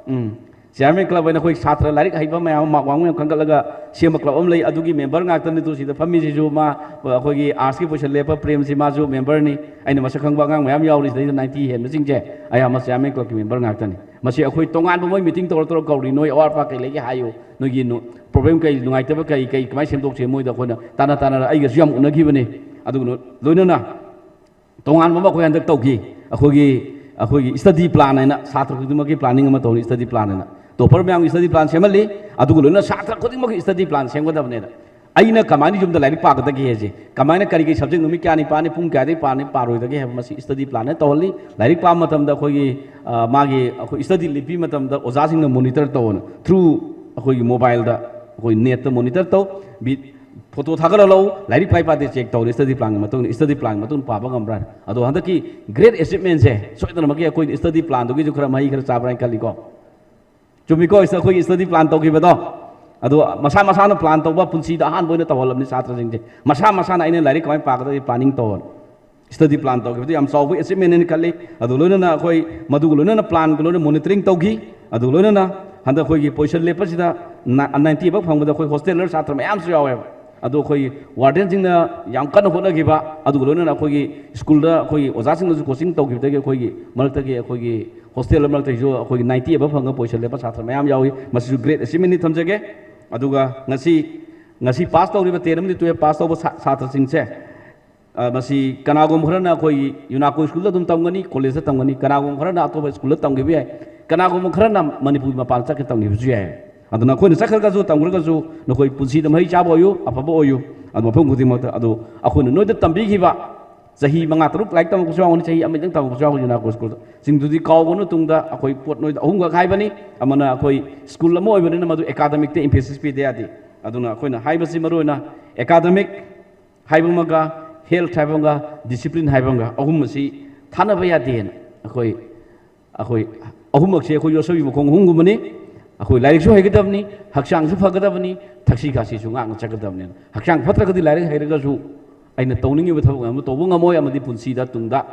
ꯎꯝ꯫ ꯆꯤꯌꯥꯔꯃꯦꯟ ꯀ꯭ꯂꯕ ꯑꯣꯏꯅ ꯑꯩꯈꯣꯏ ꯁꯥꯇ꯭ꯔ ꯂꯥꯏꯔꯤꯛ ꯍꯩꯕ ꯃꯌꯥꯝ ꯑꯃ, ꯃꯥꯔꯛ ꯋꯥꯡꯕ ꯃꯌꯥꯝ ꯈꯟꯒꯠꯂꯒ ꯁꯦꯝꯕ ꯀ꯭ꯂꯕ ꯑꯃ ꯂꯩ꯫ ꯑꯗꯨꯒꯤ ꯃꯦꯝꯕꯔ ꯉꯥꯛꯇꯅꯤ꯫ ꯑꯗꯨ ꯁꯤꯗ ꯐꯝꯃꯤꯁꯤꯁꯨ ꯃꯥ, ꯑꯩꯈꯣꯏꯒꯤ ꯑꯥꯔꯠꯁꯀꯤ ꯄꯣꯖꯤꯁꯟ ꯂꯦꯞꯄ ꯄ꯭ꯔꯦꯝꯁꯤ, ꯃꯥꯁꯨ ꯃꯦꯝꯕꯔꯅꯤ꯫ ꯑꯩꯅ ꯃꯁꯛ ꯈꯪꯕ ꯑꯉꯥꯡ ꯃꯌꯥꯝ ꯌꯥꯎꯔꯤ ꯁꯤꯗꯩꯗ, ꯅꯥꯏꯟꯇꯤ ꯍꯦꯟꯕꯁꯤꯡꯁꯦ ꯑꯌꯥꯝꯕ ꯆꯤꯌꯥꯔꯃꯦꯟ ꯀ꯭ꯂꯕꯀꯤ ꯃꯦꯝꯕꯔ ꯉꯥꯛꯇꯅꯤ꯫ ꯃꯁꯤ ꯑꯩꯈꯣꯏ ꯇꯣꯉꯥꯟꯕ ꯃꯣꯏ ꯃꯤꯇꯤꯡ ꯇꯧꯔ ꯇꯧꯔ ꯀꯧꯔꯤ, "ꯅꯣꯏ ꯑꯋꯥꯠ ꯑꯄꯥ ꯀꯩ ꯂꯩꯒꯦ ꯍꯥꯏꯌꯨ, ꯅꯣꯏꯒꯤ ꯅꯨ-, ꯄ꯭ꯔꯣꯕ꯭ꯂꯦꯝ ꯀꯩ, ꯅꯨꯡꯉꯥꯏꯇꯕ ꯀꯩ, ꯀꯩ ꯀꯃꯥꯏꯅ ꯁꯦꯝꯗꯣꯛꯁꯦ?" ꯃꯣꯏꯗ ꯑꯩꯈꯣꯏꯅ ꯇꯥꯟꯅ ꯇꯥꯟꯅꯔ ꯑꯩꯒꯁꯨ ꯌꯥꯝ ꯎꯅꯈꯤꯕꯅꯤ꯫ ꯑꯗꯨꯒ ꯂꯣꯏꯅꯅ ꯇꯣꯉꯥꯟꯕ ꯑꯃ ꯑꯩꯈꯣꯏ ꯍꯟꯗꯛ ꯇꯧꯈꯤ꯫ ꯑꯩꯈꯣꯏꯒꯤ, ꯑꯩꯈꯣꯏꯒꯤ ꯁ꯭ꯇꯗꯤ ꯄ꯭ꯂꯥꯟ ꯍꯥꯏꯅ ꯁꯥꯇ꯭ꯔ ꯈꯨꯗꯤꯡꯃꯛꯀꯤ ꯄ꯭ꯂꯥꯅꯤꯡ ꯑꯃ ꯇꯧꯅꯤ, ꯁ꯭ꯇꯗꯤ ꯄ꯭ꯂꯥꯟ ꯍꯥꯏꯅ꯫ ꯇꯣꯄꯔ ꯃꯌꯥꯝꯒꯤ ꯁ꯭ꯇꯗꯤ ꯄ꯭ꯂꯥꯟ ꯁꯦꯝꯍꯜꯂꯤ꯫ ꯑꯗꯨꯒ ꯂꯣꯏꯅꯅ ꯁꯥꯇ꯭ꯔ ꯈꯨꯗꯤꯡꯃꯛꯀꯤ ꯁ꯭ꯇꯗꯤ ꯄ꯭ꯂꯥꯟ ꯁꯦꯝꯒꯗꯕꯅꯦꯅ꯫ ꯑꯩꯅ ꯀꯃꯥꯏꯅ ꯌꯨꯝꯗ ꯂꯥꯏꯔꯤꯛ ꯄꯥꯒꯗꯒꯦ ꯍꯥꯏꯁꯦ, ꯀꯃꯥꯏꯅ ꯀꯔꯤ ꯀꯔꯤ ꯁꯕꯖꯦꯛ ꯅꯨꯃꯤꯠ ꯀꯌꯥꯅꯤ ꯄꯥꯅꯤ, ꯄꯨꯡ ꯀꯌꯥꯗꯒꯤ ꯄꯥꯅꯤ, ꯄꯥꯔꯣꯏꯗꯒꯦ ꯍꯥꯏꯕ ꯃꯁꯤ ꯁ꯭ꯇꯗꯤ ꯄ꯭ꯂꯥꯟ ꯍꯥꯏꯅ ꯇꯧꯍꯜꯂꯤ꯫ ꯂꯥꯏꯔꯤꯛ ꯄꯥꯕ ꯃꯇꯝꯗ ꯑꯩꯈꯣꯏꯒꯤ, ꯑ, ꯃꯥꯒꯤ ꯑꯩꯈꯣꯏ ꯁ꯭ꯇꯗꯤ ꯂꯤꯞꯄꯤ ꯃꯇꯝꯗ ꯑꯣꯖꯥꯁꯤꯡꯅ ꯃꯣꯅꯤꯇꯔ ꯇꯧꯑꯣꯅ, ꯊ꯭ꯔꯨ ꯑꯩꯈꯣꯏꯒꯤ ꯃꯣꯕꯥꯏꯜꯗ ꯑꯩꯈꯣꯏ ꯅꯦꯠꯇ ꯃꯣꯅꯤꯇꯔ ꯇꯧ꯫ ꯕꯤ-, ꯐꯣꯇꯣ ꯊꯥꯒꯠꯍꯜꯂꯛꯎ, ꯂꯥꯏꯔꯤꯛ ꯐꯩ ꯐꯠꯇꯦ ꯆꯦꯛ ꯇꯧꯔꯦ, ꯁ꯭ꯇꯗꯤ ꯄ꯭ꯂꯥꯟꯒꯤ ꯃꯇꯨꯡ ꯏꯟꯅ, ꯁ꯭ꯇꯗꯤ ꯄ꯭ꯂꯥꯟꯒꯤ ꯃꯇꯨꯡ ꯏꯟꯅ ꯄꯥꯕ ꯉꯝꯕ꯭ꯔꯥ? ꯑꯗꯣ ꯍꯟꯗꯛꯀꯤ ꯒ꯭ꯔꯦꯠ ꯑꯦꯆꯤꯞꯃꯦꯟꯁꯦ ꯁꯣꯏꯗꯅꯃꯛꯀꯤ ꯑꯩꯈꯣꯏ ꯁ꯭ꯇꯗꯤ ꯄ꯭ꯂꯥꯟꯗꯨꯒꯤꯁꯨ ꯈꯔ ꯃꯍꯩ ꯈꯔ ꯆꯥꯕ꯭ꯔꯥ ꯍꯥꯏꯅ ꯈꯜꯂꯤꯀꯣ꯫ ꯆꯨꯝꯃꯤꯀꯣ? ꯑꯩꯈꯣꯏꯒꯤ ꯁ꯭ꯇꯗꯤ ꯄ꯭ꯂꯥꯟ ꯇꯧꯈꯤꯕꯗꯣ, ꯑꯗꯣ ꯃꯁꯥ ꯃꯁꯥꯅ ꯄ꯭ꯂꯥꯟ ꯇꯧꯕ ꯄꯨꯟꯁꯤꯗ ꯑꯍꯥꯟꯕ ꯑꯣꯏꯅ ꯇꯧꯍꯜꯂꯕꯅꯤ ꯁꯥꯇ꯭ꯔꯁꯤꯡꯁꯦ꯫ ꯃꯁꯥ ꯃꯁꯥꯅ ꯑꯩꯅ ꯂꯥꯏꯔꯤꯛ ꯀꯃꯥꯏꯅ ꯄꯥꯒꯗꯒꯦ ꯄ꯭ꯂꯥꯅꯤꯡ ꯇꯧꯍꯜꯂꯤ꯫ ꯁ꯭ꯇꯗꯤ ꯄ꯭ꯂꯥꯟ ꯇꯧꯈꯤꯕꯗꯨ ꯌꯥꯝ ꯆꯥꯎꯕ ꯑꯦꯆꯤꯞꯃꯦꯟ ꯍꯥꯏꯅ ꯈꯜꯂꯤ꯫ ꯑꯗꯨ ꯂꯣꯏꯅꯅ ꯑꯩꯈꯣꯏ ꯃꯗꯨꯒ ꯂꯣꯏꯅꯅ ꯄ꯭ꯂꯥꯟꯒ ꯂꯣꯏꯅꯅ ꯃꯣꯅꯤꯇꯔꯤꯡ ꯇꯧꯈꯤ꯫ ꯑꯗꯨ ꯂꯣꯏꯅꯅ ꯍꯟꯗꯛ ꯑꯩꯈꯣꯏꯒꯤ ꯄꯣꯖꯤꯁꯟ ꯂꯦꯞꯄꯁꯤꯗ ꯅꯥ-, ꯅꯥꯏꯟꯇꯤ ꯑꯕꯞ ꯐꯪꯕꯗ ꯑꯩꯈꯣꯏ ꯍꯣꯁꯇꯦꯂꯔ ꯁꯥꯇ꯭ꯔ ꯃꯌꯥꯝꯁꯨ ꯌꯥꯎꯋꯦꯕ꯫ ꯑꯗꯣ ꯑꯩꯈꯣꯏꯒꯤ ꯋꯥꯔꯗꯦꯟꯁꯤꯡꯅ ꯌꯥꯝ ꯀꯟꯅ ꯍꯣꯠꯅꯈꯤꯕ, ꯑꯗꯨꯒ ꯂꯣꯏꯅꯅ ꯑꯩꯈꯣꯏꯒꯤ ꯁ꯭ꯀꯨꯜꯗ ꯑꯩꯈꯣꯏꯒꯤ ꯑꯣꯖꯥꯁꯤꯡꯅꯁꯨ ꯀꯣꯆꯤꯡ ꯇꯧꯈꯤꯕꯗꯒꯤ ꯑꯩꯈꯣꯏꯒꯤ ꯃꯔꯛꯇꯒꯤ, ꯑꯩꯈꯣꯏꯒꯤ ꯍꯣꯁꯇꯦꯜ ꯃꯔꯛꯇꯒꯤꯁꯨ ꯑꯩꯈꯣꯏꯒꯤ ꯅꯥꯏꯟꯇꯤ ꯑꯕꯞ ꯐꯪꯉ ꯄꯣꯖꯤꯁꯟ ꯂꯦꯞꯄ ꯁꯥꯇ꯭ꯔ ꯃꯌꯥꯝ ꯌꯥꯎꯏ꯫ ꯃꯁꯤꯁꯨ ꯒ꯭ꯔꯦꯠ ꯑꯦꯆꯤꯞꯃꯦꯟꯅꯤ ꯊꯝꯖꯒꯦ꯫ ꯑꯗꯨꯒ ꯉꯁꯤ, ꯉꯁꯤ ꯄꯥꯁ ꯇꯧꯔꯤꯕ ꯇꯦꯟ ꯑꯃꯗꯤ ꯇꯨꯌꯦꯜꯞ ꯄꯥꯁ ꯇꯧꯕ ꯁꯥ-, ꯁꯥꯇ꯭ꯔꯁꯤꯡꯁꯦ, ꯑ, ꯃꯁꯤ ꯀꯅꯥꯒꯨꯝꯕ ꯈꯔꯅ ꯑꯩꯈꯣꯏꯒꯤ ꯌꯨꯅꯥꯀꯣ ꯁ꯭ꯀꯨꯜꯗ ꯑꯗꯨꯝ ꯇꯝꯒꯅꯤ, ꯀꯣꯂꯦꯖꯇ ꯇꯝꯒꯅꯤ, ꯀꯅꯥꯒꯨꯝꯕ ꯈꯔꯅ ꯑꯇꯣꯞꯄ ꯁ꯭ꯀꯨꯜꯗ ꯇꯝꯈꯤꯕ ꯌꯥꯏ, ꯀꯅꯥꯒꯨꯝꯕ ꯈꯔꯅ ꯃꯅꯤꯄꯨꯔꯒꯤ ꯃꯄꯥꯟ ꯆꯠꯈꯤ ꯇꯝꯈꯤꯕꯁꯨ ꯌꯥꯏ꯫ ꯑꯗꯨꯅ ꯑꯩꯈꯣꯏꯅ ꯆꯠꯈ꯭ꯔꯒꯁꯨ ꯇꯝꯈ꯭ꯔꯒꯁꯨ ꯅꯈꯣꯏ ꯄꯨꯟꯁꯤꯗ ꯃꯍꯩ ꯆꯥꯕ ꯑꯣꯏꯌꯨ, ꯑꯐꯕ ꯑꯣꯏꯌꯨ꯫ ꯑꯗꯨ ꯃꯐꯝ ꯈꯨꯗꯤꯡꯃꯛꯇ ꯑꯗꯨ ꯑꯩꯈꯣꯏꯅ ꯅꯣꯏꯗ ꯇꯝꯕꯤꯈꯤꯕ ꯆꯍꯤ ꯃꯉꯥ ꯇꯔꯨꯛ ꯂꯥꯏꯔꯤꯛ ꯇꯝꯃꯛꯄꯁꯨ ꯌꯥꯎꯒꯅꯤ, ꯆꯍꯤ ꯑꯃꯗꯪ ꯇꯝꯃꯛꯄꯁꯨ ꯌꯥꯎꯒꯅꯤ ꯌꯨꯅꯥꯀꯣ ꯁ꯭ꯀꯨꯜꯗ꯫ ꯁꯤꯡꯗꯨꯗꯤ ꯀꯥꯎꯒꯅꯨ ꯇꯨꯡꯗ꯫ ꯑꯩꯈꯣꯏ ꯄꯣꯠ ꯅꯣꯏꯗ ꯑꯍꯨꯝꯈꯛ ꯍꯥꯏꯕꯅꯤ꯫ ꯑꯃꯅ ꯑꯩꯈꯣꯏ ꯁ꯭ꯀꯨꯜ ꯑꯃ ꯑꯣꯏꯕꯅꯤꯅ ꯃꯗꯨ ꯑꯦꯀꯥꯗꯃꯤꯛꯇ ꯏꯝꯐꯦꯁꯤꯁ ꯄꯤꯗ ꯌꯥꯗꯦ꯫ ꯑꯗꯨꯅ ꯑꯩꯈꯣꯏꯅ ꯍꯥꯏꯕꯁꯤ ꯃꯔꯨꯑꯣꯏꯅ ꯑꯦꯀꯥꯗꯃꯤꯛ ꯍꯥꯏꯕ ꯑꯃꯒ, ꯍꯦꯜꯊ ꯍꯥꯏꯕ ꯑꯃꯒ, ꯗꯤꯁꯤꯄ꯭ꯂꯤꯟ ꯍꯥꯏꯕ ꯑꯃꯒ, ꯑꯍꯨꯝ ꯑꯁꯤ ꯊꯥꯅꯕ ꯌꯥꯗꯦꯅ ꯑꯩꯈꯣꯏ, ꯑꯩꯈꯣꯏ ꯑꯍꯨꯝꯃꯛꯁꯦ ꯑꯩꯈꯣꯏ ꯌꯣꯠꯁꯕꯤ ꯃꯈꯣꯡ ꯑꯍꯨꯝꯒꯨꯝꯕꯅꯤ꯫ ꯑꯩꯈꯣꯏ ꯂꯥꯏꯔꯤꯛꯁꯨ ꯍꯩꯒꯗꯕꯅꯤ, ꯍꯛꯆꯥꯡꯁꯨ ꯐꯒꯗꯕꯅꯤ, ꯊꯛꯁꯤ ꯈꯥꯁꯤꯁꯨ ꯉꯥꯛꯅ ꯆꯠꯀꯗꯕꯅꯤꯅ꯫ ꯍꯛꯆꯥꯡ ꯐꯠꯇ꯭ꯔꯒꯗꯤ ꯂꯥꯏꯔꯤꯛ ꯍꯩꯔꯒꯁꯨ ꯑꯩꯅ ꯇꯧꯅꯤꯡꯉꯤꯕ ꯊꯕꯛ ꯃꯌꯥꯝꯗꯨ ꯇꯧꯕ ꯉꯝꯃꯣꯏ, ꯑꯃꯗꯤ ꯄꯨꯟꯁꯤꯗ ꯇꯨꯡꯗ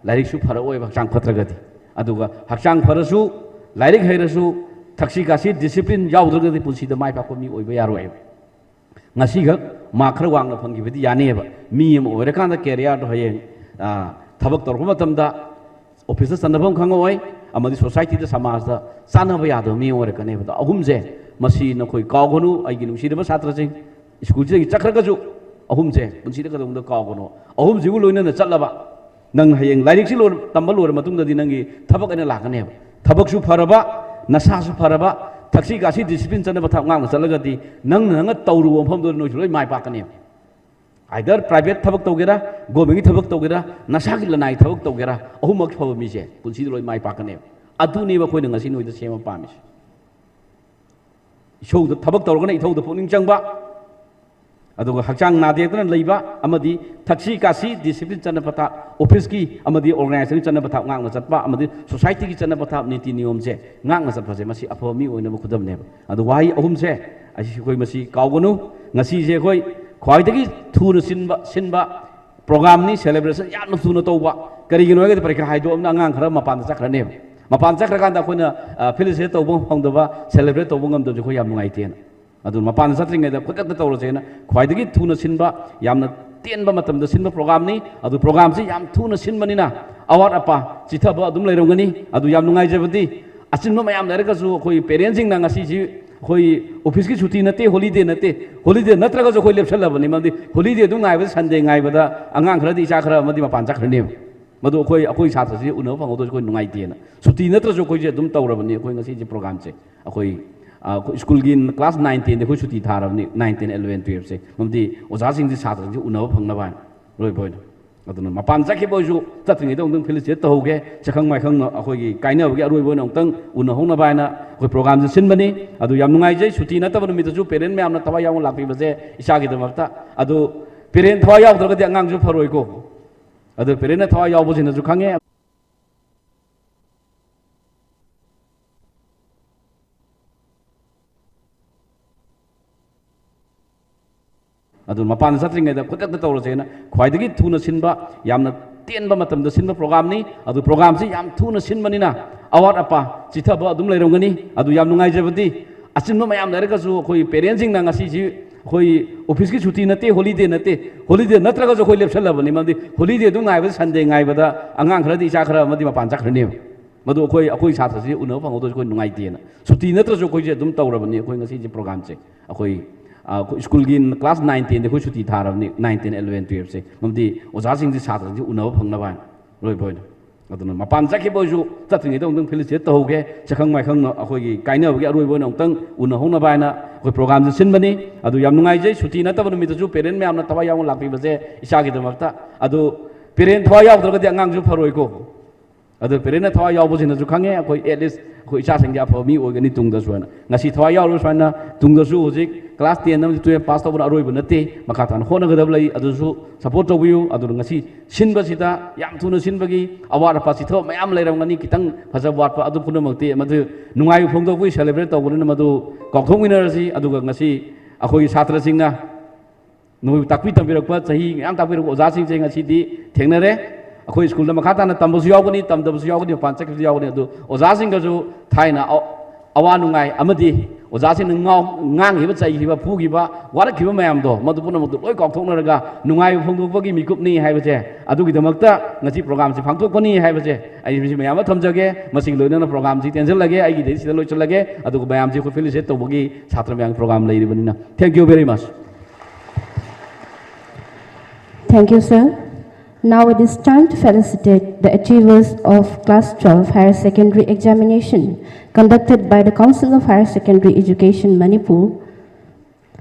ꯂꯥꯏꯔꯤꯛꯁꯨ ꯐꯔꯛꯑꯣꯏꯕ ꯍꯛꯆꯥꯡ ꯐꯠꯇ꯭ꯔꯒꯗꯤ꯫ ꯑꯗꯨꯒ ꯍꯛꯆꯥꯡ ꯐꯔꯁꯨ, ꯂꯥꯏꯔꯤꯛ ꯍꯩꯔꯁꯨ, ꯊꯛꯁꯤ ꯈꯥꯁꯤ ꯗꯤꯁꯤꯄ꯭ꯂꯤꯟ ꯌꯥꯎꯗ꯭ꯔꯒꯗꯤ ꯄꯨꯟꯁꯤꯗ ꯃꯥꯏ ꯄꯥꯛꯄ ꯃꯤ ꯑꯣꯏꯕ ꯌꯥꯔꯣꯏꯕ꯫ ꯉꯁꯤꯈꯛ ꯃꯥꯔꯛ ꯈꯔ ꯋꯥꯡꯅ ꯐꯪꯈꯤꯕꯗꯤ ꯌꯥꯅꯦꯕ꯫ ꯃꯤ ꯑꯃ ꯑꯣꯏꯔꯀꯥꯟꯗ ꯀꯦꯔꯤꯌꯔꯗꯣ ꯍꯌꯦꯡ, ꯑ, ꯊꯕꯛ ꯇꯧꯔꯛꯄ ꯃꯇꯝꯗ ꯑꯣꯐꯤꯁꯇ ꯆꯟꯅꯐꯝ ꯈꯪꯉꯛꯑꯣꯏ, ꯑꯃꯗꯤ ꯁꯣꯁꯥꯏꯇꯤꯗ, ꯁꯃꯥꯖꯇ ꯆꯥꯟꯅꯕ ꯌꯥꯗꯕ ꯃꯤ ꯑꯃ ꯑꯣꯏꯔꯛꯀꯅꯦꯕ꯫ ꯑꯗꯣ ꯑꯍꯨꯝꯁꯦ, ꯃꯁꯤ ꯅꯈꯣꯏ ꯀꯥꯎꯒꯅꯨ, ꯑꯩꯒꯤ ꯅꯨꯡꯁꯤꯔꯕ ꯁꯥꯇ꯭ꯔꯁꯤꯡ꯫ ꯁ꯭ꯀꯨꯜꯁꯤꯗꯒꯤ ꯆꯠꯈ꯭ꯔꯒꯁꯨ ꯑꯍꯨꯝꯁꯦ ꯄꯨꯟꯁꯤꯗ ꯀꯩꯗꯧꯅꯨꯡꯗ ꯀꯥꯎꯒꯅꯨ꯫ ꯑꯍꯨꯝꯁꯤꯕꯨ ꯂꯣꯏꯅꯅ ꯆꯠꯂꯕ, ꯅꯪ ꯍꯌꯦꯡ ꯂꯥꯏꯔꯤꯛꯁꯤ ꯂꯣꯏ-, ꯇꯝꯕ ꯂꯣꯏꯔ ꯃꯇꯨꯡꯗꯗꯤ ꯅꯪꯒꯤ ꯊꯕꯛ ꯑꯅ ꯂꯥꯛꯀꯅꯦꯕ꯫ ꯊꯕꯛꯁꯨ ꯐꯔꯕ, ꯅꯁꯥꯁꯨ ꯐꯔꯕ, ꯊꯛꯁꯤ ꯈꯥꯁꯤ ꯗꯤꯁꯤꯄ꯭ꯂꯤꯟ ꯆꯠꯅ ꯄꯊꯥꯞ ꯉꯥꯛꯅ ꯆꯠꯂꯒꯗꯤ ꯅꯪꯅ ꯅꯪꯅ ꯇꯧꯔꯨꯕ ꯃꯐꯝꯗꯨꯗ ꯅꯣꯏꯁꯨ ꯂꯣꯏ ꯃꯥꯏ ꯄꯥꯛꯀꯅꯦꯕ꯫ ꯑꯥꯏꯗꯔ ꯄ꯭ꯔꯥꯏꯚꯦꯠ ꯊꯕꯛ ꯇꯧꯒꯦꯔꯥ, ꯒꯣꯔꯃꯦꯟꯒꯤ ꯊꯕꯛ ꯇꯧꯒꯦꯔꯥ, ꯅꯁꯥꯒꯤ ꯂꯅꯥꯏ ꯊꯕꯛ ꯇꯧꯒꯦꯔꯥ, ꯑꯍꯨꯝꯃꯛ ꯐꯕ ꯃꯤꯁꯦ ꯄꯨꯟꯁꯤꯗ ꯂꯣꯏ ꯃꯥꯏ ꯄꯥꯛꯀꯅꯦꯕ꯫ ꯑꯗꯨꯅꯦꯕ ꯑꯩꯈꯣꯏꯅ ꯉꯁꯤ ꯅꯣꯏꯗ ꯁꯦꯝꯕ ꯄꯥꯝꯃꯤꯁꯦ꯫ ꯏꯁꯧꯗ ꯊꯕꯛ ꯇꯧꯔꯒꯅ ꯏꯊꯧꯗ ꯄꯨꯛꯅꯤꯡ ꯆꯪꯕ, ꯑꯗꯨꯒ ꯍꯛꯆꯥꯡ ꯅꯥꯗꯦꯛꯇꯅ ꯂꯩꯕ, ꯑꯃꯗꯤ ꯊꯛꯁꯤ ꯈꯥꯁꯤ ꯗꯤꯁꯤꯄ꯭ꯂꯤꯟ ꯆꯠꯅ ꯄꯊꯥꯞ, ꯑꯣꯐꯤꯁꯀꯤ ꯑꯃꯗꯤ ꯑꯣꯔꯒꯅꯥꯏꯖꯦꯁꯟꯒꯤ ꯆꯠꯅ ꯄꯊꯥꯞ ꯉꯥꯛꯅ ꯆꯠꯄ, ꯑꯃꯗꯤ ꯁꯣꯁꯥꯏꯇꯤꯒꯤ ꯆꯠꯅ ꯄꯊꯥꯞ ꯅꯤꯇꯤ ꯅꯤꯌꯣꯝꯁꯦ ꯉꯥꯛꯅ ꯆꯠꯄꯁꯦ, ꯃꯁꯤ ꯑꯐꯕ ꯃꯤ ꯑꯣꯏꯅꯕ ꯈꯨꯗꯝꯅꯦꯕ꯫ ꯑꯗꯣ ꯋꯥꯍꯩ ꯑꯍꯨꯝꯁꯦ ꯑꯁꯤ ꯑꯩꯈꯣꯏ ꯃꯁꯤ ꯀꯥꯎꯒꯅꯨ꯫ ꯉꯁꯤꯁꯦ ꯑꯩꯈꯣꯏ ꯈ꯭ꯋꯥꯏꯗꯒꯤ ꯊꯨꯅ ꯁꯤꯟꯕ, ꯁꯤꯟꯕ ꯄ꯭ꯔꯣꯒ꯭ꯔꯥꯝꯅꯤ, ꯁꯦꯂꯦꯕ꯭ꯔꯦꯁꯟ ꯌꯥꯝꯅ ꯊꯨꯅ ꯇꯧꯕ꯫ ꯀꯔꯤꯒꯤꯅꯣ ꯍꯥꯏꯔꯒꯗꯤ ꯄꯔꯤꯈꯥ ꯍꯥꯏꯗꯣꯛꯑꯕꯅꯤꯅ ꯑꯉꯥꯡ ꯈꯔ ꯃꯄꯥꯟꯗ ꯆꯠꯈ꯭ꯔꯅꯦꯕ꯫ ꯃꯄꯥꯟ ꯆꯠꯈ꯭ꯔꯀꯥꯟꯗ ꯑꯩꯈꯣꯏꯅ, ꯑ, ꯐꯦꯂꯤꯁꯤꯇꯦꯠ ꯇꯧꯕ ꯐꯪꯗꯕ, ꯁꯦꯂꯦꯕ꯭ꯔꯦꯠ ꯇꯧꯕ ꯉꯝꯗꯕꯁꯦ ꯑꯩꯈꯣꯏ ꯌꯥꯝ ꯅꯨꯡꯉꯥꯏꯇꯦꯅ꯫ ꯑꯗꯨ ꯃꯄꯥꯟꯗ ꯆꯠꯇ꯭ꯔꯤꯉꯩꯗ ꯈꯨꯗꯛꯇ ꯇꯧꯔꯁꯦꯅ ꯈ꯭ꯋꯥꯏꯗꯒꯤ ꯊꯨꯅ ꯁꯤꯟꯕ, ꯌꯥꯝꯅ ꯇꯦꯟꯕ ꯃꯇꯝꯗ ꯁꯤꯟꯕ programꯅꯤ꯫ ꯑꯗꯨ programꯁꯤ ꯌꯥꯝ ꯊꯨꯅ ꯁꯤꯟꯕꯅꯤꯅ ꯑꯋꯥꯠ ꯑꯄꯥ ꯆꯤꯊꯕ ꯑꯗꯨꯝ ꯂꯩꯔꯝꯒꯅꯤ꯫ ꯑꯗꯨ ꯌꯥꯝ ꯅꯨꯡꯉꯥꯏꯖꯕꯗꯤ, ꯑꯆꯤꯟꯕ ꯃꯌꯥꯝ ꯂꯩꯔꯒꯁꯨ ꯑꯩꯈꯣꯏ parentꯁꯤꯡꯅ ꯉꯁꯤꯁꯤ ꯑꯩꯈꯣꯏ officeꯀꯤ ꯁꯨꯇꯤ ꯅꯠꯇꯦ, holiday ꯅꯠꯇꯦ, holiday ꯅꯠꯇ꯭ꯔꯒꯁꯨ ꯑꯩꯈꯣꯏ ꯂꯦꯞꯁꯜꯂꯕꯅꯤ꯫ ꯃꯔꯝꯗꯤ holiday ꯑꯗꯨꯝ ꯉꯥꯏꯕꯗ, Sunday ꯉꯥꯏꯕꯗ ꯑꯉꯥꯡ ꯈꯔꯗꯤ, ꯏꯆꯥ ꯈꯔ ꯑꯃꯗꯤ ꯃꯄꯥꯟ ꯆꯠꯈ꯭ꯔꯅꯦꯕ꯫ ꯃꯗꯨ ꯑꯩꯈꯣꯏ, ꯑꯩꯈꯣꯏ ꯁꯥꯇ꯭ꯔꯁꯤ ꯎꯅꯕ ꯐꯪꯍꯧꯗꯕꯁꯦ ꯑꯩꯈꯣꯏ ꯅꯨꯡꯉꯥꯏꯇꯦꯅ꯫ ꯁꯨꯇꯤ ꯅꯠꯇ꯭ꯔꯁꯨ ꯑꯩꯈꯣꯏꯁꯦ ꯑꯗꯨꯝ ꯇꯧꯔꯕꯅꯤ ꯑꯩꯈꯣꯏ ꯉꯁꯤꯁꯦ programꯁꯦ꯫ ꯑꯩꯈꯣꯏ, ꯑ, ꯑꯩꯈꯣꯏ schoolꯒꯤ class nine tenꯗꯤ ꯑꯩꯈꯣꯏ ꯁꯨꯇꯤ ꯊꯥꯔꯕꯅꯤ, nine ten eleven twelveꯁꯦ꯫ ꯃꯔꯝꯗꯤ ꯑꯣꯖꯥꯁꯤꯡꯁꯤ ꯁꯥꯇ꯭ꯔꯁꯤꯡꯁꯤ ꯎꯅꯕ ꯐꯪꯅꯕ ꯍꯥꯏꯅ, ꯑꯔꯣꯏꯕ ꯑꯣꯏꯅ꯫ ꯑꯗꯨꯅ ꯃꯄꯥꯟ ꯆꯠꯈꯤꯕ ꯑꯣꯏꯁꯨ ꯆꯠꯇ꯭ꯔꯤꯉꯩꯗ ꯑꯃꯨꯛꯇꯪ felicitate ꯇꯧꯍꯧꯒꯦ꯫ ꯁꯛꯈꯪ ꯃꯥꯏꯈꯪꯅ ꯑꯩꯈꯣꯏꯒꯤ ꯀꯥꯏꯅꯕꯒꯤ ꯑꯔꯣꯏꯕ ꯑꯣꯏꯅ ꯑꯃꯨꯛꯇꯪ ꯎꯅꯍꯧꯅꯕ ꯍꯥꯏꯅ ꯑꯩꯈꯣꯏ programꯁꯦ ꯁꯤꯟꯕꯅꯤ꯫ ꯑꯗꯨ ꯌꯥꯝ ꯅꯨꯡꯉꯥꯏꯖꯩ꯫ ꯁꯨꯇꯤ ꯅꯠꯇꯕ ꯅꯨꯃꯤꯠꯇꯁꯨ parent ꯃꯌꯥꯝꯅ ꯊꯋꯥꯏ ꯌꯥꯎꯅ ꯂꯥꯛꯄꯤꯕꯁꯦ ꯏꯆꯥꯒꯤꯗꯃꯛꯇ꯫ ꯑꯗꯨ parent ꯊꯋꯥꯏ ꯌꯥꯎꯗ꯭ꯔꯒꯗꯤ ꯑꯉꯥꯡꯁꯨ ꯐꯔꯣꯏꯀꯣ꯫ ꯑꯗꯨ parentꯅ ꯊꯋꯥꯏ ꯌꯥꯎꯕꯁꯤꯅꯁꯨ ꯈꯪꯉꯦ꯫ ꯑꯗꯨ ꯃꯄꯥꯟꯗ ꯆꯠꯇ꯭ꯔꯤꯉꯩꯗ ꯈꯨꯗꯛꯇ ꯇꯧꯔꯁꯦꯅ ꯈ꯭ꯋꯥꯏꯗꯒꯤ ꯊꯨꯅ ꯁꯤꯟꯕ, ꯌꯥꯝꯅ ꯇꯦꯟꯕ ꯃꯇꯝꯗ ꯁꯤꯟꯕ programꯅꯤ꯫ ꯑꯗꯨ programꯁꯤ ꯌꯥꯝ ꯊꯨꯅ ꯁꯤꯟꯕꯅꯤꯅ ꯑꯋꯥꯠ ꯑꯄꯥ ꯆꯤꯊꯕ ꯑꯗꯨꯝ ꯂꯩꯔꯝꯒꯅꯤ꯫ ꯑꯗꯨ ꯌꯥꯝ ꯅꯨꯡꯉꯥꯏꯖꯕꯗꯤ, ꯑꯆꯤꯟꯕ ꯃꯌꯥꯝ ꯂꯩꯔꯒꯁꯨ ꯑꯩꯈꯣꯏ parentꯁꯤꯡꯅ ꯉꯁꯤꯁꯤ ꯑꯩꯈꯣꯏ officeꯀꯤ ꯁꯨꯇꯤ ꯅꯠꯇꯦ, holiday ꯅꯠꯇꯦ, holiday ꯅꯠꯇ꯭ꯔꯒꯁꯨ ꯑꯩꯈꯣꯏ ꯂꯦꯞꯁꯜꯂꯕꯅꯤ꯫ ꯃꯔꯝꯗꯤ holiday ꯑꯗꯨꯝ ꯉꯥꯏꯕꯗ, Sunday ꯉꯥꯏꯕꯗ ꯑꯉꯥꯡ ꯈꯔꯗꯤ, ꯏꯆꯥ ꯈꯔ ꯑꯃꯗꯤ ꯃꯄꯥꯟ ꯆꯠꯈ꯭ꯔꯅꯦꯕ꯫ ꯃꯗꯨ ꯑꯩꯈꯣꯏ, ꯑꯩꯈꯣꯏ ꯁꯥꯇ꯭ꯔꯁꯤ ꯎꯅꯕ ꯐꯪꯍꯧꯗꯕꯁꯦ ꯑꯩꯈꯣꯏ ꯅꯨꯡꯉꯥꯏꯇꯦꯅ꯫ ꯁꯨꯇꯤ ꯅꯠꯇ꯭ꯔꯁꯨ ꯑꯩꯈꯣꯏꯁꯦ ꯑꯗꯨꯝ ꯇꯧꯔꯕꯅꯤ ꯑꯩꯈꯣꯏ ꯉꯁꯤꯁꯦ programꯁꯦ꯫ ꯑꯩꯈꯣꯏ, ꯑ, ꯑꯩꯈꯣꯏ schoolꯒꯤ class nine tenꯗꯤ ꯑꯩꯈꯣꯏ ꯁꯨꯇꯤ ꯊꯥꯔꯕꯅꯤ, nine ten eleven twelveꯁꯦ꯫ ꯃꯔꯝꯗꯤ ꯑꯣꯖꯥꯁꯤꯡꯁꯤ ꯁꯥꯇ꯭ꯔꯁꯤꯡꯁꯤ ꯎꯅꯕ ꯐꯪꯅꯕ ꯍꯥꯏꯅ, ꯑꯔꯣꯏꯕ ꯑꯣꯏꯅ꯫ ꯑꯗꯨꯅ ꯃꯄꯥꯟ ꯆꯠꯈꯤꯕ ꯑꯣꯏꯁꯨ ꯆꯠꯇ꯭ꯔꯤꯉꯩꯗ ꯑꯃꯨꯛꯇꯪ felicitate ꯇꯧꯍꯧꯒꯦ꯫ ꯁꯛꯈꯪ ꯃꯥꯏꯈꯪꯅ ꯑꯩꯈꯣꯏꯒꯤ ꯀꯥꯏꯅꯕꯒꯤ ꯑꯔꯣꯏꯕ ꯑꯣꯏꯅ ꯑꯃꯨꯛꯇꯪ ꯎꯅꯍꯧꯅꯕ ꯍꯥꯏꯅ ꯑꯩꯈꯣꯏ programꯁꯦ ꯁꯤꯟꯕꯅꯤ꯫ ꯑꯗꯨ ꯌꯥꯝ ꯅꯨꯡꯉꯥꯏꯖꯩ꯫ ꯁꯨꯇꯤ ꯅꯠꯇꯕ ꯅꯨꯃꯤꯠꯇꯁꯨ parent ꯃꯌꯥꯝꯅ ꯊꯋꯥꯏ ꯌꯥꯎꯅ ꯂꯥꯛꯄꯤꯕꯁꯦ ꯏꯆꯥꯒꯤꯗꯃꯛꯇ꯫ ꯑꯗꯨ parent ꯊꯋꯥꯏ ꯌꯥꯎꯗ꯭ꯔꯒꯗꯤ ꯑꯉꯥꯡꯁꯨ ꯐꯔꯣꯏꯀꯣ꯫ ꯑꯗꯨ parentꯅ ꯊꯋꯥꯏ ꯌꯥꯎꯕꯁꯤꯅꯁꯨ ꯈꯪꯉꯦ, ꯑꯩꯈꯣꯏ at least ꯑꯩꯈꯣꯏ ꯏꯆꯥꯁꯤꯡꯁꯦ ꯑꯐꯕ ꯃꯤ ꯑꯣꯏꯒꯅꯤ ꯇꯨꯡꯗꯁꯨ ꯍꯥꯏꯅ꯫ ꯉꯁꯤ ꯊꯋꯥꯏ ꯌꯥꯎꯔꯕ ꯁꯨꯃꯥꯏꯅ ꯇꯨꯡꯗꯁꯨ ꯍꯧꯖꯤꯛ class ten ꯑꯃꯗꯤ twelve pass ꯇꯧꯕꯅ ꯑꯔꯣꯏꯕ ꯅꯠꯇꯦ, ꯃꯈꯥ ꯇꯥꯅ ꯍꯣꯠꯅꯒꯗꯕ ꯂꯩ, ꯑꯗꯨꯁꯨ support ꯇꯧꯕꯤꯌꯨ꯫ ꯑꯗꯨꯅ ꯉꯁꯤ ꯁꯤꯟꯕꯁꯤꯗ ꯌꯥꯝ ꯊꯨꯅ ꯁꯤꯟꯕꯒꯤ ꯑꯋꯥꯠ ꯑꯄꯥ ꯆꯤꯊꯕ ꯃꯌꯥꯝ ꯂꯩꯔꯝꯒꯅꯤ, ꯈꯤꯇꯪ ꯐꯖꯕ ꯋꯥꯠꯄ, ꯑꯗꯨ ꯄꯨꯝꯅꯃꯛꯇꯤ ꯃꯗꯨ ꯅꯨꯡꯉꯥꯏꯕ ꯐꯣꯡꯗꯣꯛꯄꯒꯤ celebrate ꯇꯧꯕꯅꯤꯅ ꯃꯗꯨ ꯀꯥꯎꯊꯣꯛꯃꯤꯟꯅꯔꯁꯤ꯫ ꯑꯗꯨꯒ ꯉꯁꯤ ꯑꯩꯈꯣꯏꯒꯤ ꯁꯥꯇ꯭ꯔꯁꯤꯡꯅ ꯅꯈꯣꯏꯕꯨ ꯇꯥꯛꯄꯤ ꯇꯝꯕꯤꯔꯛꯄ, ꯆꯍꯤ ꯃꯌꯥꯝ ꯇꯥꯛꯄꯤꯔꯛꯄ ꯑꯣꯖꯥꯁꯤꯡꯁꯦ ꯉꯁꯤꯗꯤ ꯊꯦꯡꯅꯔꯦ꯫ ꯑꯩꯈꯣꯏ schoolꯗ ꯃꯈꯥ ꯇꯥꯅ ꯇꯝꯕꯁꯨ ꯌꯥꯎꯒꯅꯤ, ꯇꯝꯗꯕꯁꯨ ꯌꯥꯎꯒꯅꯤ, ꯃꯄꯥꯟ ꯆꯠꯈꯤꯕꯁꯨ ꯌꯥꯎꯒꯅꯤ꯫ ꯑꯗꯨ ꯑꯣꯖꯥꯁꯤꯡꯒꯁꯨ ꯊꯥꯏꯅ ꯑ-, ꯑꯋꯥ ꯅꯨꯡꯉꯥꯏ ꯑꯃꯗꯤ ꯑꯣꯖꯥꯁꯤꯡꯅ ꯉꯥꯎ-, ꯉꯥꯡꯈꯤꯕ, ꯆꯩꯈꯤꯕ, ꯐꯨꯈꯤꯕ, ꯋꯥꯔꯛꯈꯤꯕ ꯃꯌꯥꯝꯗꯣ, ꯃꯗꯨ ꯄꯨꯝꯅꯃꯛꯇꯨ ꯂꯣꯏ ꯀꯥꯎꯊꯣꯛꯅꯔꯒ ꯅꯨꯡꯉꯥꯏꯕ ꯐꯣꯡꯗꯣꯛꯄꯒꯤ ꯃꯤꯀꯨꯞꯅꯤ ꯍꯥꯏꯕꯁꯦ, ꯑꯗꯨꯒꯤꯗꯃꯛꯇ ꯉꯁꯤ ꯄ꯭ꯔꯣꯒ꯭ꯔꯥꯝꯁꯤ ꯄꯥꯡꯊꯣꯛꯄꯅꯤ ꯍꯥꯏꯕꯁꯦ ꯑꯩ ꯃꯁꯤ ꯃꯌꯥꯝ ꯑꯃ ꯊꯝꯖꯒꯦ꯫ ꯃꯁꯤꯒꯤ ꯂꯣꯏꯅꯅ ꯄ꯭ꯔꯣꯒ꯭ꯔꯥꯝꯁꯤ ꯇꯦꯟꯁꯤꯜꯂꯒꯦ, ꯑꯩꯒꯤꯗꯤ ꯁꯤꯗ ꯂꯣꯏꯁꯤꯜꯂꯒꯦ꯫ ꯑꯗꯨꯒ ꯃꯌꯥꯝꯁꯤ ꯑꯩꯈꯣꯏ ꯐꯦꯂꯤꯁꯤꯇꯦꯠ ꯇꯧꯕꯒꯤ ꯁꯥꯇ꯭ꯔ ꯃꯌꯥꯝꯒꯤ programme ꯂꯩꯔꯤꯕꯅꯤꯅ, thank you very much. Thank you, sir. Now it is time to felicitate the achievers of Class twelve Higher Secondary Examination conducted by the Council of Higher Secondary Education Manipur.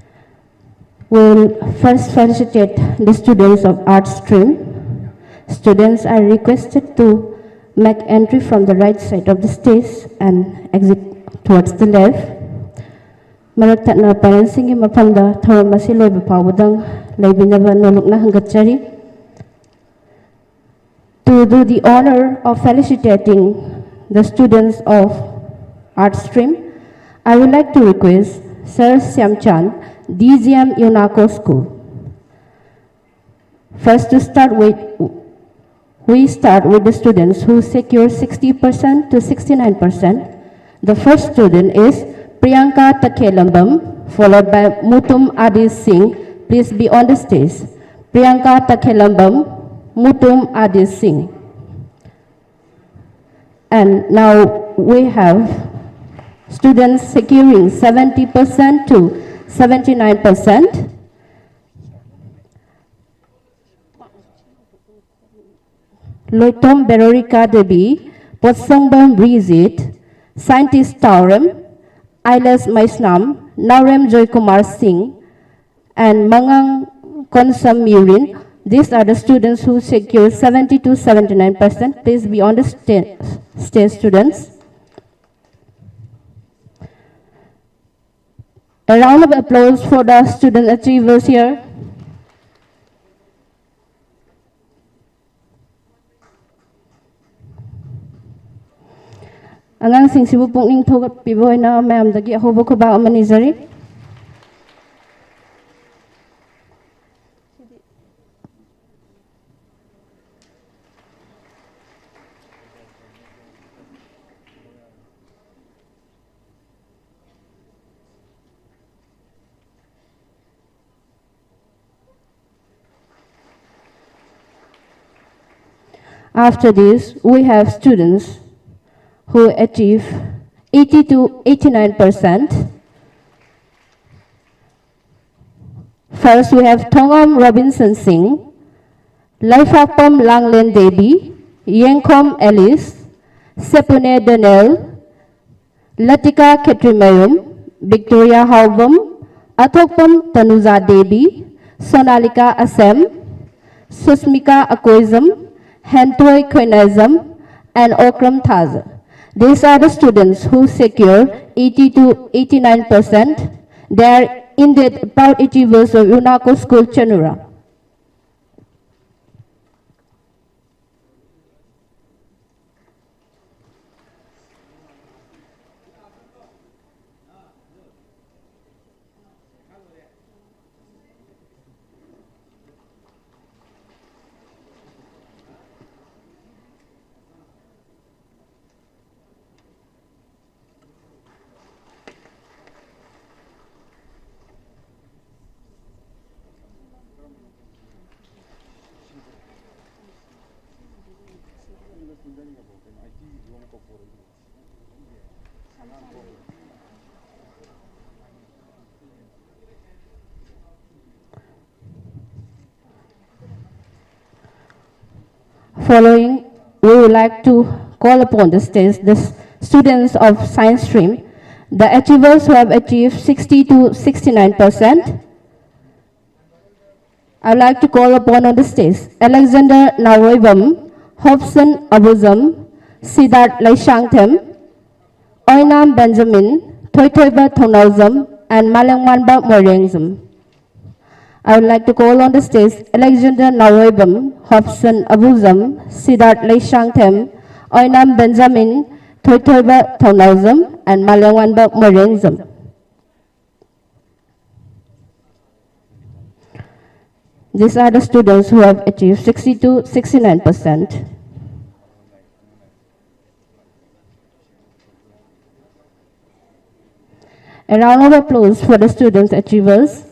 We'll first felicitate the students of Arts stream. Students are requested to make entry from the right side of the stage and exit towards the left. ꯃꯔꯛ ꯊꯠꯅ parents ꯁꯤꯡꯒꯤ ꯃꯐꯝꯗ ꯊꯧꯔꯝ ꯑꯁꯤ ꯂꯣꯏꯕ ꯐꯥꯎꯕꯗꯪ ꯂꯩꯕꯤꯅꯕ ꯅꯣꯂꯨꯛꯅ ꯍꯪꯒꯠꯆꯔꯤ꯫ To do the honor of felicitating the students of Arts stream, I would like to request Sir Siamchan, D G M UNESCO School. First to start with, we start with the students who secure sixty percent to sixty-nine percent. The first student is Priyanka Takhelambam, followed by Mutum Adi Singh. Please be on the stage. Priyanka Takhelambam, Mutum Adi Singh. And now we have students securing seventy percent to seventy-nine percent. Loitom Berorika Devi, Potsangbam Brizit, Scientist Taurem, Ailes Maisnam, Naurem Joykumar Singh, and Mangang Konsam Murin. These are the students who secure seventy to seventy-nine percent. Please be on the sta-, stage, students. A round of applause for the student achievers here. ꯑꯉꯥꯡꯁꯤꯡꯁꯤꯕꯨ ꯄꯨꯛꯅꯤꯡ ꯊꯧꯒꯠꯄꯤꯕ ꯑꯣꯏꯅ ꯃꯌꯥꯝꯗꯒꯤ ꯑꯍꯧꯕ ꯈꯨꯕꯥꯛ ꯑꯃ ꯅꯤꯖꯔꯤ꯫ After this, we have students who achieve eighty to eighty-nine percent. First, we have Thongam Robinson Singh, Laifakpam Langlen Devi, Yengkhom Alice, Sepune Daniel, Latika Khetrimayum, Victoria Haobam, Athokpam Tanuja Devi, Sonalika Asem, Susmika Akoijam, Hentoi Khoinaijam, and Okram Thaja. These are the students who secure eighty to eighty-nine percent. They are indeed proud achievers of UNACO School Chanura. Following, we would like to call upon the stage the s- students of science stream, the achievers who have achieved sixty to sixty-nine percent. I would like to call upon on the stage Alexander Nawoibam, Hobson Abuzam, Siddharth Leishangthem, Oinam Benjamin, Thoithoiba Thongnaojam, and Malengwanba Moirengzam. I would like to call on the stage Alexander Nawoibam, Hobson Abuzam, Siddharth Leishangthem, Oinam Benjamin, Thoithoiba Thongnaojam, and Malengwanba Moirengzam. These are the students who have achieved sixty to sixty-nine percent. A round of applause for the students achievers.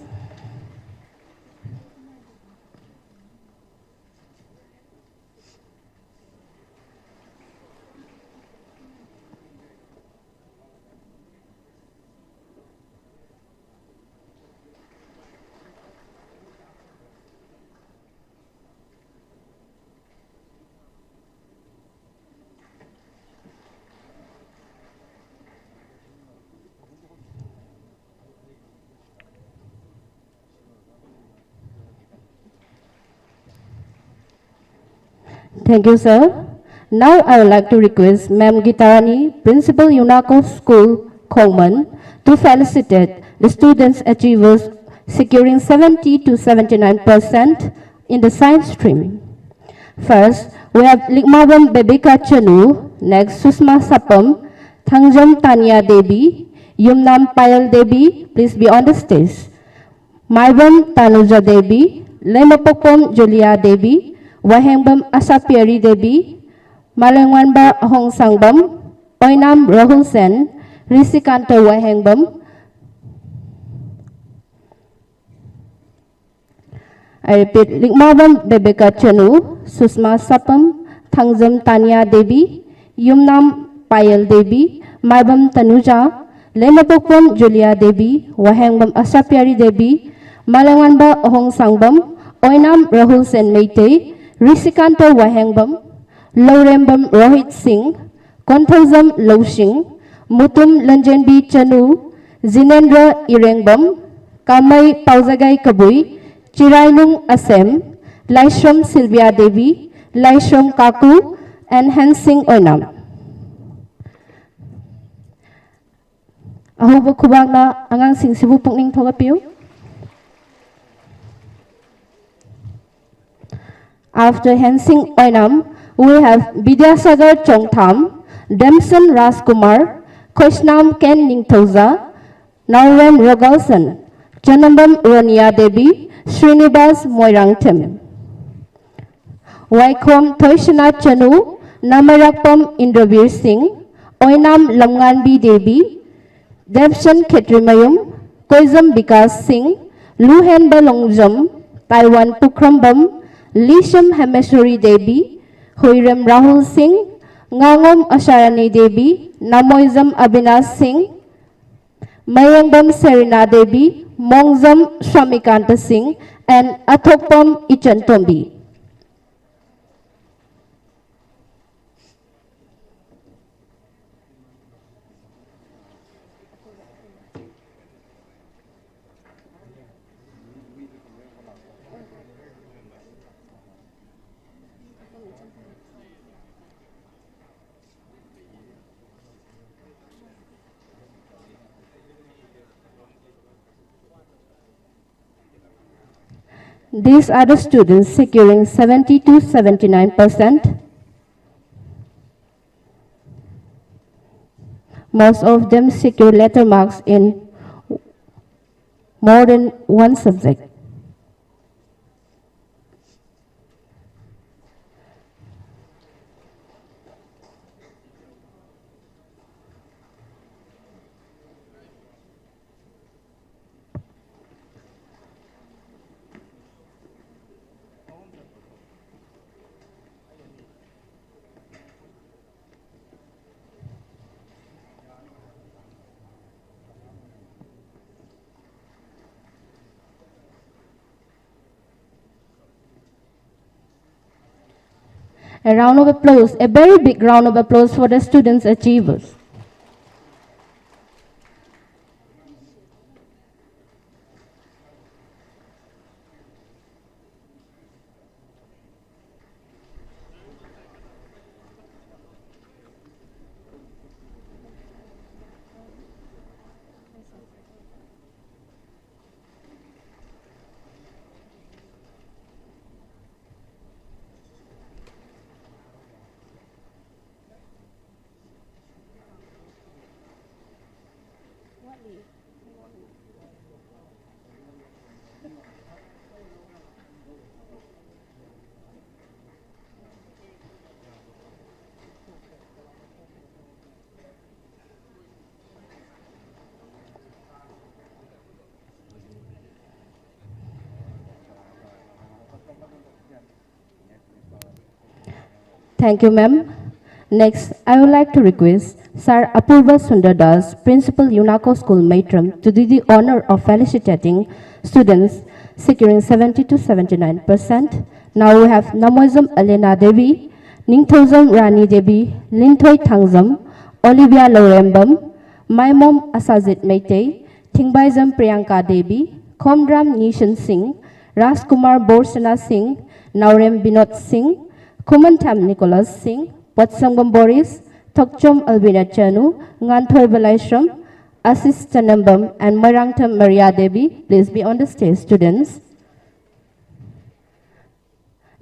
Thank you, sir. Now I would like to request Ma'am Gitarani, Principal UNACO School, Khongman, to felicitate the students achievers securing seventy to seventy-nine percent in the science stream. First, we have Likmabam Bebeka Chanu, next Susma Sapam, Thangjam Tania Devi, Yumnam Payal Devi, please be on the stage. Maibam Tanuja Devi, Lemapokpam Julia Devi, Wahengbam Asapiari Devi, Malengwanba Ahong Sangbam, Oinam Rahul Sen, Risikanta Wahengbam. I repeat, Likmabam Bebeka Chanu, Susma Sapam, Thangjam Tania Devi, Yumnam Payal Devi, Maibam Tanuja, Lemapokpam Julia Devi, Wahengbam Asapiari Devi, Malengwanba Ahong Sangbam, Oinam Rahul Sen Meitei, Risikanta Wahengbam, Lourembam Rohit Singh, Konthaujam Loushing, Mutum Lanjenbi Chanu, Jinendra Irengbam, Kamai Paujagai Kabui, Chirainung Asem, Laishram Sylvia Devi, Laishram Kaku, and Hensing Oinam. ꯑꯍꯧꯕ ꯈꯨꯕꯥꯛꯅ ꯑꯉꯥꯡꯁꯤꯡꯁꯤꯕꯨ ꯄꯨꯛꯅꯤꯡ ꯊꯧꯒꯠꯄꯤꯌꯨ꯫ After Hensing Oinam, we have Vidyasagar Chongtham, Demson Rajkumar, Khoishnam Ken Ningthouja, Naurem Rogalson, Chanambam Ronia Devi, Srinivas Moirangthem. Waikhom Thoishana Chanu, Namarakpam Indravir Singh, Oinam Lamnganbi Devi, Devshan Khetrimayum, Koizam Vikas Singh, Luhen Balongjam, Taiwan Pukhrambam, Lisham Hemeshwari Devi, Hoirem Rahul Singh, Ngangom Asharani Devi, Namoizam Abinash Singh, Mayengbam Serena Devi, Mongjam Shramikanta Singh, and Athokpam Ichan Tombi. These are the students securing seventy to seventy-nine percent. Most of them secure letter marks in more than one subject. A round of applause, a very big round of applause for the students' achievers. Thank you, ma'am. Next, I would like to request Sir Apurva Sundar Das, Principal UNACO School Meitram, to do the honor of felicitating students securing seventy to seventy-nine percent. Now we have Namoizam Elena Devi, Ningthouzam Rani Devi, Linthoi Thangzam, Olivia Lorembam, Maimom Asajit Meitei, Thingbaizam Priyanka Devi, Khomdram Nishan Singh, Rajkumar Borsena Singh, Naurem Binod Singh, Khumantham Nicholas Singh, Potsangam Boris, Thokchom Albina Chanu, Nganthoi Balaishram, Asis Chanambam, and Moirangtham Maria Devi. Please be on the stage, students.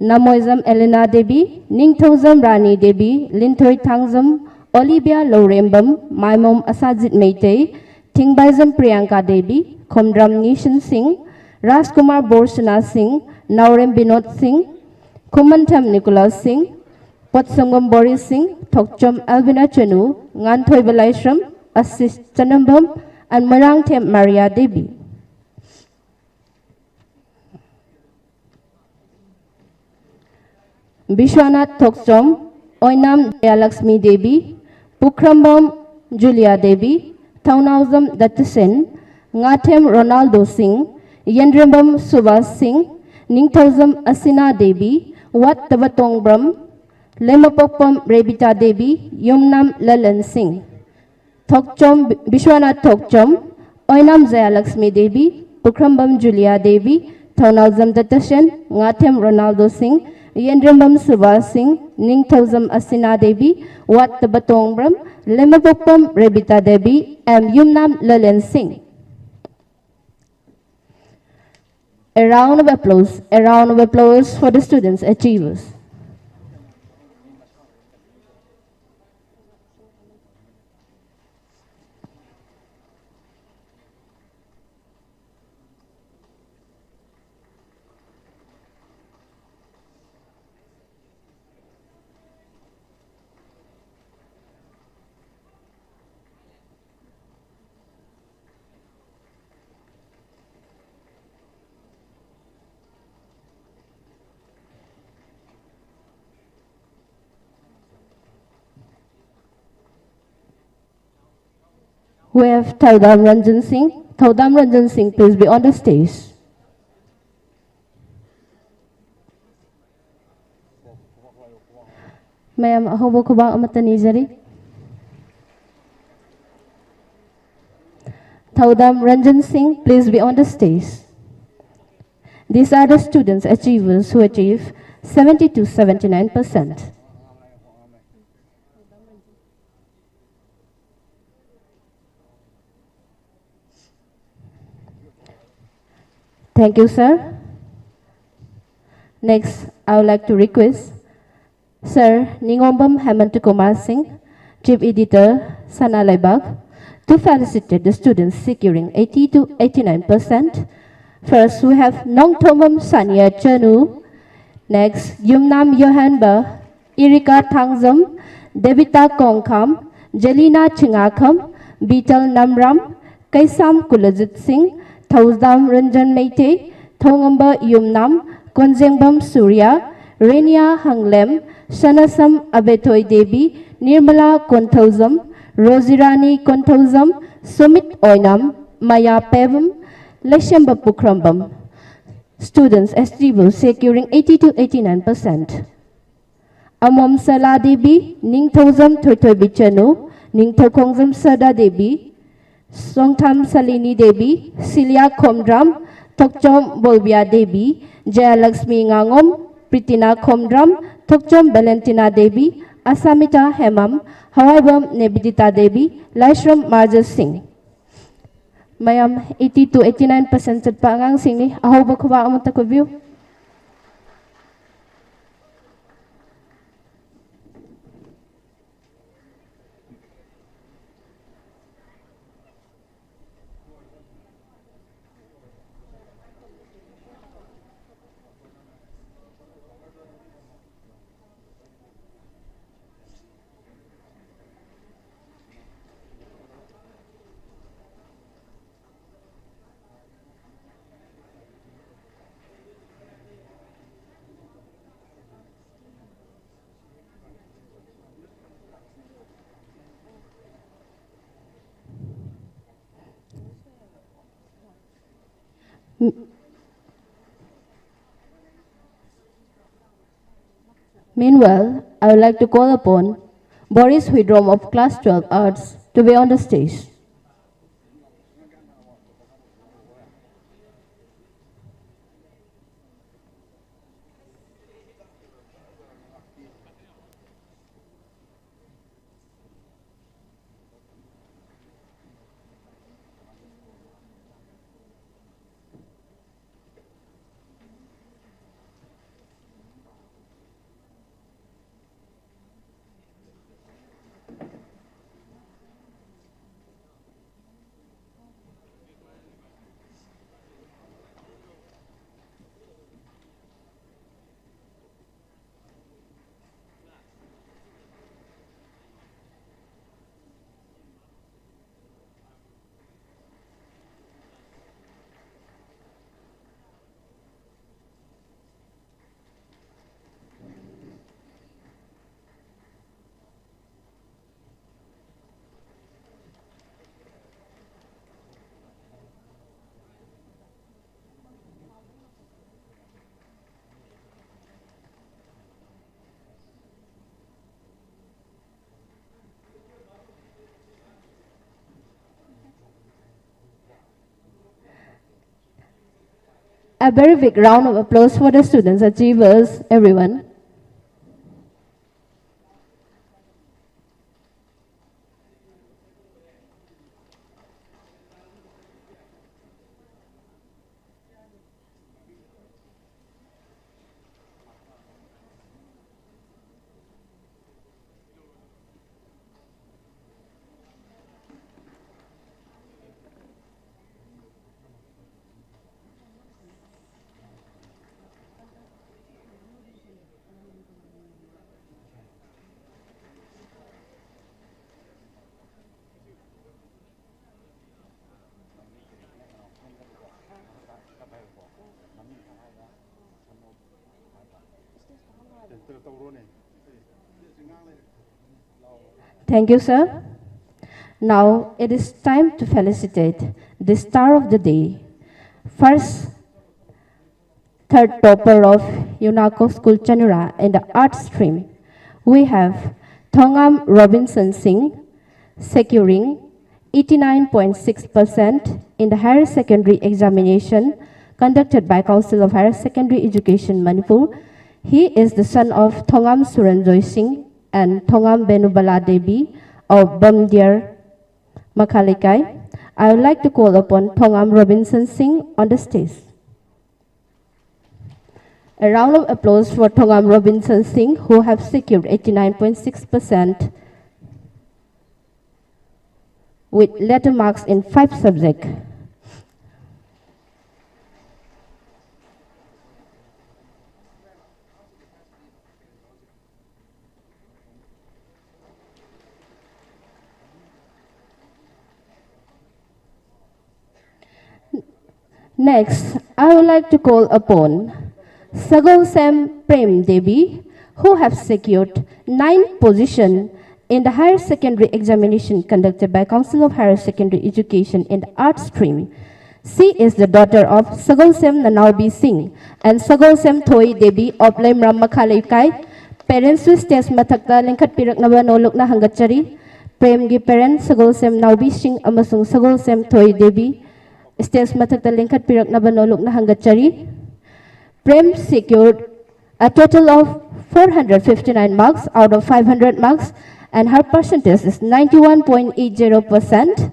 Namoizam Elena Devi, Ningthoujam Rani Devi, Linthoi Thangjam, Olivia Lourembam, Maimom Asajit Meitei, Thingbaijam Priyanka Devi, Khomdram Nishan Singh, Rajkumar Borsana Singh, Naurem Binod Singh, Khumantham Nicholas Singh, Potsangam Boris Singh, Thokchom Alvina Chanu, Nganthoiba Laishram, Ashish Chanambam, and Marangthem Maria Devi. Bishwanath Thokchom, Oinam Jayalakshmi Devi, Pukhrambam Julia Devi, Thaunaujam Dattasen, Ngathem Ronaldo Singh, Yendrembam Subhas Singh, Ningthoujam Asina Devi, Wat Tabatongbram, Lemapokpam Rebita Devi, Yumnam Lalan Singh. Thokchom, Bishwanath Thokchom, Oinam Jayalakshmi Devi, Pukhrambam Julia Devi, Thaunaujam Dattasen, Ngathem Ronaldo Singh, Yendrembam Subhas Singh, Ningthoujam Asina Devi, Wat Tabatongbram, Lemapokpam Rebita Devi, and Yumnam Lalen Singh. A round of applause, a round of applause for the students achievers. We have Thaudam Ranjan Singh. Thaudam Ranjan Singh, please be on the stage. Ma'am, ꯑꯍꯧꯕ ꯈꯨꯕꯥꯛ ꯑꯃꯠꯇ ꯅꯤꯖꯔꯤ꯫ Thaudam Ranjan Singh, please be on the stage. These are the students achievers who achieve seventy to seventy-nine percent. Thank you, sir. Next, I would like to request Sir Ningombam Hemant Kumar Singh, Chief Editor, Sana Laibak, to felicitate the students securing eighty to eighty-nine percent. First, we have Nongthomam Sania Chanu. Next, Yumnam Yohanba, Erika Thangzam, Devita Kongkham, Jelina Chingakham, Bital Namram, Kaisam Kulajit Singh, Thaudam Ranjan Meitei, Thongamba Yumnam, Konjengbam Surya, Renia Hanglem, Shanasam Abetoi Devi, Nirmala Konthaujam, Rosirani Konthaujam, Sumit Oinam, Maya Pebam, Leshemba Pukhrambam. Students, S T will securing eighty to eighty-nine percent. Amom Sala Devi, Ningthoujam Thoithoibi Chanu, Ningthoukhongjam Sada Devi, Songtham Salini Devi, Silia Khomdram, Thokchom Bolbia Devi, Jayalakshmi Ngangom, Pritina Khomdram, Thokchom Valentina Devi, Asamita Hemam, Hawaibam Nebidita Devi, Laishram Marja Singh. ꯃꯌꯥꯝ eighty to eighty-nine percent ꯆꯠꯄ ꯑꯉꯥꯡꯁꯤꯡꯅꯤ꯫ ꯑꯍꯧꯕ ꯈꯨꯕꯥꯛ ꯑꯃꯇ ꯈꯨꯕꯤꯌꯨ꯫ Meanwhile, I would like to call upon Boris Huidrom of Class twelve Arts to be on the stage. A very big round of applause for the students achievers, everyone. Thank you, sir. Now it is time to felicitate the star of the day. First, third topper of UNACO School Chanura in the art stream. We have Thongam Robinson Singh, securing eighty-nine point six percent in the higher secondary examination conducted by Council of Higher Secondary Education Manipur. He is the son of Thongam Suranjoy Singh and Thongam Benubala Devi of Bamdiar Makhalikai. I would like to call upon Thongam Robinson Singh on the stage. A round of applause for Thongam Robinson Singh, who have secured eighty-nine point six percent with letter marks in five subjects. Next, I would like to call upon Sagosem Prem Devi, who have secured ninth position in the higher secondary examination conducted by Council of Higher Secondary Education in the arts stream. She is the daughter of Sagosem Nanaubi Singh and Sagosem Thoi Devi of Lemram Makhaleikai. Parents stage ꯃꯊꯛꯇ ꯂꯦꯡꯈꯠꯄꯤꯔꯛꯅꯕ ꯅꯣꯂꯨꯛꯅ ꯍꯪꯒꯠꯆꯔꯤ꯫ ꯄ꯭ꯔꯦꯝꯒꯤ parent ꯁꯒꯣꯜꯁꯦꯝ ꯅꯥꯎꯕꯤ ꯁꯤꯡ ꯑꯃꯁꯨꯡ ꯁꯒꯣꯜꯁꯦꯝ ꯊꯣꯏ Devi Stage ꯃꯊꯛꯇ ꯂꯦꯡꯈꯠꯄꯤꯔꯛꯅꯕ ꯅꯣꯂꯨꯛꯅ ꯍꯪꯒꯠꯆꯔꯤ꯫ Prem secured a total of four hundred fifty-nine marks out of five hundred marks, and her percentage is ninety-one point eight zero percent.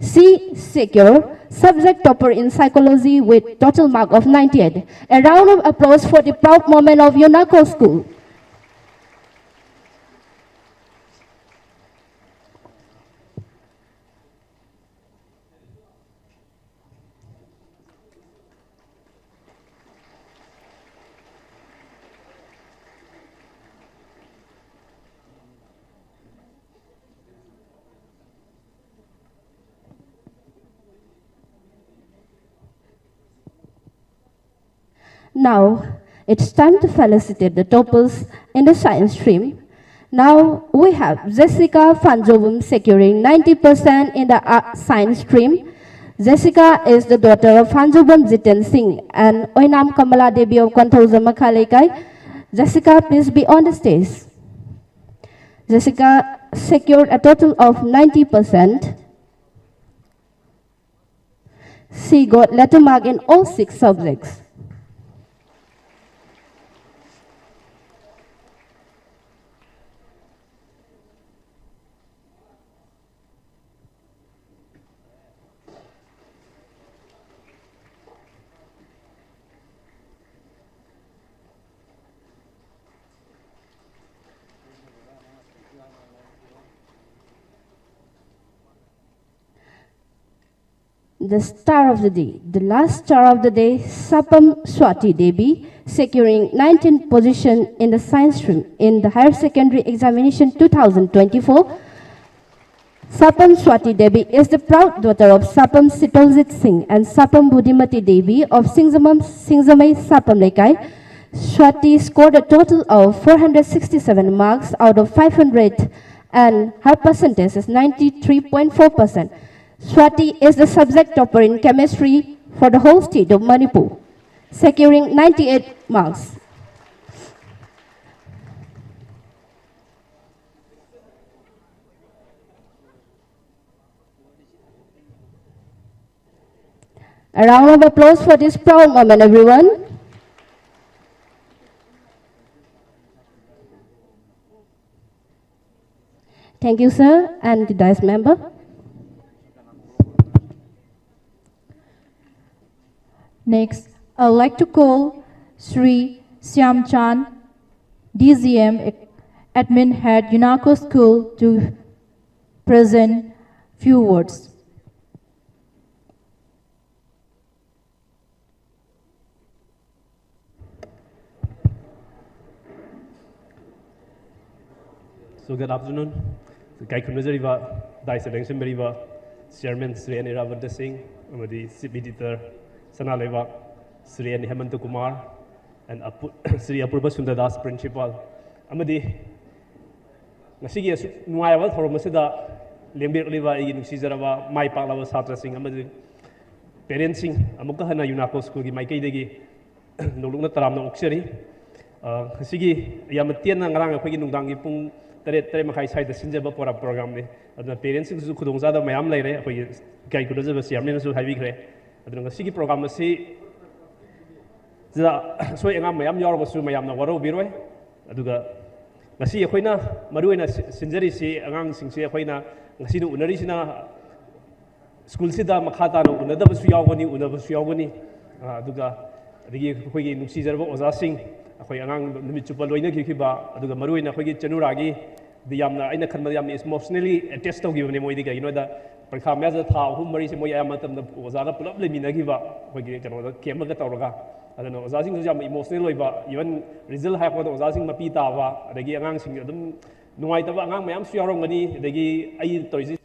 She secured subject topper in psychology with total mark of ninety-eight. A round of applause for the proud moment of Yonako School. Now, it's time to felicitate the toppers in the science stream. Now, we have Jessica Fanjobum securing ninety percent in the uh, science stream. Jessica is the daughter of Fanjobum Jiten Singh and Oinam Kamala Devi of Konthoja Makhaleikai. Jessica, please be on the stage. Jessica secured a total of ninety percent. She got letter mark in all six subjects. The star of the day, the last star of the day, Sapam Swati Devi, securing nineteenth position in the science stream in the higher secondary examination two thousand twenty-four. Sapam Swati Devi is the proud daughter of Sapam Sitoljit Singh and Sapam Budhimati Devi of Singzamam, Singzamai Sapam Lekai. Swati scored a total of four hundred sixty-seven marks out of five hundred, and her percentage is ninety-three point four percent. Swati is the subject topper in chemistry for the whole state of Manipur, securing ninety-eight marks. A round of applause for this proud moment, everyone. Thank you, sir, and the dais member. Next, I'd like to call Sri Siam Chan, D G M, Admin Head, UNACO School, to present few words. So good afternoon. ꯏꯀꯥꯏ ꯈꯨꯝꯅꯖꯔꯤꯕ ꯗꯥꯏꯁꯇ ꯂꯦꯡꯁꯤꯟꯕꯤꯔꯤꯕ chairman Shri N ꯏꯔꯥꯕꯣꯠꯇ ꯁꯤꯡ ꯑꯃꯗꯤ chief editor Sana Leibak Shri N Hemanta Kumar and ꯑꯄꯨ Shri Apurba Sundar Das principal ꯑꯃꯗꯤ ꯉꯁꯤꯒꯤ ꯑꯁꯨꯛ ꯅꯨꯡꯉꯥꯏꯔꯕ ꯊꯧꯔꯝ ꯑꯁꯤꯗ ꯂꯦꯡꯕꯤꯔꯛꯂꯤꯕ ꯑꯩꯒꯤ ꯅꯨꯡꯁꯤꯖꯔꯕ ꯃꯥꯏ ꯄꯥꯛꯂꯕ ꯁꯥꯇ꯭ꯔꯁꯤꯡ ꯑꯃꯗꯤ ꯄꯦꯔꯦꯟꯁꯁꯤꯡ ꯑꯃꯨꯛꯀ ꯍꯟꯅ ꯌꯨꯅꯥꯀꯣ ꯁ꯭ꯀꯨꯜꯒꯤ ꯃꯥꯏꯀꯩꯗꯒꯤ ꯅꯣꯡꯂꯨꯛꯅ ꯇꯔꯥꯝꯅ ꯑꯣꯛꯆꯔꯤ꯫ ꯑ, ꯉꯁꯤꯒꯤ ꯌꯥꯝꯅ ꯇꯦꯟꯅ ꯉꯔꯥꯡ ꯑꯩꯈꯣꯏꯒꯤ ꯅꯨꯡꯗꯥꯡꯒꯤ ꯄꯨꯡ ꯇꯔꯦꯠ, ꯇꯔꯦꯠ ꯃꯈꯥꯏ ꯁ꯭ꯋꯥꯏꯗ ꯁꯤꯟꯖꯕ ꯄ꯭ꯔꯣꯒ꯭ꯔꯥꯝ ꯄ꯭ꯔꯣꯒ꯭ꯔꯥꯝꯅꯤ꯫ ꯑꯗꯨꯅ ꯄꯦꯔꯦꯟꯁꯁꯤꯡꯗꯁꯨ ꯈꯨꯗꯣꯡꯆꯥꯗꯕ ꯃꯌꯥꯝ ꯂꯩꯔꯦ꯫ ꯑꯩꯈꯣꯏꯒꯤ ꯏꯀꯥꯏ ꯈꯨꯝꯅꯖꯕ ꯆꯤꯌꯔꯃꯦꯟꯅꯁꯨ ꯍꯥꯏꯕꯤꯈ꯭ꯔꯦ꯫ ꯑꯗꯨꯅ ꯉꯁꯤꯒꯤ ꯄ꯭ꯔꯣꯒ꯭ꯔꯥꯝ ꯑꯁꯤ ꯁꯤꯗ ꯑꯁꯣꯏ ꯑꯉꯥꯝ ꯃꯌꯥꯝ ꯌꯥꯎꯔꯒꯁꯨ ꯃꯌꯥꯝꯅ ꯋꯥꯔꯧꯕꯤꯔꯣꯏ꯫ ꯑꯗꯨꯒ ꯉꯁꯤ ꯑꯩꯈꯣꯏꯅ ꯃꯔꯨꯑꯣꯏꯅ ꯁꯤ- ꯁꯤꯟꯖꯔꯤꯁꯤ ꯑꯉꯥꯡꯁꯤꯡꯁꯤ ꯑꯩꯈꯣꯏꯅ ꯉꯁꯤꯅ ꯎꯅꯔꯤꯁꯤꯅ ꯁ꯭ꯀꯨꯜꯁꯤꯗ ꯃꯈꯥ ꯇꯥꯅ ꯎꯅꯗꯕꯁꯨ ꯌꯥꯎꯒꯅꯤ, ꯎꯅꯕꯁꯨ ꯌꯥꯎꯒꯅꯤ꯫ ꯑ, ꯑꯗꯨꯒ ꯑꯗꯒꯤ ꯑꯩꯈꯣꯏꯒꯤ ꯅꯨꯡꯁꯤꯖꯔꯕ ꯑꯣꯖꯥꯁꯤꯡ, ꯑꯩꯈꯣꯏ ꯑꯉꯥꯡ ꯅꯨꯃꯤꯠ ꯆꯨꯞꯄ ꯂꯣꯏꯅꯈꯤꯈꯤꯕ, ꯑꯗꯨꯒ ꯃꯔꯨꯑꯣꯏꯅ ꯑꯩꯈꯣꯏꯒꯤ ꯆꯅꯨꯔꯥꯒꯤ ꯗꯤ ꯌꯥꯝꯅ ꯑꯩꯅ ꯈꯟꯕꯗ ꯌꯥꯝꯅ emotionally attach ꯇꯧꯈꯤꯕꯅꯦ ꯃꯣꯏꯗꯤ꯫ ꯀꯩꯒꯤꯅꯣꯗ ꯄꯔꯤꯈꯥ ꯃꯌꯥꯁꯤꯗ ꯊꯥ ꯑꯍꯨꯝ ꯃꯔꯤꯁꯦ ꯃꯣꯏ ꯑꯌꯥꯝꯕ ꯃꯇꯝꯗ ꯑꯣꯖꯥꯒ ꯄꯨꯂꯞ ꯂꯩꯃꯤꯟꯅꯈꯤꯕ, ꯑꯩꯈꯣꯏꯒꯤ ꯀꯩꯅꯣꯗ ꯀꯦꯝ ꯑꯃꯒ ꯇꯧꯔꯒ꯫ ꯑꯗꯨꯅ ꯑꯣꯖꯥꯁꯤꯡꯁꯨ ꯌꯥꯝ emotional ꯑꯣꯏꯕ, even result ꯍꯥꯏꯔꯛꯄꯗ ꯑꯣꯖꯥꯁꯤꯡ ꯃꯄꯤ ꯇꯥꯕ, ꯑꯗꯒꯤ ꯑꯉꯥꯡꯁꯤꯡ ꯑꯗꯨꯝ ꯅꯨꯡꯉꯥꯏꯇꯕ ꯑꯉꯥꯡ ꯃꯌꯥꯝꯁꯨ ꯌꯥꯎꯔꯝꯒꯅꯤ꯫ ꯑꯗꯒꯤ ꯑꯩ ꯇꯧꯔꯤꯁꯤ